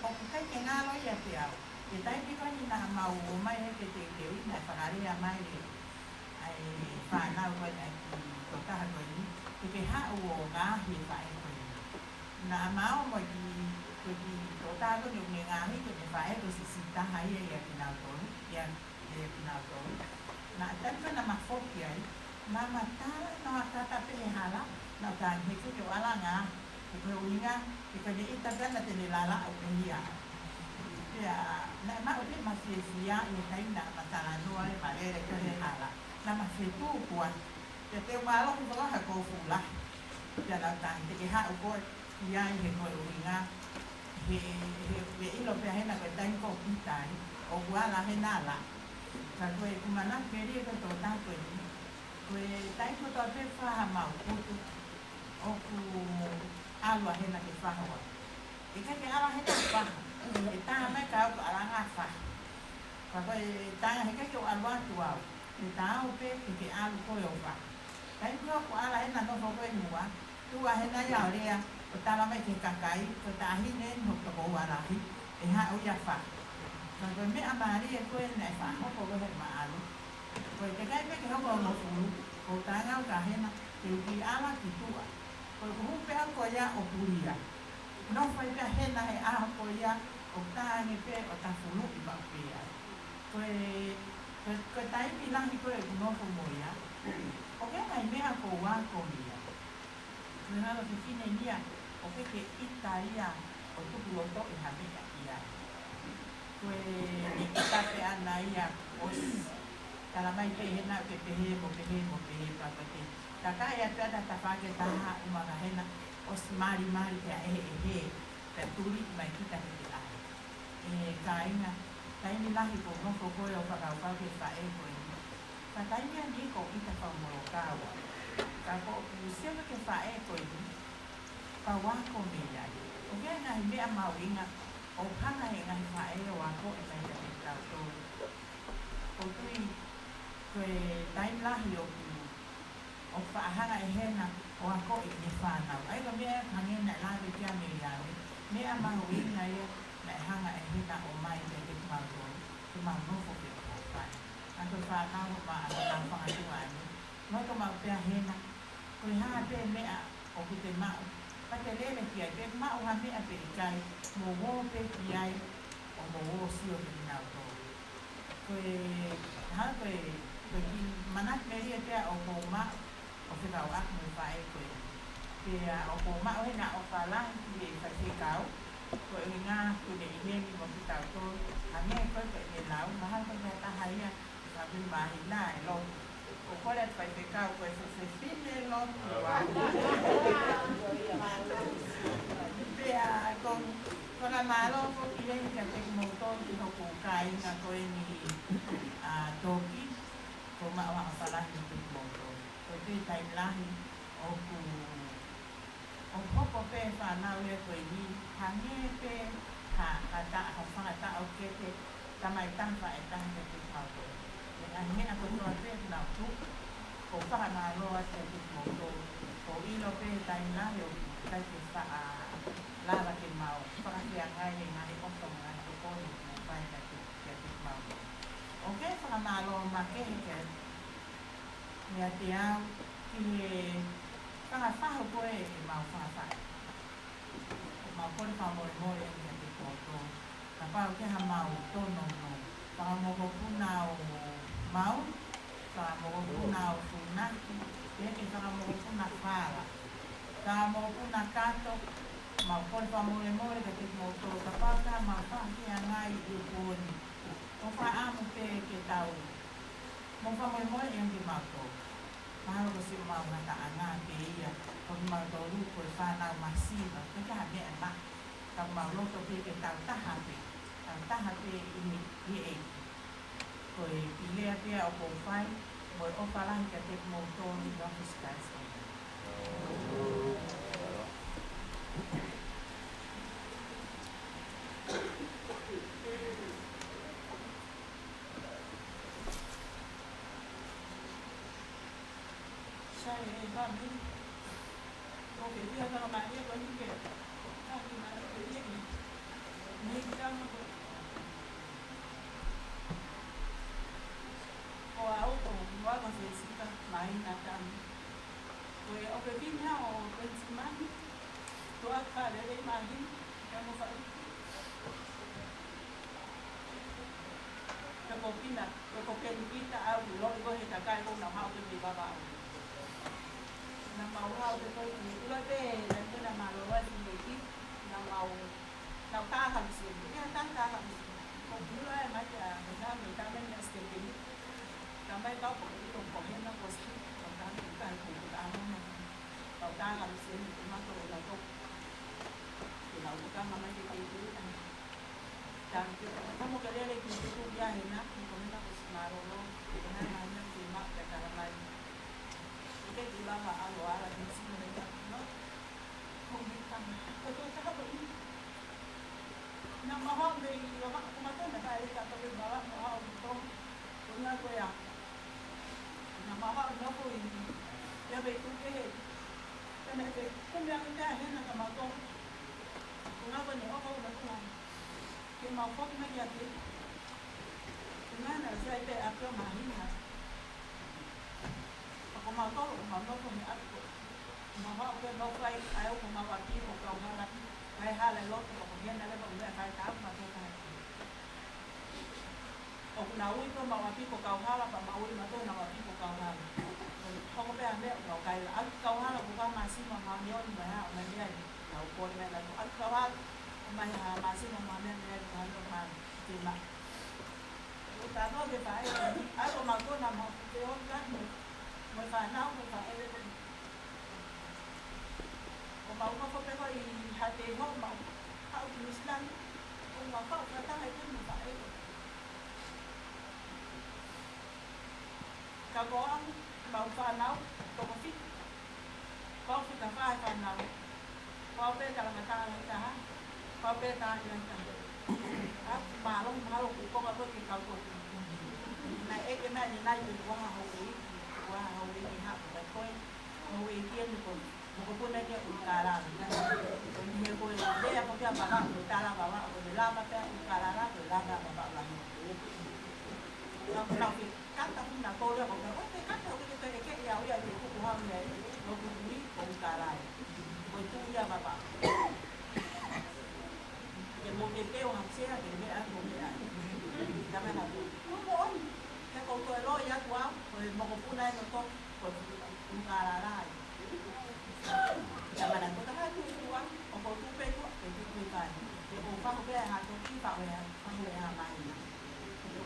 ʻoku ʻikai ke ngalo ia ʻiate au. He taimi ko eni naʻa mau ō mai he ke teuteu ina e fakalea mai e, ʻa e fānau ko eni ʻa e kiʻi tokotaha ko eni, ke ke haʻu ʻo ngaahi e faʻē ko eni. Naʻa mau mo e kiʻi, ko e kiʻi tokotaha ko eni ʻoku ne ngaahi ko eni e faʻē ko e siʻisiʻi taha ia ʻia kinautolu, ʻia, ʻia kinautolu. Naʻa taimi ko ē naʻa ma foki ai, naʻa ma tala noa kata pē he hala, naʻa ku tangi he ʻikai ke u ʻalu ʻo ngaahi, he ko e ʻuhinga, he ko ʻene ʻita pē naʻa te ne lalaʻu pē ia. Pea, naʻe maʻu pē ʻema fiefia ʻi he taimi naʻa ma talanoa ai ma lele ko ē he hala. Naʻa ma fetuku ai. Pea te u mālohi ko ha kofu lahi. Pea naʻa ku tangi te ke haʻu koe ki ai he ko e ʻuhinga. He, he, he ʻilo pē ʻa Hena ko e taimi ko ē ʻoku ʻita ai, ʻoku ala Hena ʻo lalaʻu. Ka ko ʻeku manatu melie ki he tokotaha ko eni. Ko e taimi kotoa pē ʻoku faha mau putu, ʻoku ʻalu ʻa Hena ke faha. ʻIkai ke ʻalu ʻa Hena ʻo faha. ʻE tā mai ka ʻoku ʻalu ʻa Hena ʻo faha. Ka ko e taimi he ʻikai ke u ʻalu atu au, ʻe tā au pē ke ke ʻalu koe ʻo faha. Taimi ko ē ʻoku ʻalu ʻa Hena ʻo nofo ko ē ʻi muʻa, tuʻu ʻa Hena ia ʻo lea, ʻo tala mai ki he kakai, ko e taʻahine eni hoku tokoua lahi, ʻe haʻu ia ʻo faha. Ka ko e meʻa mālie ko ē naʻe fakahoko ko ē he maʻalu. Ko e teʻeki ai pē ke hoko ʻa e ngofulu, ko e taʻanga ʻo ka Hena, te u kiʻi ʻalu ki tuʻa. Ko ʻeku hū pē au ko ia ʻo pulia. Nofo ai pē ʻa Hena he ʻaho ko ia, ʻo tā ange pē ʻo tafuluʻi maʻu pē ai. Ko e, ko e, ko e taimi lahi ko ē ʻeku nofo mo ia, ʻoku ʻi ai e ngaahi meʻa ʻoku ou ako mei ai. Ko e ngaahi fefine ni ia, ʻoku ʻikai ke ʻita ia ʻo tuku loto ʻi ha meʻa ia. Ko ʻene ʻita pē ʻana ia ʻosi. Tala mai pē Hena ke pehē mo pehē mo pehē pea ko e takai atu ʻa e tafaʻaki ʻe taha ʻuma ka Hena ʻosi malimali pea ʻeheʻehe. Pea tuli mai kita ki te ʻaho. ʻE kāinga, taimi lahi ʻoku ou nofo ko ē ʻo fakakaukau ki he faʻē ko eni. Ka taimi ʻa eni ʻoku ou ʻita fakamolokau. Ka ko ʻeku sio ki he faʻē ko eni, pea u ako mei ai. ʻOku ʻi ai e ngaahi meʻa mahuʻinga ʻoku hanga ʻe he ngaahi faʻē ʻo akoʻi mai kiate kitautolu. ʻOku ou tui, ko e taimi lahi ʻoku ʻoku faʻa hanga ʻe Hena ʻo akoʻi ʻene fānau. ʻA ia ko e meʻa ʻoku hangē naʻe lave ki ai Meliame, meʻa mahuʻinga ia naʻe hanga ʻe Hena ʻo ʻomai kiate kimautolu, ke mau nofo pē ʻo fai. ʻA ko e fānau ma, ʻa ko e fanga tuʻa ni. Loto maʻu pē ʻa Hena, ko e hā pē meʻa ʻoku te maʻu, pea te lele ki ai, pe maʻu ha meʻa pe ʻikai, mou ō pē ki ai, ʻo mou ō ʻo sio ki kinautolu. Ko e, ha, ko e, ko e kiʻi manatu melie pē ʻoku ou maʻu, ʻo fekauʻaki mo e faʻē ko ē. Pea ʻoku ou maʻu ʻe Hena ʻofa lahi ki he faifekau, ko e ʻuhinga ʻoku ne ʻi heni mo kitautolu, hangē ko ē ko ʻene lau, mahalo ko e meʻa taha ia, ka pē mahina e lotu. ʻOku kole atu Faifekau ko e fuʻu fefine lotu ʻa. Pea ko, ko e fakamālō foki heni kiate kimoutolu ki hoku kāinga ko eni Ko e maʻu ʻofa lahi ʻa kimoutolu. Ko e taimi lahi ʻoku, ʻoku hoko pē fānau ia ko eni, hangē pē ha, ha taʻa, ha fanga taʻokete, tamai taha, faʻē taha kiate kimautolu. Mei he ngaahi meʻa kotoa pē naʻa nau tuku, ʻoku ou fakamālō atu kiate kimoutolu. ʻOku ou ʻilo pē taimi lahi ʻoku ʻikai ke faʻa lava ke mau fakafeangai he ngaahi ʻofa mo e ngaahi tokoni ʻoku mou fai kiate, kiate kimautolu. ʻOku ou fakamālō makehe kiate au ki he fanga fahu ko ē ʻemau fanga faʻē. ʻOku mau kole fakamolemole eni kiate kimoutolu. Kapau ʻoku ʻi ai haʻamau tōnounou, fanga mokopuna ʻo Maui, fanga mokopuna ʻo Funaki, pe ko e fanga mokopuna fala, fanga mokopuna kato, mau kole fakamolemole kiate kimoutolu. Kapau ʻoku ʻi ai haʻamau fakafeangai ʻi he ʻaho ni, ʻoku ou fakaʻamu pē ke tau mou fakamolemole eni kiate kimautolu. Mahalo ko siʻomau ngataʻanga pē ia, ko kimautolu ko e fānau masiva, ʻikai ha meʻa ʻe maʻu. Ka ʻoku mau loto pē ke tau taha pē, tau taha pē ʻi he, ʻi he ʻEiki. Ko e pile pē ia ʻoku ou fai, mo e ʻofa lahi kiate kimoutolu ʻi he huafa ʻo Sīsū Kalaisi. Sai, ʻe fāmili. ʻOku ou fiefia ʻaupito he ko eni ke, ka ki mai ko eni. Mei ka ma ko. Ko au ko Noa Mafesika Maina Tami. Ko e ʻofefine ʻo Penisimani, Tuʻa Kalele Mahina, ka mo fai. Pea ko Pina, pea ko Peni Pita au lo i ko he kakai ko na mau ke me baba au. Na mau hau ke ko i ʻilo pē, na ko na mau lo ai ki me ki, na mau, na tā ka misi, ke tā tā ka misi. Ko ʻilo ai mai kia, na me tā me na stepeni. Tamai kau ko ʻilo ko he na ko si, ko tā me ka ko tā na. Kau tā ka misi, ko ma ko na ko. Ke na ko ka ma mai ke ke. Thank you. Ka mo ke lele ki tuku ia hena, ki ko hena ko si mālōlō, ko hena mai ia ki ma ka tala mai. Ke ki lava alo ala ki si mo hena, no? Ko mi ka ma, ko to ta ko i. Na maha me i lava ko ma to na ka e ka to ke lava mo au to. Ko na ko ia. Na maha no ko i. Ia be tu ke he. Ia me ke, ko mi a ke hena ka ma to. Ko na ko ne o ko na ko na. Ke mau foki mai kiate ia. Ko e ngaahi meʻa sai pē ʻa e ʻapi ʻo Mahina. Ka ko mautolu, ko mau nofo he ʻapi ko. Ko mau haʻu ke nofo ai, ʻa e ʻū ko mau ʻapi ko Kauhala. Kae hala ʻi loto, ko hena leva ʻū meʻa kae taau mautolu kae. ʻOku na ui ko mau ʻapi ko Kauhala, pea mau ui mautolu na ʻapi ko Kauhala. Hoko pē ʻa e meʻa ʻoku mau kaila. ʻAlu ki Kauhala, ko ka māsima mau ni oni, mai ha, mai meʻa ni. Na u kole mai na tu atu kawal, mai ha māsima mo ha meʻa meʻa ni mahalo ma te ma. Ko e tano ke fai, ʻa ko ma kona ma te o ka mo, mo e fānau mo fai ko. Ko ma uma ko pe ko i ha te ho ma, ha u ki New Zealand, ko ma ka u ka taha i te mo fai ko. Ka ko au, mau fānau, toko fitu. Pau fika fā e fānau. Pau pē talangataʻa lahi taha. Pau pē taʻahine lahi taha. ʻA, mālō, mālō, kuo konga koe ke kau koe. Naʻe ʻeke mai ʻe Nai pe ko ha houʻeiki, ko ha houʻeiki ha, ko e koe, houʻeiki eni ko, mokopuna eni ʻo ʻUlukalala. Ko eni he ko e lea ko pea vava, ko e tala vava, ko e lava pea ʻUlukalala, ko e lava vava lahi. Ka, ka, Kata puna tole ko ka, ko te kata ko te ke ke ia ia te kuku hau ia, ko kuku i, ko ka rai. Ko tu ia papa. Ke mo te te o hapsea, ke me a ko me a. Ka me na ko. Ko mo on, ke ko ko lo ia tua, ko mo ko puna no to, ko ka rai. Ka me na ko ka tu tua, o ko tu pe tua, ke tu pe kai. Ke ko fa ko pe ha to ki fa ko ya, fa ko ya mai.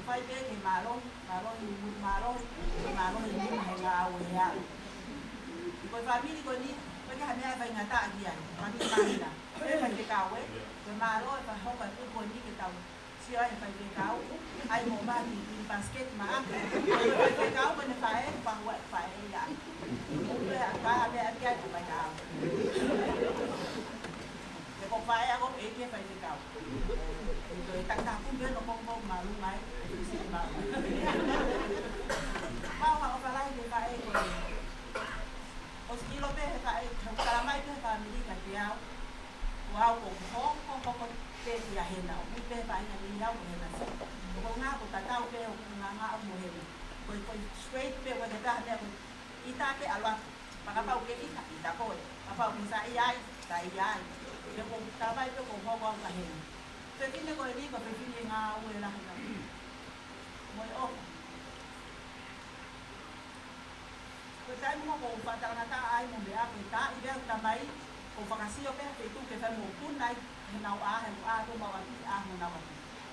Fai pē ke mālohi, mālohi, mālohi, mālohi ni he ngāue ʻa e ʻaho. Ko e fāmili ko eni, ko e ke ha meʻa faingataʻa ki ai, fāmili Mahina. Ko e fai ke kau ē, ko e mālō e fai hoko e kupu ko eni ke tau Sio ai faifekau, ʻai mo mahi ki he pasiketi maʻa. Faifekau ko ʻene faʻē, pahuaʻi faʻē ia. Ko e ʻaka ʻa meʻa ki ai ko e faifekau. He ko e faʻē ʻa ko e ʻeiki ʻa e faifekau. Ko e taki tapu pē no ko ko malu mai. Mau ha ʻofa lahi ki he faʻē ko ē. ʻOsi ʻilo pē he faʻē, he ʻoku talamai pē he fāmili kiate au. Ko au ko ho, ko ho ko te ki a hena, ʻoku pē faʻahinga ni au ko hena si. Ko ngā ko tatau pē ʻoku ngā ngā au mo hena. Ko e, ko e straight pē, ko e te taha mea ko e ʻita ke ʻalu atu. Pea kapau ke ʻita, ʻita koe. Kapau ke saiʻia ai, saiʻia ai. He ʻoku talamai pē ko ho ko au ka hena. Fefine ko eni ko e fefine ngāue lahi lahi. Mo e ʻofa. Ko e taimi ko ē ʻoku ou fakatalangataʻa ai mo meʻa ko e tā ʻi lea tamai, ʻoku ou fakasio pē ha feituʻu ke fai mo puna ai, he nau ʻā, he ʻā, ko mau ʻapi, ʻā, mo nau ʻapi.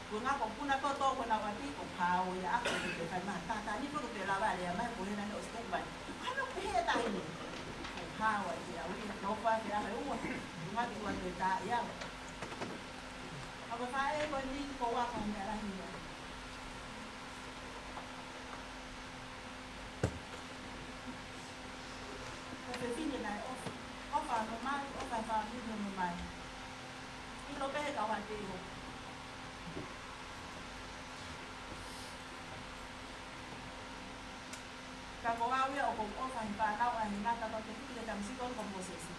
Ko e ngā ʻoku puna pē ʻo tō ko nau ʻapi, ʻoku hao ia ʻaku, ʻoku te fai mai, tā, tā, ni pē ʻoku te lava lea mai, ko hena ne ʻosi tuku mai. Hano pehē tahi ni. ʻOku hao ai ia, ui, nau fai ke ʻaho ua, ngā ki ua te tā ia. ʻA ko e faʻē ko eni ko ua ko e meʻa lahi ia. Ko e fefine naʻe ʻofa, ʻofa ʻa e mamae, ʻofa ʻa e fāmili ʻo e mamae. ʻIlo pē he kau hake iho. Ka ko au ia ʻoku ou ʻofa he fānau ʻa e ngata pau ke tuku le tamasiʻi ko Mōsese.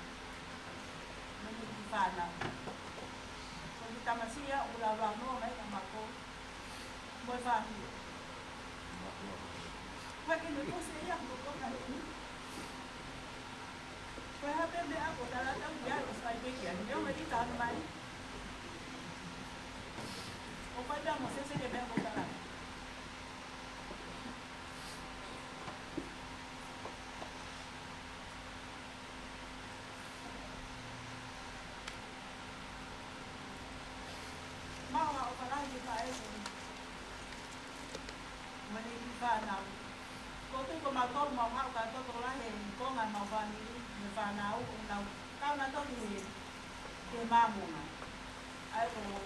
Meni ki fānau. Ko e tamasiʻi ia ʻoku laulau noa mai ka mako. Mo e fāmili. Ko e kene kose ia ko ko ka ni. Ko e hā pē meʻa ʻoku tala tau ia ʻoku sai pē kia. Ni o me ki tāna mai. ʻOku fai pē ʻa Mōsese ke meʻa ʻoku tala. Mau ha ʻofa lahi ki he faʻē ko ē. Mo ʻene kiʻi fānau. Ko e tuʻu ko mautolu mau haʻu kātoa tokolahi he konga mau fāmili, mo e fānau, ʻo nau kau nautolu he, he Māmonga. ʻA ia ko e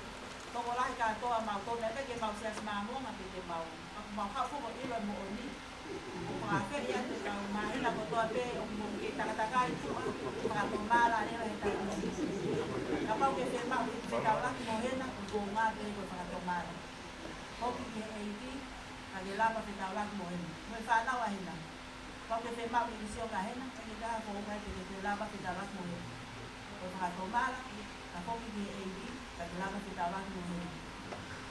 tokolahi kātoa mautolu, naʻe ʻikai ke mau siasi Māmonga pe ke mau. Ka ʻoku mau haʻu foki ʻo ʻilo e moʻoni. ʻOku ou fakaafeʻi atu e kau māhina kotoa pē ʻoku mou kei takatakai tuʻa, fakatomala leva he taimi ni. Kapau ke fiemaʻu ke fetaulaki mo hena, ʻoku ou ngā pē ko e fakatomala. Foki ki he ʻEiki, ka ke lava fetaulaki mo hena. Mo e fānau ʻa hena. Kapau ke fiemaʻu ke ke sio kia hena, ka ke taha ko e ʻai ke ke lava fetaulaki mo hena. Ko e fakatomala, ka foki ki he ʻEiki, ka ke lava fetaulaki mo hena.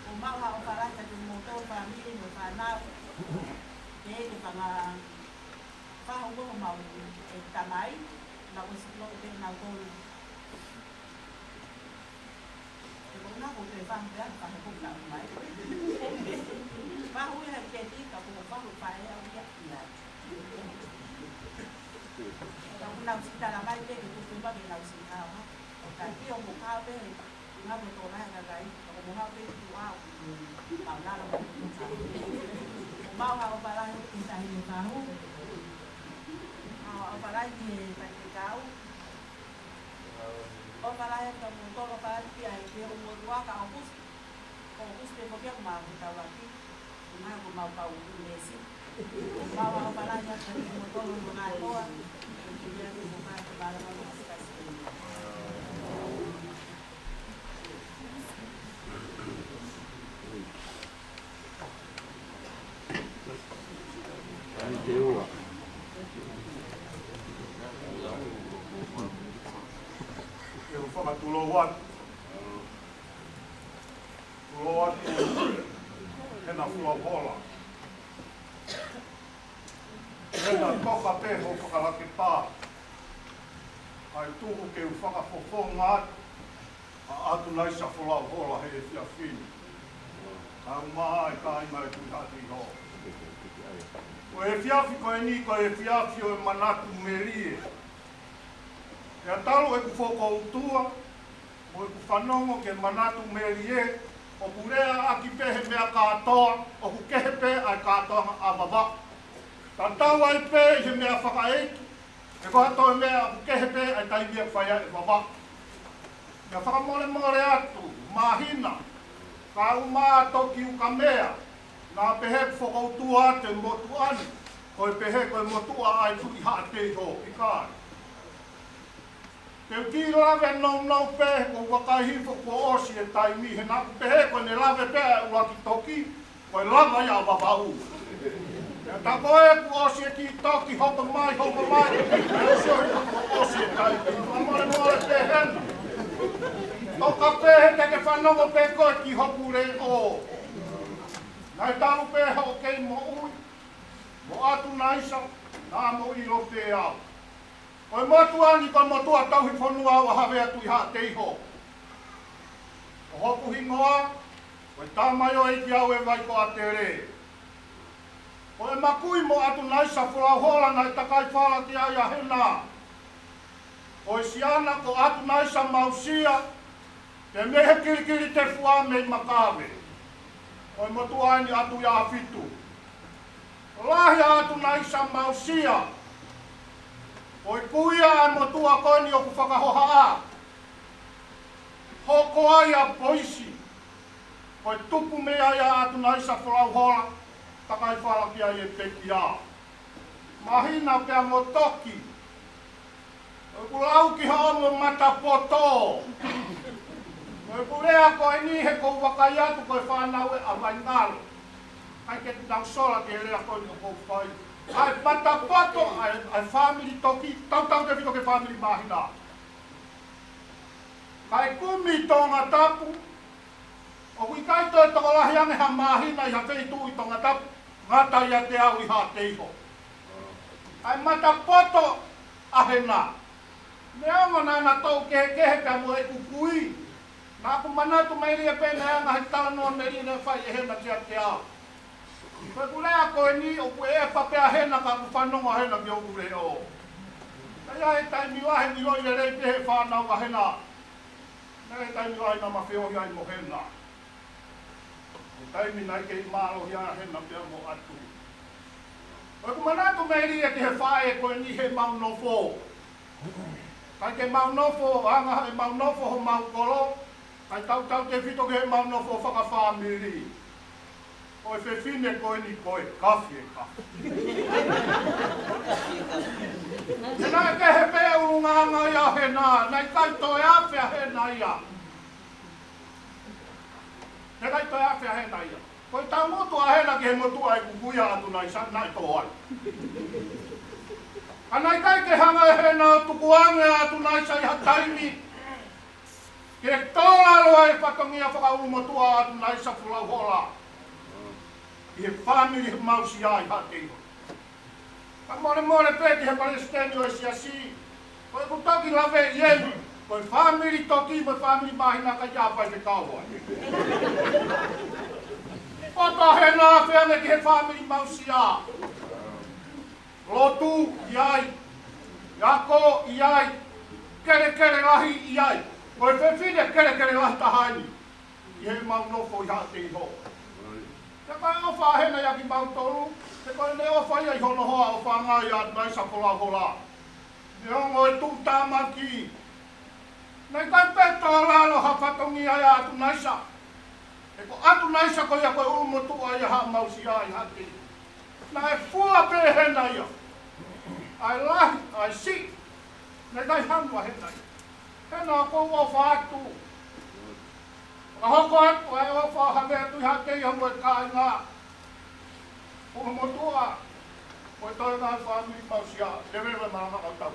ʻOku mau ha ʻofa lahi kiate kimoutolu fāmili mo e fānau. Ke ke fanga fahu ko homau ʻe tamai, na ko silo pē nau tolu. He ko ena ko e fahu pē ʻa e fahu ko ena mai. Fahu ia he keti ka ko e fahu faʻē au ia ia. Ka ko nau si tala mai pē ke tuku mai ke nau si hao ha. ʻO ka tio mo ka pē, na ko e tō mai ka kai, ka ko mo hao pē ki tuʻa au. Mau lala mo. Mau ha ʻofa lahi ki he tahi mo e fahu. Mau ha ʻofa lahi ki he faifekau. ʻOfa lahi atu kiate kimoutolu, ʻofa lahi ki he ʻEiki ʻoku mou tuʻa ka ʻoku ʻosi. Ko ʻoku ʻosi pē ko kia ʻoku mau fetaulaki. Ko e ngaahi ʻoku mau kau ʻi he meesi. Mau ʻofa lahi atu kiate kimoutolu mo e ngaahi hoa. Ko ia ke mo ka ke mālō mo ka sikasi. Ai te ua. Ke u fakatulou atu. Tulou atu. Hena Fuahola. Hena toka pē hoʻo fakalakepā. ʻAi tuku ke u fakafofonga atu. ʻA ʻAtunaisa Folauhola he efiafi ni. Kae ʻumaʻā e kāinga ʻo e Tuʻi Haʻateiho. Ko e efiafi ko eni, ko e efiafi ʻo e manatu melie. Pea talu ʻeku fokoutua, mo ʻeku fanongo ki he manatu melie, ʻoku lea ʻaki pē he meʻa kātoa, ʻoku kehe pē ʻa e kātoanga ʻa Vavaʻu. Tatau ai pē ʻi he meʻa fakaʻeiki, he ko ha toe meʻa ʻoku kehe pē ʻa e taimi ʻoku fai ai ʻe Vavaʻu. Pea fakamolemole atu, māhina, Ka ʻuma ʻa Toki Ukamea, naʻa pehē ʻoku fokoutua atu e motuʻa ni, ko e pehē ko e motuʻa ʻa e Tuʻi Haʻateiho, ʻikai. Te u kiʻi lave nounou pē, ko e vakai hifo kuo ʻosi e taimi, he naʻa ku pehē ko ʻene lave pē ʻa e ʻuluaki toki, ko e lava ia ʻa Vavaʻu. Pea tā ko ē kuo ʻosi e kiʻi toki, hoko mai, hoko mai, pea sio hifo kuo ʻosi e taimi. Fakamolemole pē hena. Toka pē he te ke fanongo pē koe ki hoku leʻo. Naʻe talu pē hoʻo kei moʻui mo ʻAtunaisa, naʻa mo ʻilo pē au. Ko e motuʻa ni ko e motuʻa tauhi fonua ʻo Havea Tuʻi Haʻateiho. Ko hoku hingoa, ko e tamaioʻeiki au ʻe Vaikoatele. Ko e makui mo ʻAtunaisa Folauhola naʻe takai fala ki ai ʻa Hena. Ko e siana ko ʻAtunaisa Mausia, pea mei he Kilikilitefua mei Makave. Ko e motuʻa eni ʻa Tuʻiʻāfitu. Lahi ʻa ʻAtunaisa Mausia. Ko e kui ia ʻa e motuʻa ko eni ʻoku fakahohaʻa. Hoko ai ʻa Poisi. Ko e tupu mei ai ʻa ʻAtunaisa Folauhola, takai fala ki ai e pekia. Māhina pea mo Toki. ʻOku lau ki hoʻomo matapoto. Ko ʻeku lea ko eni he ʻoku ou vakai atu ko e fānau ē ʻa Vaingalo. ʻIkai ke nau sola ki he lea ko eni ʻoku ou fai. ʻA e matapoto, ʻa e, ʻa e fāmili Toki, tautautefito ki he fāmili Māhina. Kae kumi Tongatapu, ʻoku ʻikai toe tokolahi ange ha Māhina ʻi ha feituʻu ʻi Tongatapu, ngata ʻiate au ʻi Haʻateiho. ʻA e matapoto ʻa Hena. Neongo naʻa na tou kehekehe pea mo ʻeku kui. Naʻa ku manatu melie pē naʻe anga he talanoa melie naʻe fai ʻe Hena kiate au. Ko ʻeku lea ko eni ʻoku ʻepa pē ʻa Hena ka ku fanongo ʻa Hena ki hoku leʻo. Ka ʻi ai e taimi lahi ʻiloʻi lelei pē he fānau ʻa Hena. Naʻe taimi lahi naʻa ma feohi ai mo Hena. Ko e taimi naʻe kei mālohi ai ʻa Hena pea mo ʻAtu. Ko ʻeku manatu melie ki he faʻē ko eni heʻemau nofo. ʻIkai ke mau nofo, anga heʻemau nofo homau kolo, kae tautautefito ki heʻemau nofo fakafāmili. Ko e fefine ko eni ko e kafi e kafi. Naʻe kehe pē ʻulungaanga ia ʻa Hena, naʻe ʻikai toe afe ʻa Hena ia. Naʻe ʻikai toe afe ʻa Hena ia. Ko e tangutu ʻa Hena ki he motuʻa ʻeku kui ʻa ʻAtunaisa naʻe tō ai. Ka naʻe ʻikai ke hanga ʻe Hena ʻo tukuange ʻa ʻAtunaisa ʻi ha taimi ke tō lalo ai e fatongia fakaʻulumotuʻa ʻa ʻAtunaisa Folauhola ʻi he fāmili Mausia ʻi Haʻateiho. Fakamolemole pē ki he palesiteni ʻo e siasi, ko ʻeku toki lave ʻi heni, ko e fāmili Toki mo e fāmili Māhina ʻikai ke ʻi ai ha faifekau ai. ʻOtua Hena, feange ki he fāmili Mausia. Lotu ʻi ai, ako ʻi ai, kelekele lahi ʻi ai. Ko e fefine kelekele lahi taha eni ʻi heʻemau nofo ʻi Haʻateiho. Pea ko e ʻofa ʻa Hena ʻia kimautolu, he ko ʻene ʻofa ia ʻi hono hoa ʻofaʻanga ʻia ʻAtunaisa Folauhola. Neongo e tuʻutāmaki, naʻe ʻikai pē tō lalo ha fatongia ʻia ʻAtunaisa. He ko ʻAtunaisa ko ia ko e ʻulumotuʻa ia ʻa Haʻa Mausia ʻi Haʻateiho. Naʻe fua pē ʻe Hena ia. ʻA e lahi, ʻa e siʻi. Naʻe ʻikai hanu ʻa Hena ia. Hena, ʻoku ou ʻofa atu. Ka hoko atu ʻa e ʻofa ʻa Havea Tuʻi Haʻateiho mo e kāinga ʻulumotuʻa mo e toenga ʻo e fāmili Mausia. Leveva e malanga kautau.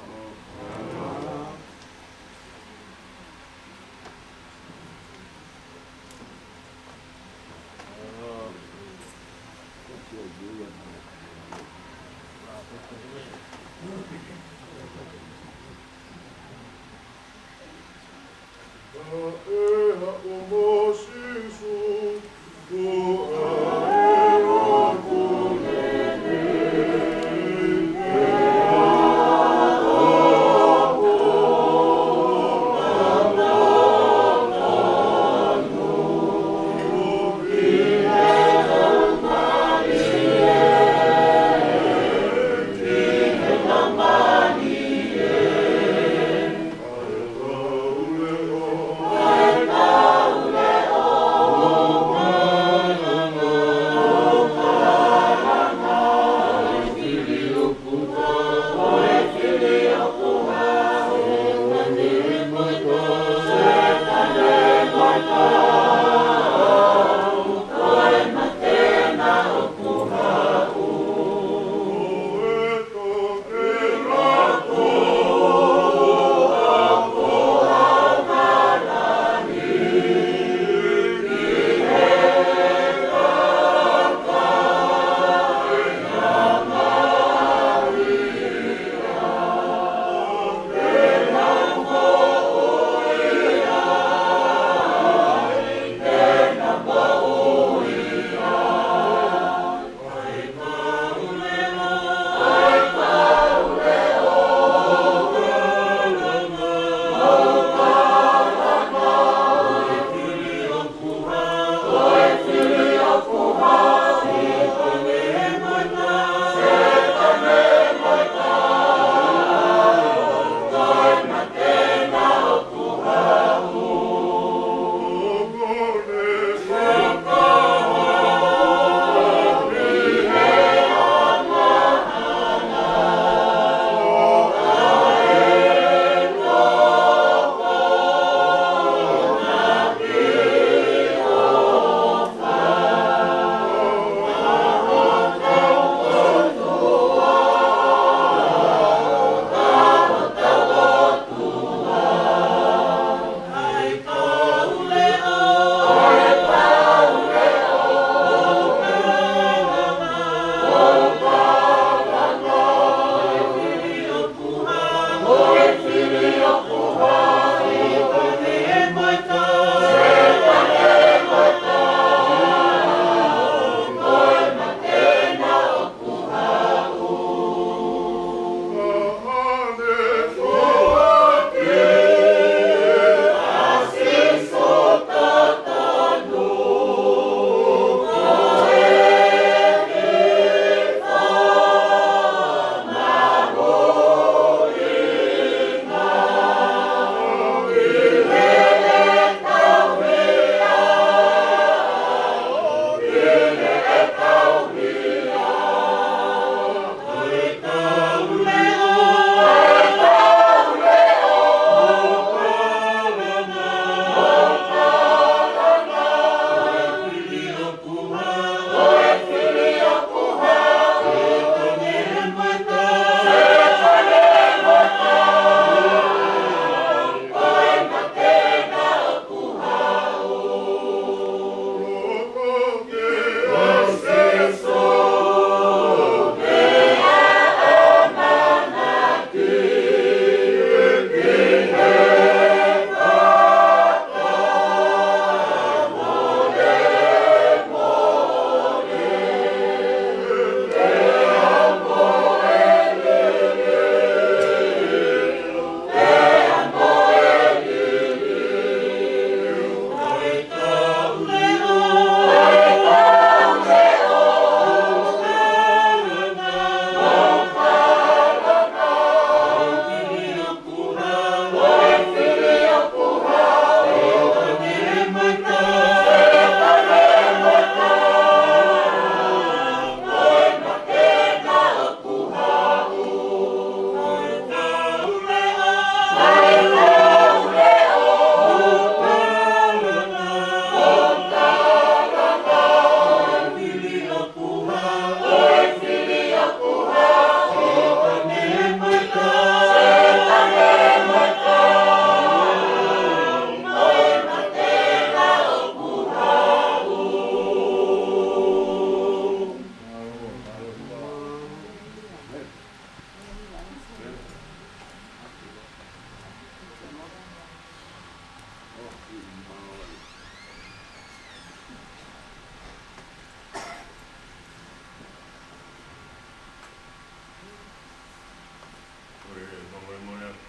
Ko e fakamolemole atu,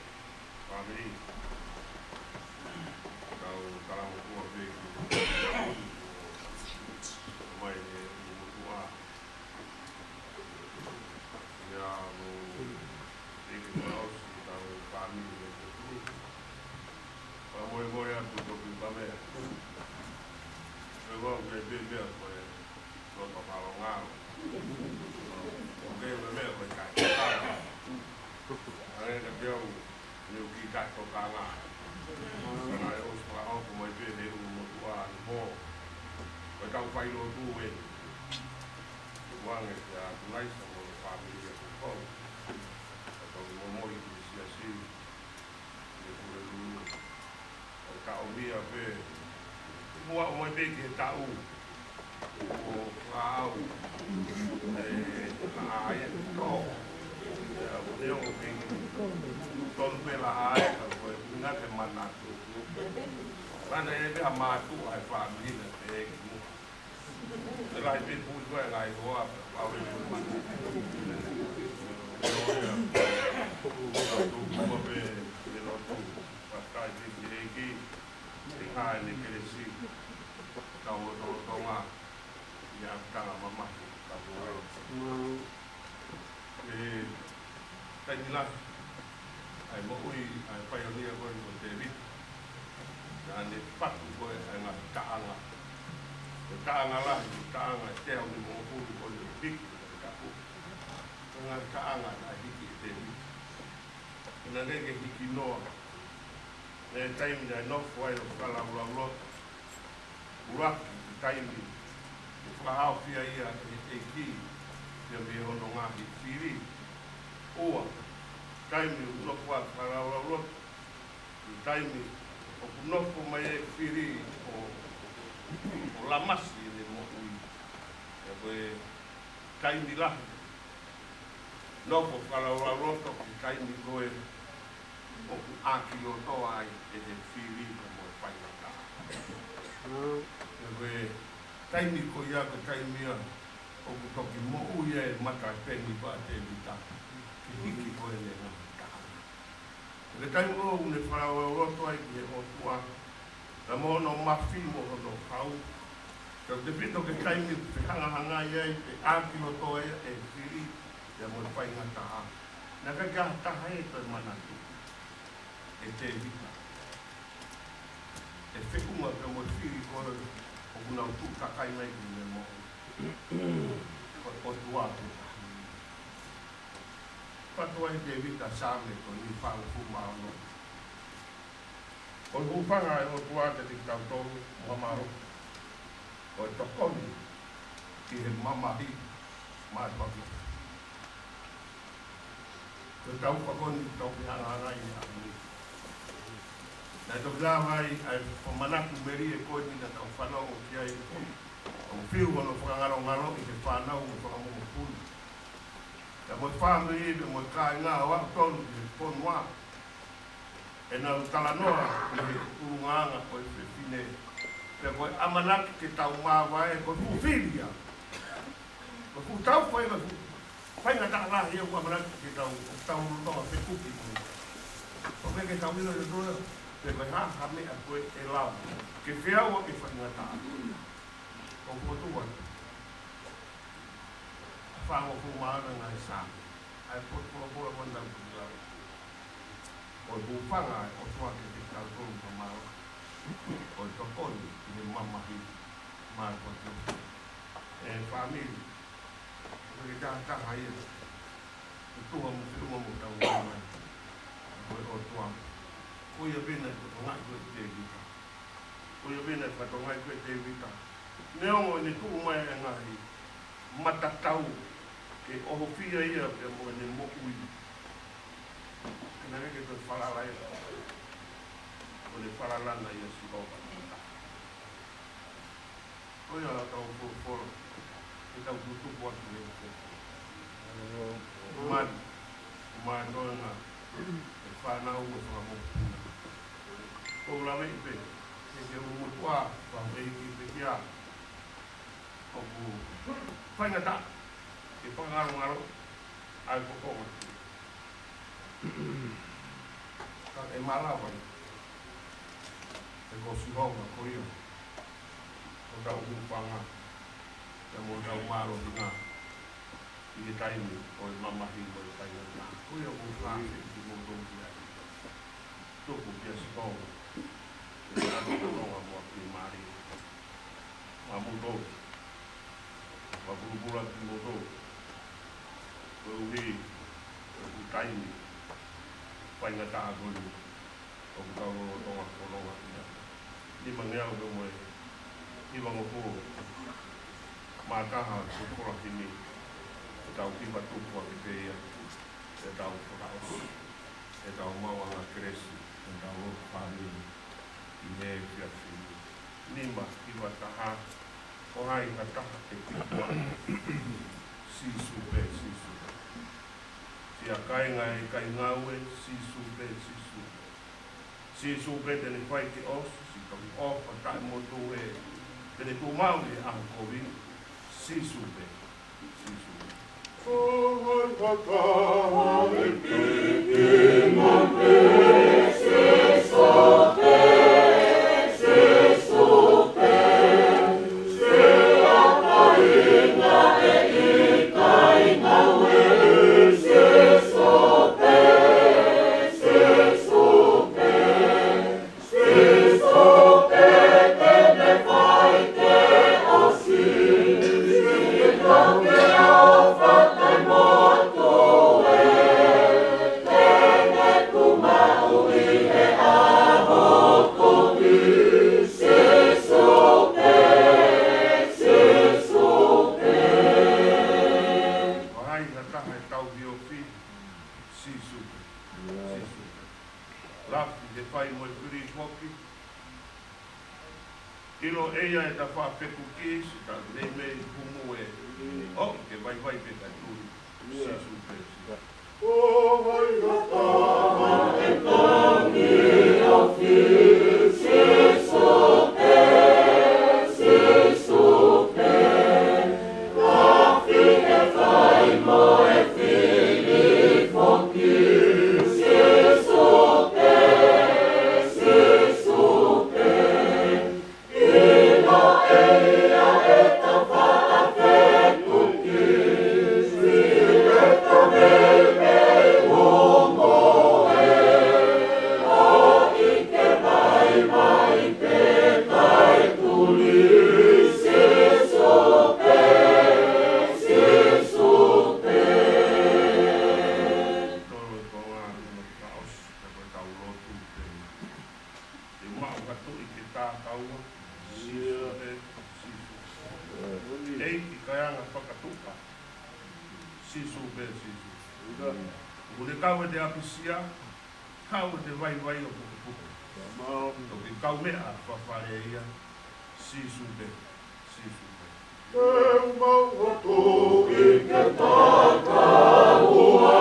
fāmili. Tau talangofua pē ki he mai ne i mutuʻa. Ia mo e ke mau si tau fāmili ne ko tu. Fakamolemole atu toki pa mea. Ko e vau ke pē mea ko e loto kalongalo. Ko ke mea ko e kai. Ange ka te au, ne u ki kai tokanga. Sana e osi fakahoko mai pē he ʻū motuʻa ni mo. Ko e tau fai lotu e. Uange kia Tunaisa mo e fāmili ʻa Kukau. Ka tau momoi ki he siasi. Ia ko e lulu. ʻO taʻomia pē. Mua ʻo mai pē ki he taʻu. ʻO fakaʻau. E, ʻa ia. ʻO. Ia, ʻo ne o pē ki. Tonu pē la ʻa ia, ka ko e ʻuhinga ke manatu. Mana e pē ha mātuʻa e fāmili na pē ki mua. Te lahi pē pui ko e ngaahi hoa, pau e pē mana. Tō pē, pē lotu. Pakai pē ki he ʻEiki, ʻe hā ʻene kelesi, tau lotolotonga, ʻi he ʻapitanga mamahi, tau lotolotonga. ʻE, taimi lahi, ʻa e moʻui, ʻa e paionia ko eni ko Tēvita. Naʻa ne patu ko e ʻa e ngaahi taʻanga. Ko e taʻanga lahi, ko e taʻanga ʻe teau nimangofulu ko eni ʻo hiki, ko e tapu. Ko e ngaahi taʻanga naʻe hiki ʻe Tēvita. Naʻe ʻikai ke hiki noa. Naʻe taimi naʻe nofo ai ʻo fakalaulauloto. ʻUluaki, ko e taimi ʻoku fakahaofia ai ʻe he ʻEiki, pea mei hono ngaahi fili. Ua, taimi ʻoku nofo ai ʻo fakalaulauloto. Ko e taimi ʻoku nofo mai e fili ʻo, ʻo lamasi ʻene moʻui. Pea ko e taimi lahi. Nofo fakalaulauloto ki he taimi ko ē ʻoku ʻākilotoa ai ʻe he fili mo e faingataʻa. Pea ko e taimi ko ia ko e taimi ia ʻoku toki moʻui ai e mata peni pā Tēvita. Ke hiki ko ē ne ngata. Ko e taimi ʻoku ne fakalaulauloto ai ki he ʻOtua. Pea mo hono mafi mo hono hau. Pea ʻoku tefito ki he taimi ʻoku fehangahangai ai, pe ʻākilotoa ai e fili, pea mo e faingataʻa. Naʻe ʻikai ke ʻi ai ha taha ia ʻe toe manatu. ʻE Tēvita. ʻE feʻunga pea mo e fili ko ē ʻoku nau tuʻu takai mai ki he moʻui. Ko e ʻOtua pē taha. Patu ai Tēvita Saame ko eni fāngofulu mā ono. Ko e hūfanga ʻa e ʻOtua kiate kitautolu, mo ha mālō. Ko e tokoni ki he mamahi, mo e fakatupu. Ko e tau fakoni, tau fehangahangai ʻi he ʻaho ni. Naʻe toki lava ai, ʻa e fakamanatu melie ko eni naʻa tau fanongo ki ai. ʻOku fiu hono fakangalongaloʻi he fānau mo e fanga mokopuna. Pea mo e fāmili, pea mo e kāinga ʻo aʻu tonu ki he fonua. ʻEnau talanoa ki he ʻulungaanga ko e fefine. Pea ko e ʻamanaki ke tau māvae, ko e fuʻu fili ia. Ko e fuʻu tau fai, ko e fuʻu faingataʻa lahi ia ʻoku ʻamanaki ke tau, tau lolotonga fekuki mo ia. ʻOku ʻikai ke tau ʻilo ʻe tautolu ia pe ko e hā ha meʻa ko ē ʻe lava ke feau ʻa e faingataʻa. ʻOku fokotuʻu atu. Fāngofulu mā ono ngaahi Saame. ʻA e potu folofola ko ē naʻa ku lau. Ko e hūfanga ʻa e ʻOtua kiate kitautolu, mo ha mālō. Ko e tokoni ki he mamahi, mo e fakatupu. ʻE fāmili, ʻoku ʻikai ke ʻi ai ha taha ia ʻe tuha mo feʻunga mo tau mai. Ko e ʻOtua. Ko ia pē naʻe tokangaʻi ko ē ʻe Tēvita. Ko ia pē naʻe fakatokangaʻi ko ē ʻe Tēvita. Neongo ʻene tuʻu mai e ngaahi matatau ke ʻohofia ia pea mo ʻene moʻui. Ka naʻe ʻikai ke toe falala ia. Ko ʻene falala na ʻia Sihova. Ko ia ʻa e tau folofola, ke tau tutupu atu he folofola. Mali, mali toenga, ʻe fānau mo e fanga mokopuna. Ko u laveʻi pē, Ke ke motuʻa, fakaʻeiki pekia. ʻOku faingataʻa ke fakangalongalo ʻa e kokonga. Ka ʻe malava ʻi he ko Sihova ko ia hotau hūfanga, pea mo hotau mālohinga ʻi he taimi ʻo e mamahi mo e faingataʻa. Ko ia ʻoku ou fakaafeʻi kimoutolu ki ai. Tuku kia Sihova ke ne ʻatu ʻa e nonga mo e fiemālie maʻamoutolu. Fakapulupulu atu kimoutolu koeʻuhi ko e taimi faingataʻa ko eni ʻoku tau lolotonga fononga ʻi ai. Nimangeau pea mo e hivangofulu mā taha ʻo e Kolahini, ʻetau kiʻi fakatupu ʻaki pē ia ʻetau fakaʻosi ʻetau maʻuʻanga kelesi ʻetau lotu fāmili ʻi he efiafi ni. Nima hiva taha. Ko hai ha taha ʻe piki mai? Sīsū pē, Sīsū pē. Siʻa kāinga ʻe ʻikai ngāue, Sīsū pē, Sīsū pē. Sīsū pē te ne fai ke ʻosi siʻi toki ʻofa taʻemotuʻa, te ne tuʻu maʻu ʻi he ʻaho kovi. Sīsū pē, Sīsū pē. Ko hai ha taha ʻe tauhi ofi? Sīsū pē. Sīsū pē. Lafi he fai mo e fili foki. ʻIlo ʻe ia ʻeta faʻa fekuki, siʻi taʻu nei mei humu ē. ʻOi, ke vaivai pē kae tuli. Sīsū pē, Sīsū. Te mau hatuʻi ke tā kaua. Sīsū pē, Sīsū. ʻEiki kāinga fakatuʻa. Sīsū pē, Sīsū. ʻOku ne kau ʻete ʻapisia, kau ʻete vaivai ʻo pukepuke. Toki kaumeʻa fafale ia. Sīsū pē, Sīsū pē. Te u mau hatuʻi ke tā kaua,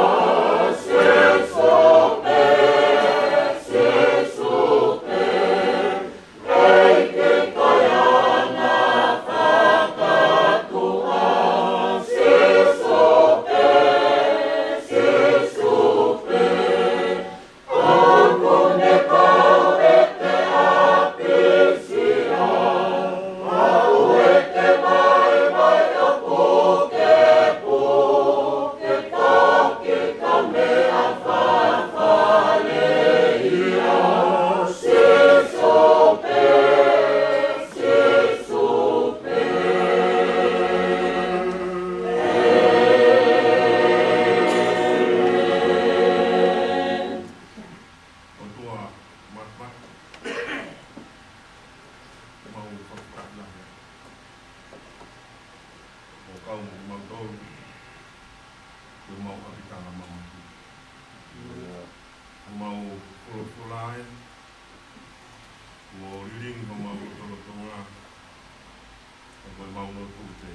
Sīsū pē, Sīsū pē. ʻEiki kāinga fakatuʻa, Sīsū pē, Sīsū pē. ʻOtua Mafimafi, mau fakafetaʻi lahi ʻo kau mo kimautolu, ko homau ʻapitanga mamahi. Ko homau folofola ē, kuo lilingi homau lotolotonga, ʻa ia ko ʻemau lotu pē.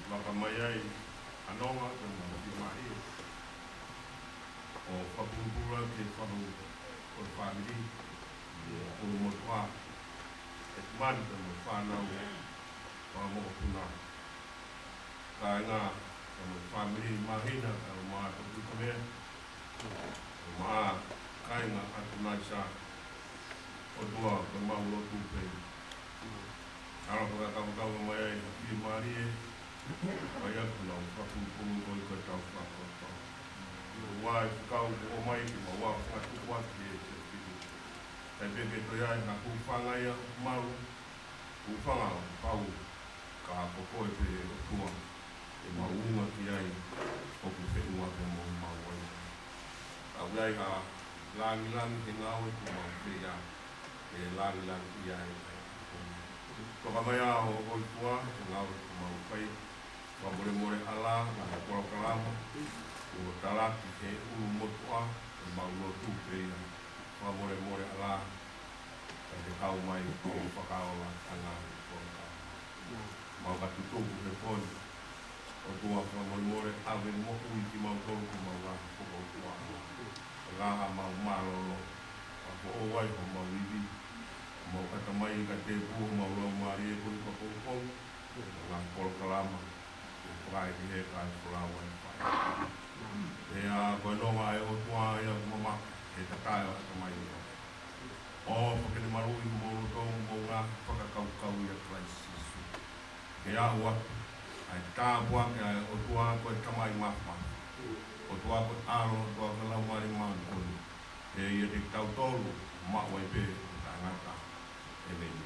Vakai mai ai ʻa e nonga, ko ʻemau fiemālie ʻo fakapulupulu ki he fahu ʻo e fāmili. ʻUlumotuʻa, ʻetimali pea mo e fānau, mo e mokopuna. Kāinga, pea mo e fāmili, māhina, pea mo e tuku ka mea. Mo e kāinga ʻa Tunaisa, ʻOtua, ko ʻemau lotu pē. ʻAlu fakakaukau mai ai ha fiemālie, ʻa ia ko ʻenau fakapungipungi ko ē ko ʻetau fakapotopoto. ʻOku ʻi ai e fekau kuo ʻomai ke mau fakatupu atu ki he ʻEiki. Kae pehē ke toe ʻi ai ha hūfanga ia ʻoku mau, hūfanga ʻoku pau, ka ko koe pē ʻOtua, ʻemau unga ki ai, ʻoku feʻunga pē mo homau ʻOtua. ʻOku ʻi ai ha langilangi he ngāue kuo mau fai, ke langilangiʻia ai. Toka mai ā ho ʻOtua he ngāue kuo mau fai. Fakamolemole ʻAlā, ngaahi polokalama kuo talaki he ʻulumotuʻa, ʻemau lotu pē ia. Fakamolemole ʻAlā, kae ke kau mai ke fakaola ʻa e ngaahi polokalama. Mau ka tutuku he pō ni, ʻOtua fakamolemole, ʻave moʻui kimautolu ki homau ngaahi pō, ʻOtua. Ka ʻi ai haʻamau mālōlō, ka foʻou ai homau ivi, homau ʻatamai, ka tēpū homau laumālie koeʻuhi ko e poupou ʻo e ngaahi polokalama, ke fakaʻekeʻeke ai e folau ʻa e faʻē. Pea ko e nonga ʻa e ʻOtua ia ʻoku mamaʻo he tatae ʻo e ʻatamai ni. ʻOfa ke ne maluʻi homou loto mo e ngaahi fakakaukau ʻia Kalaisi Sīsū. Ke aʻu atu ʻa e tāpuaki ʻa e ʻOtua ko e Tamai Māfimafi, ʻOtua ko e ʻAlo, ʻOtua ko e Laumālie Māʻoniʻoni, ʻiate kitautolu, maʻu ai pē ʻo taʻengata. ʻĒmeni.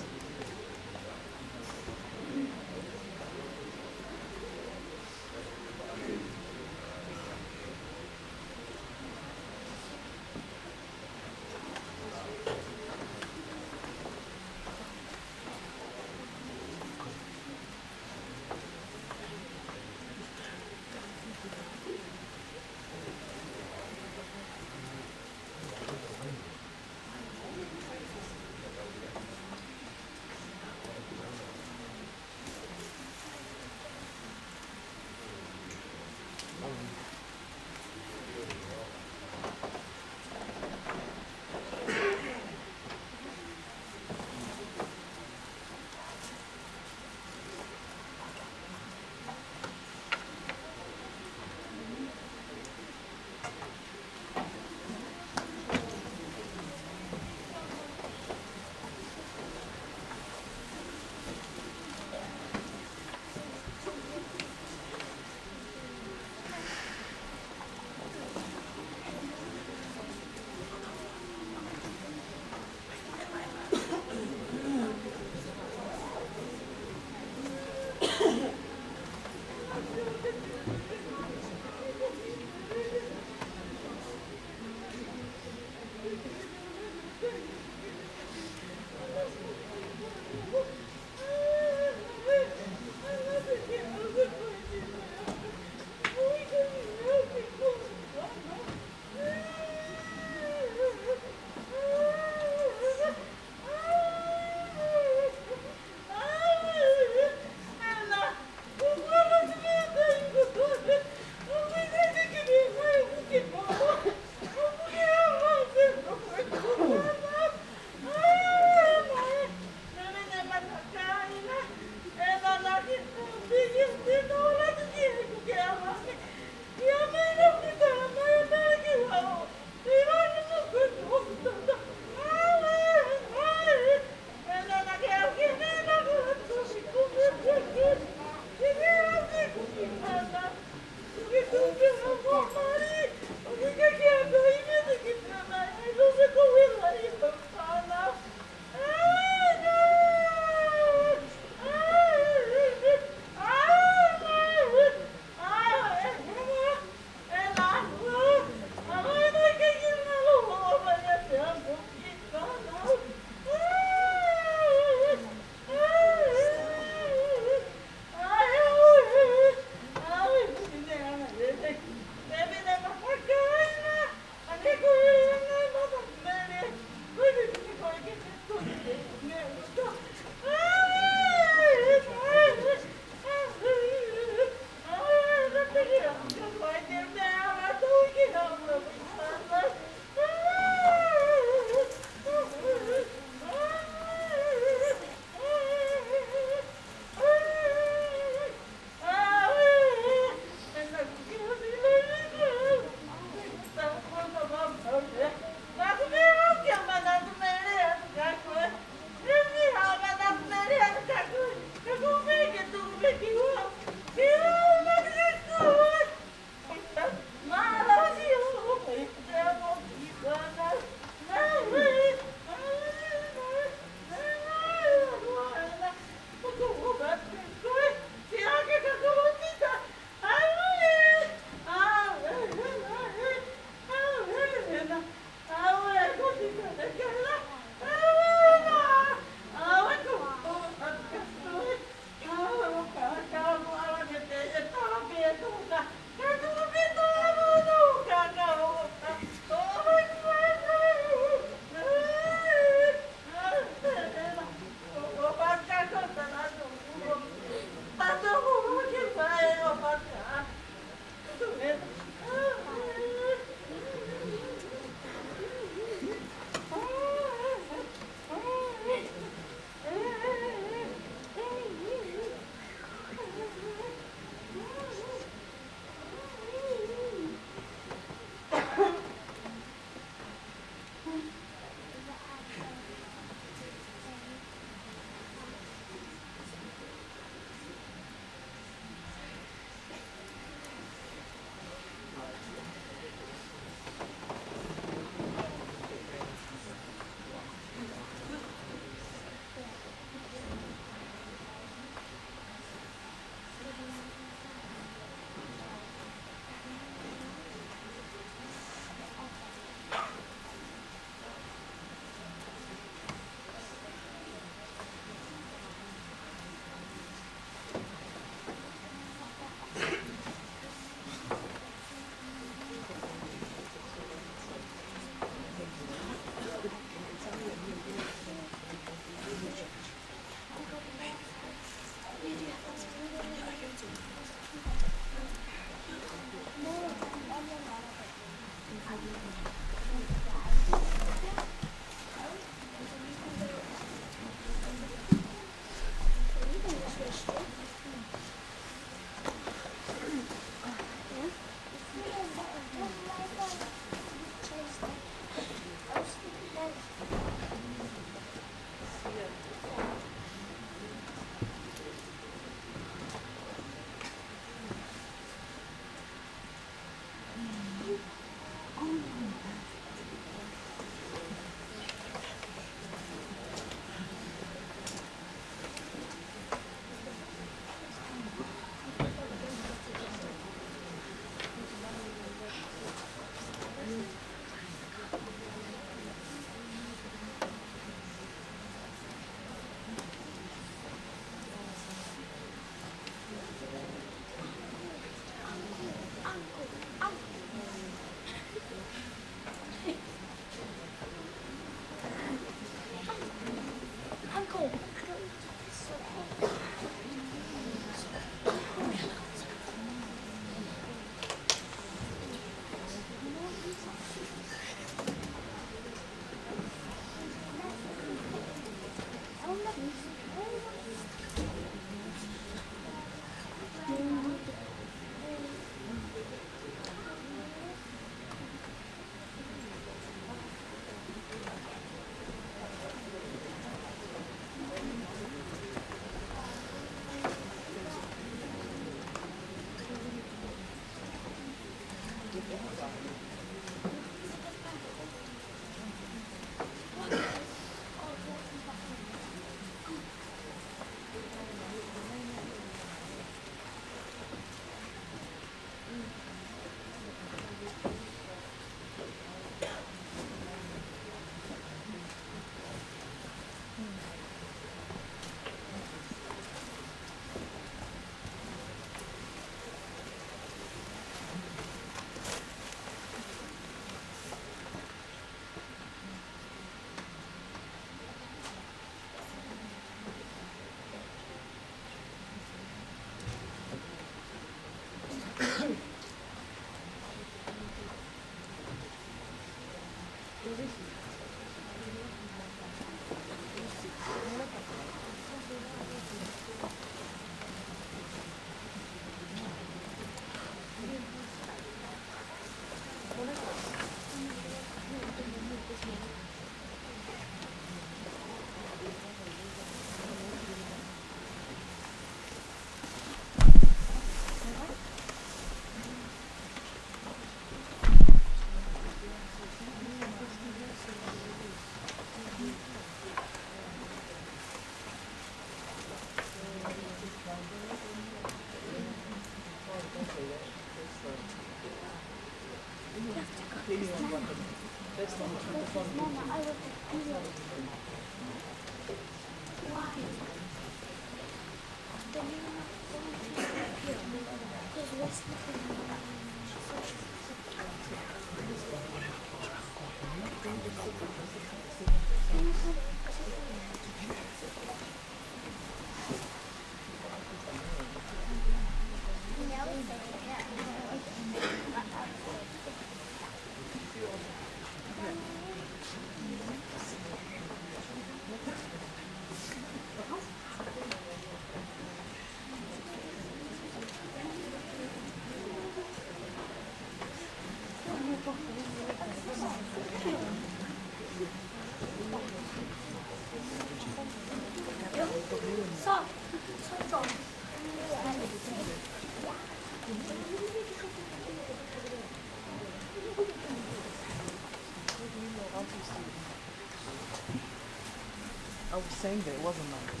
I was saying that it wasn't mine.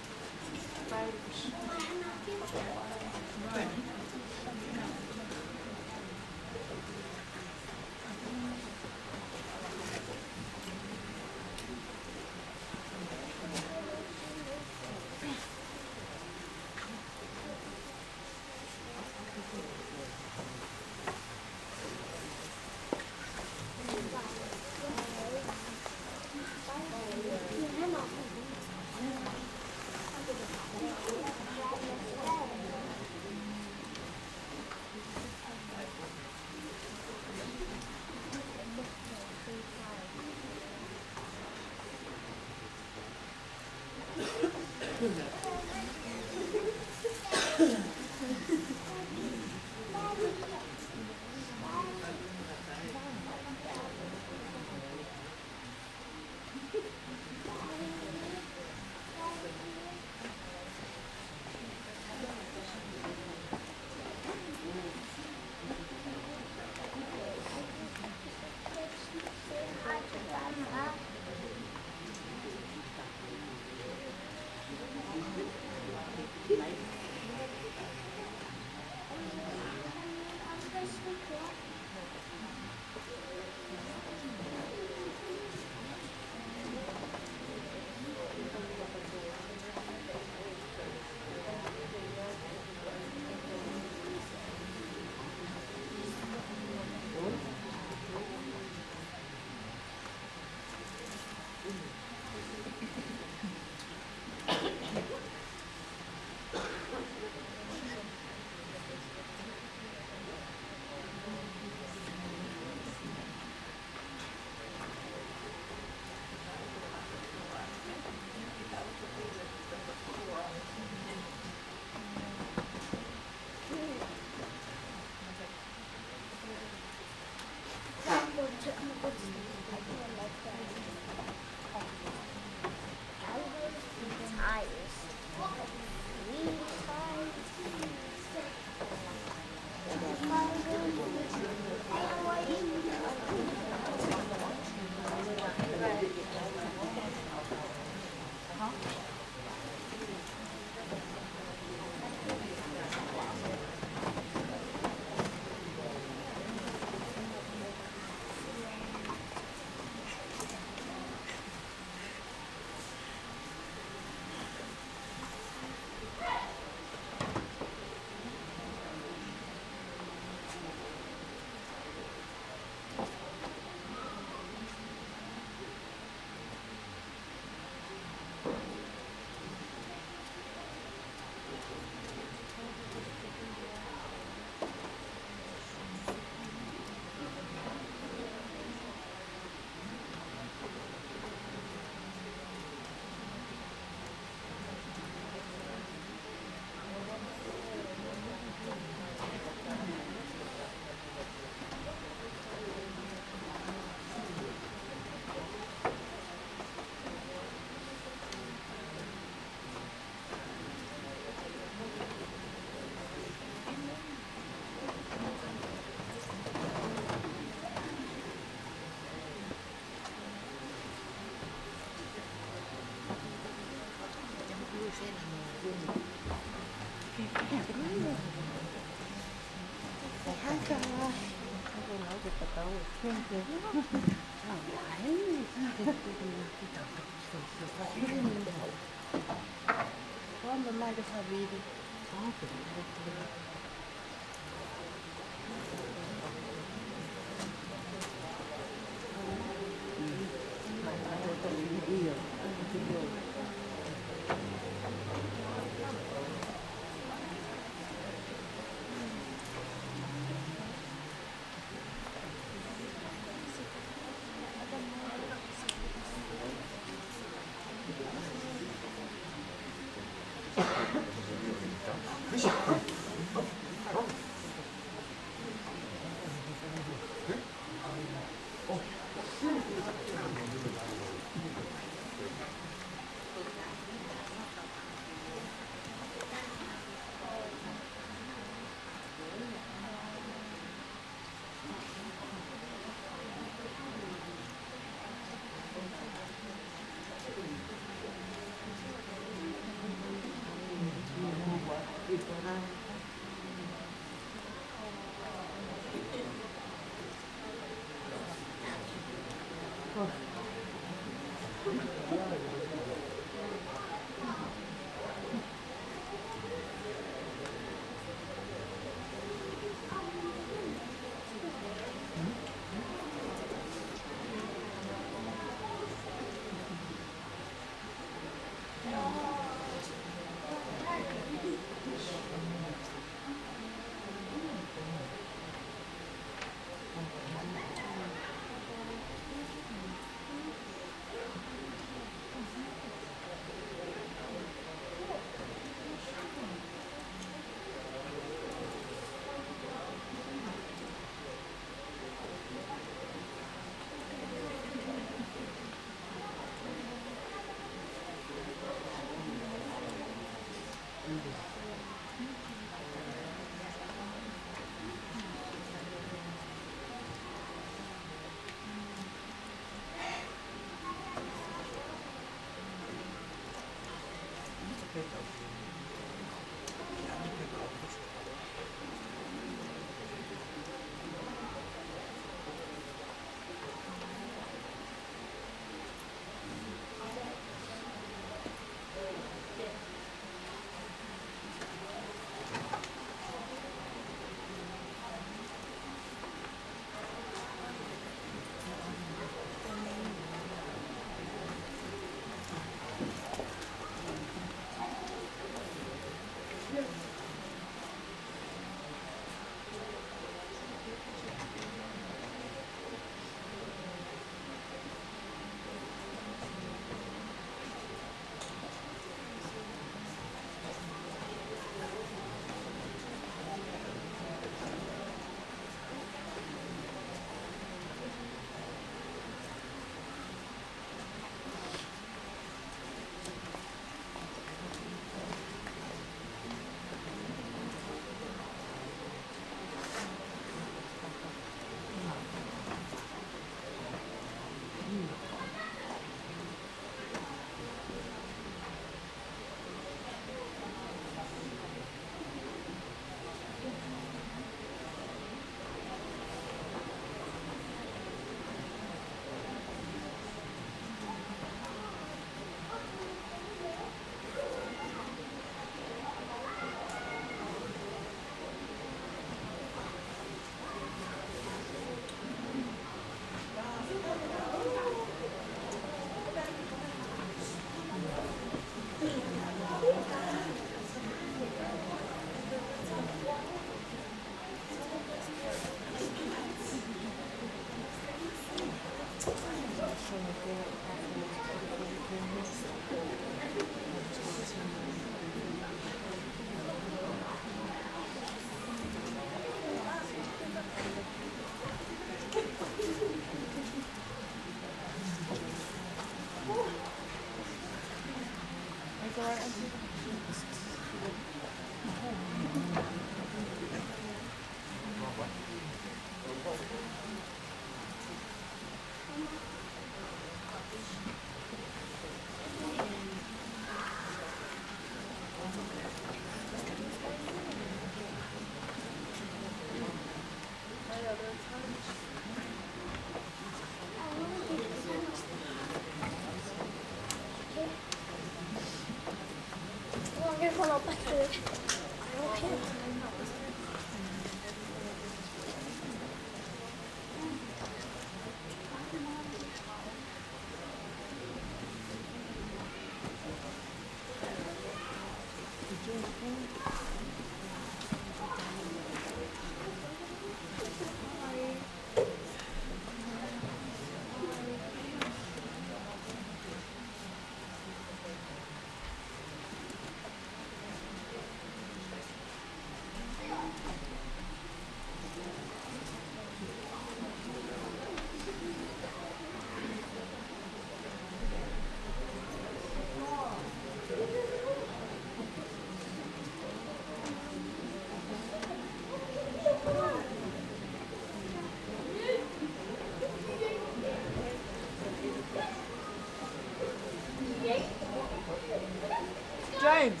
James.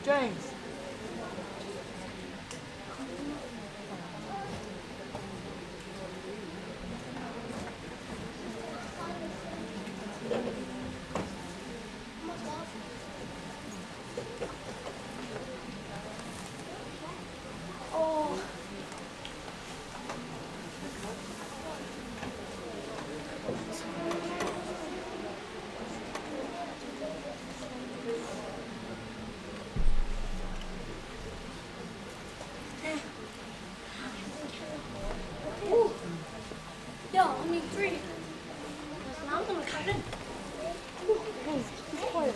James. Yeah, only three. Now I'm gonna cut it. Hey, be quiet.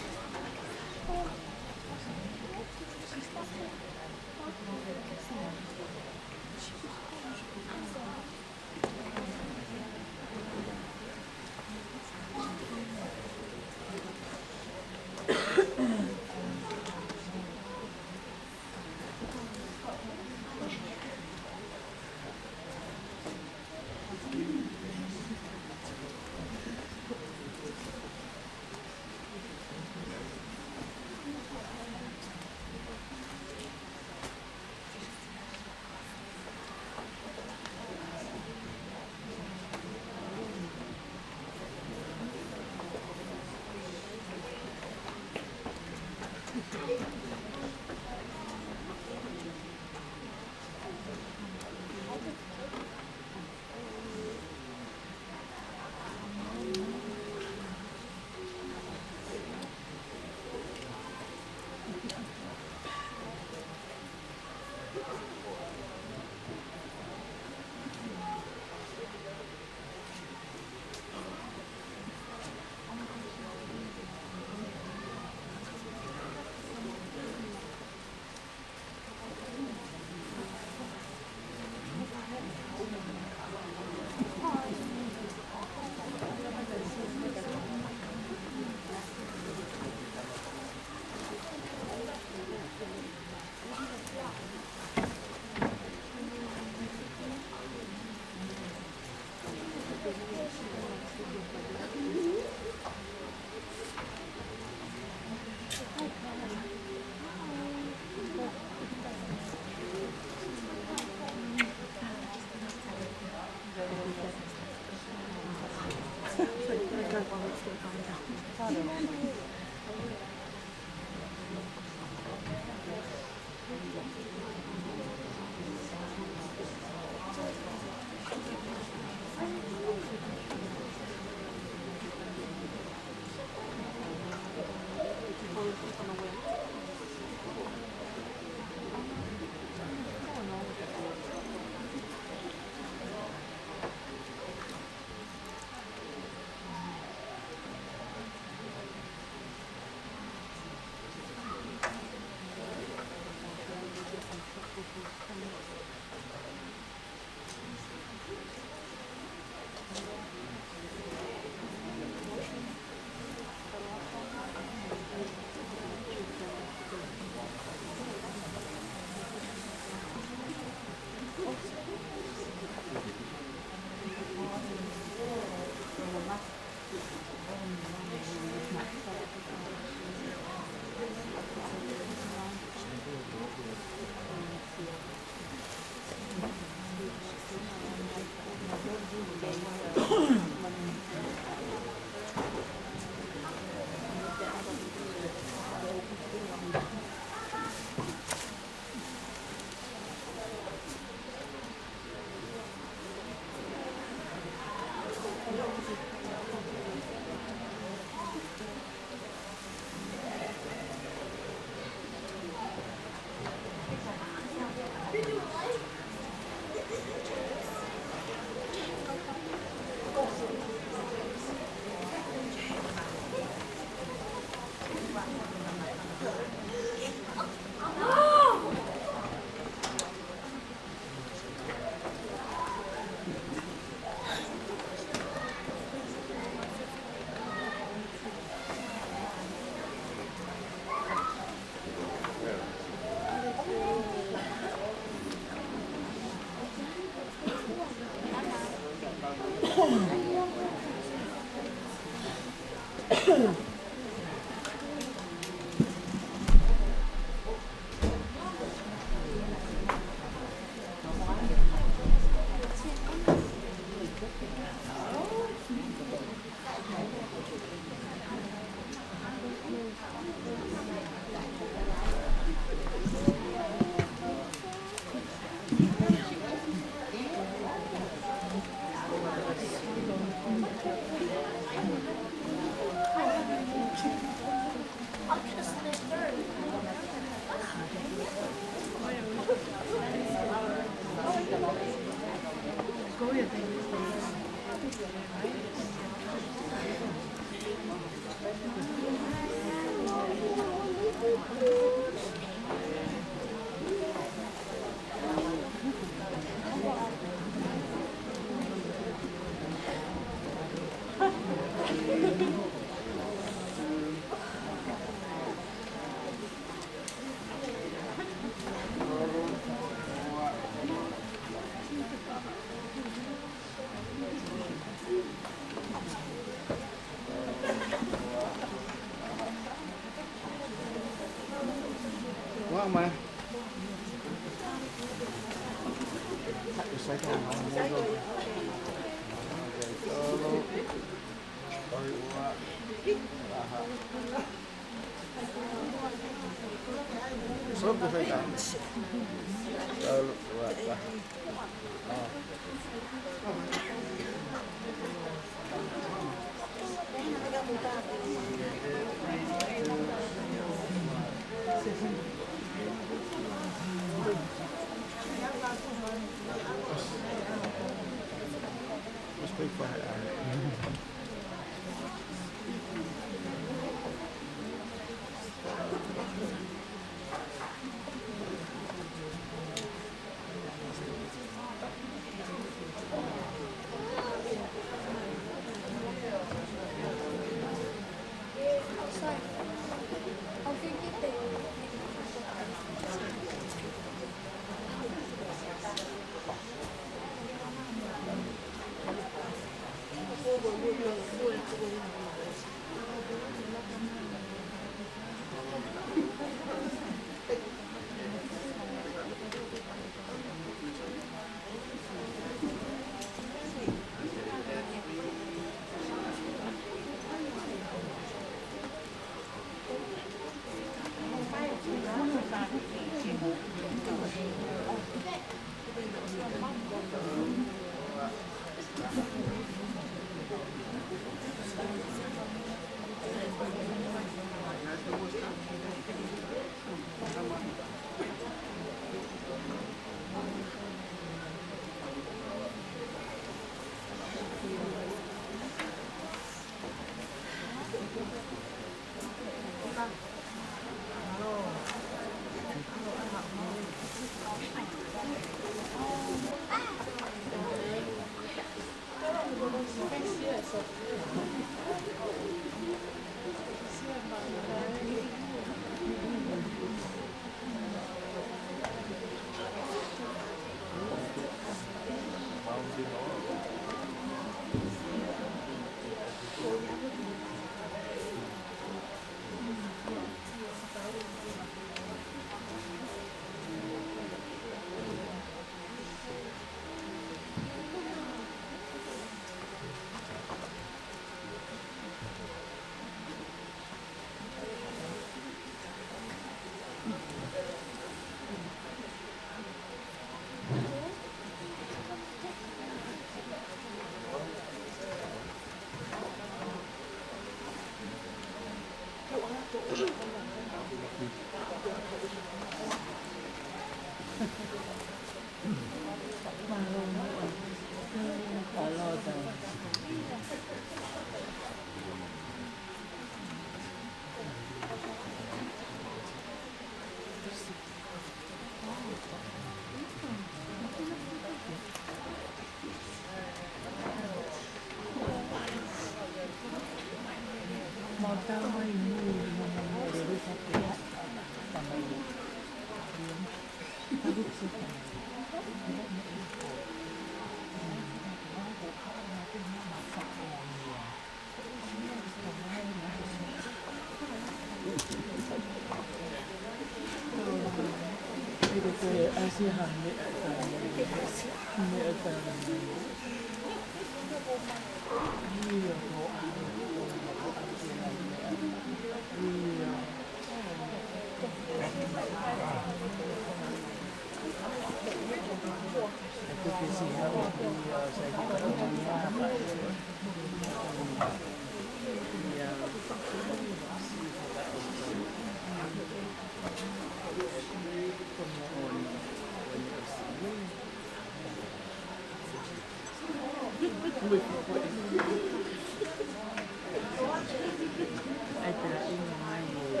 ʻAi pē ʻa e ʻuhinga mai ʻo e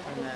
anga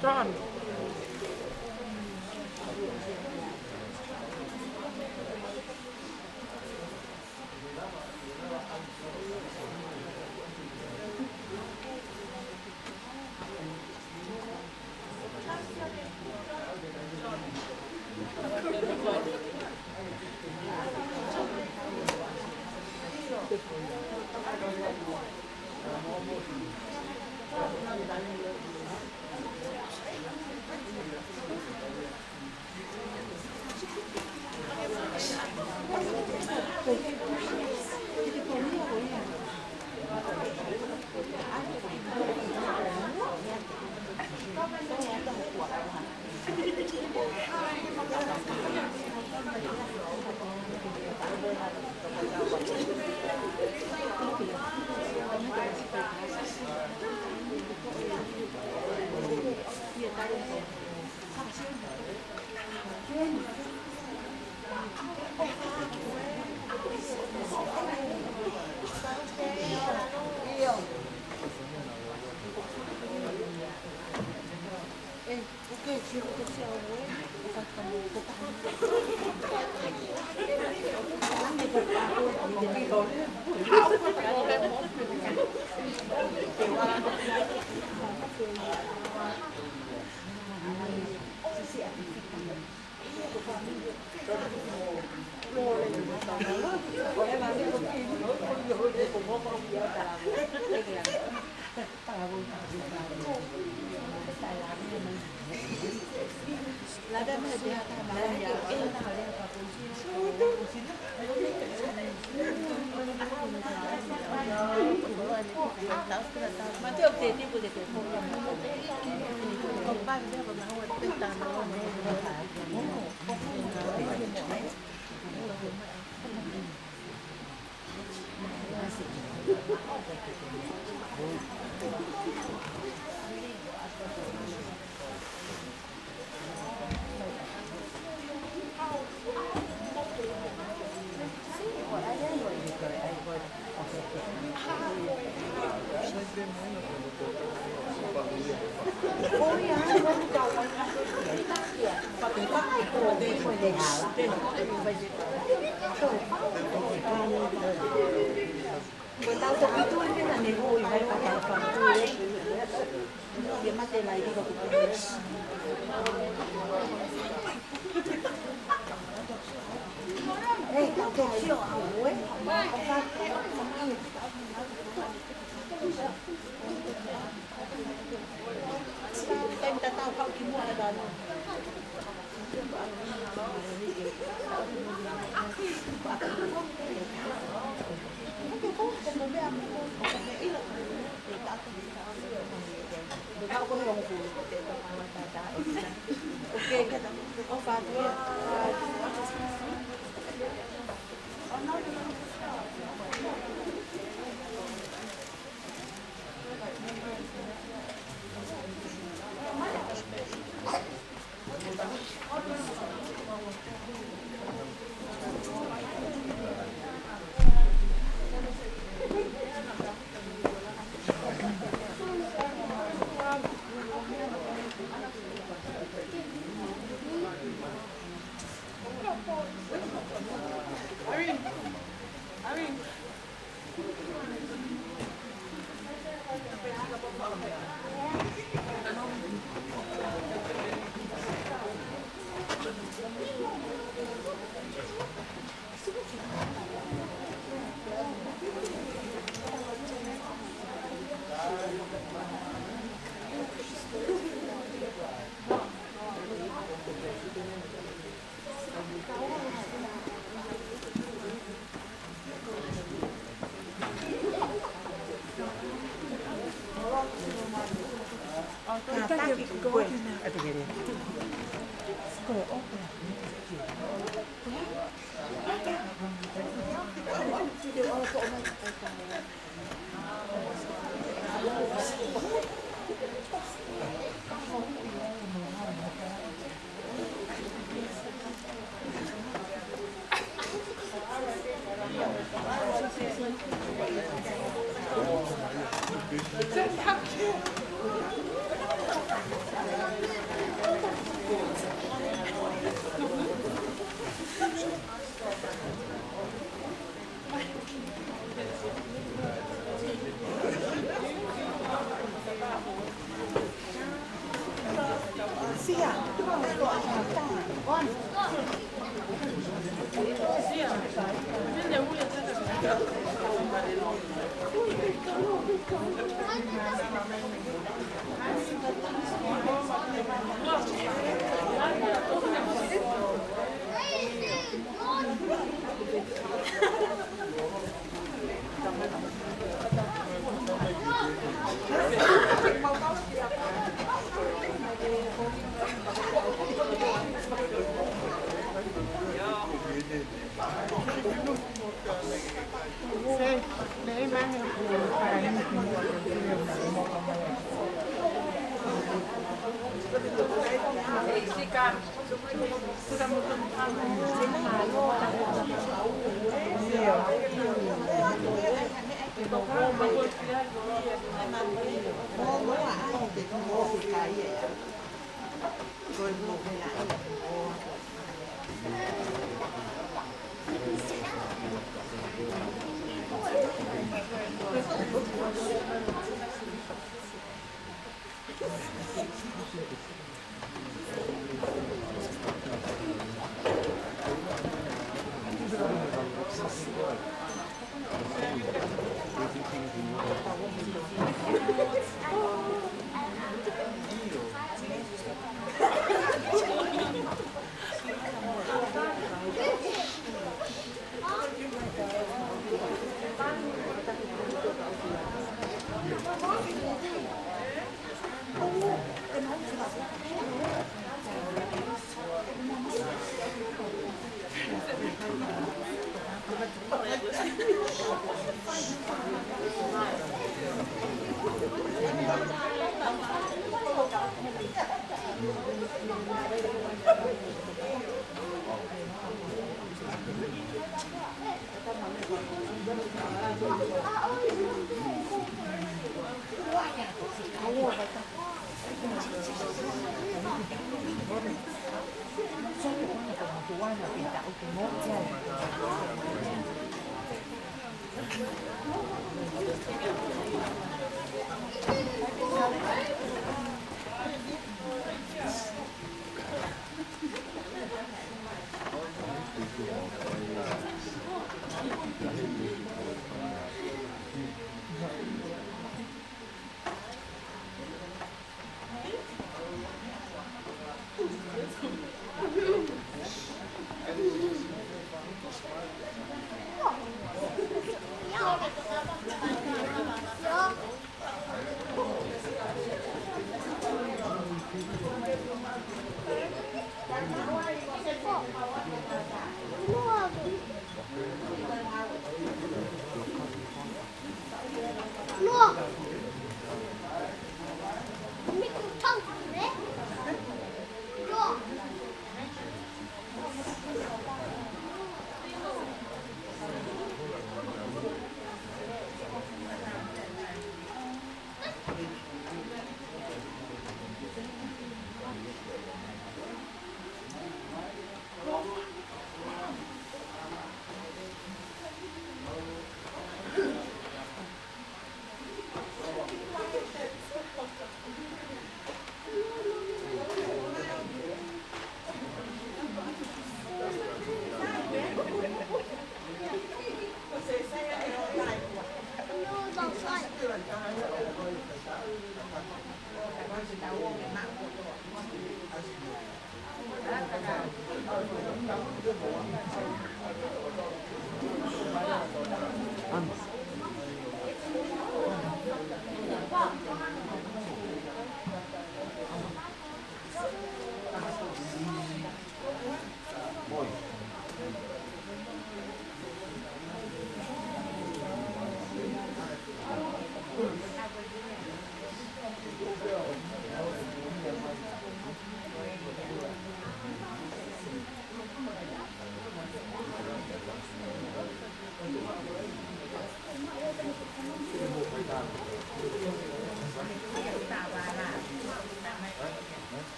John.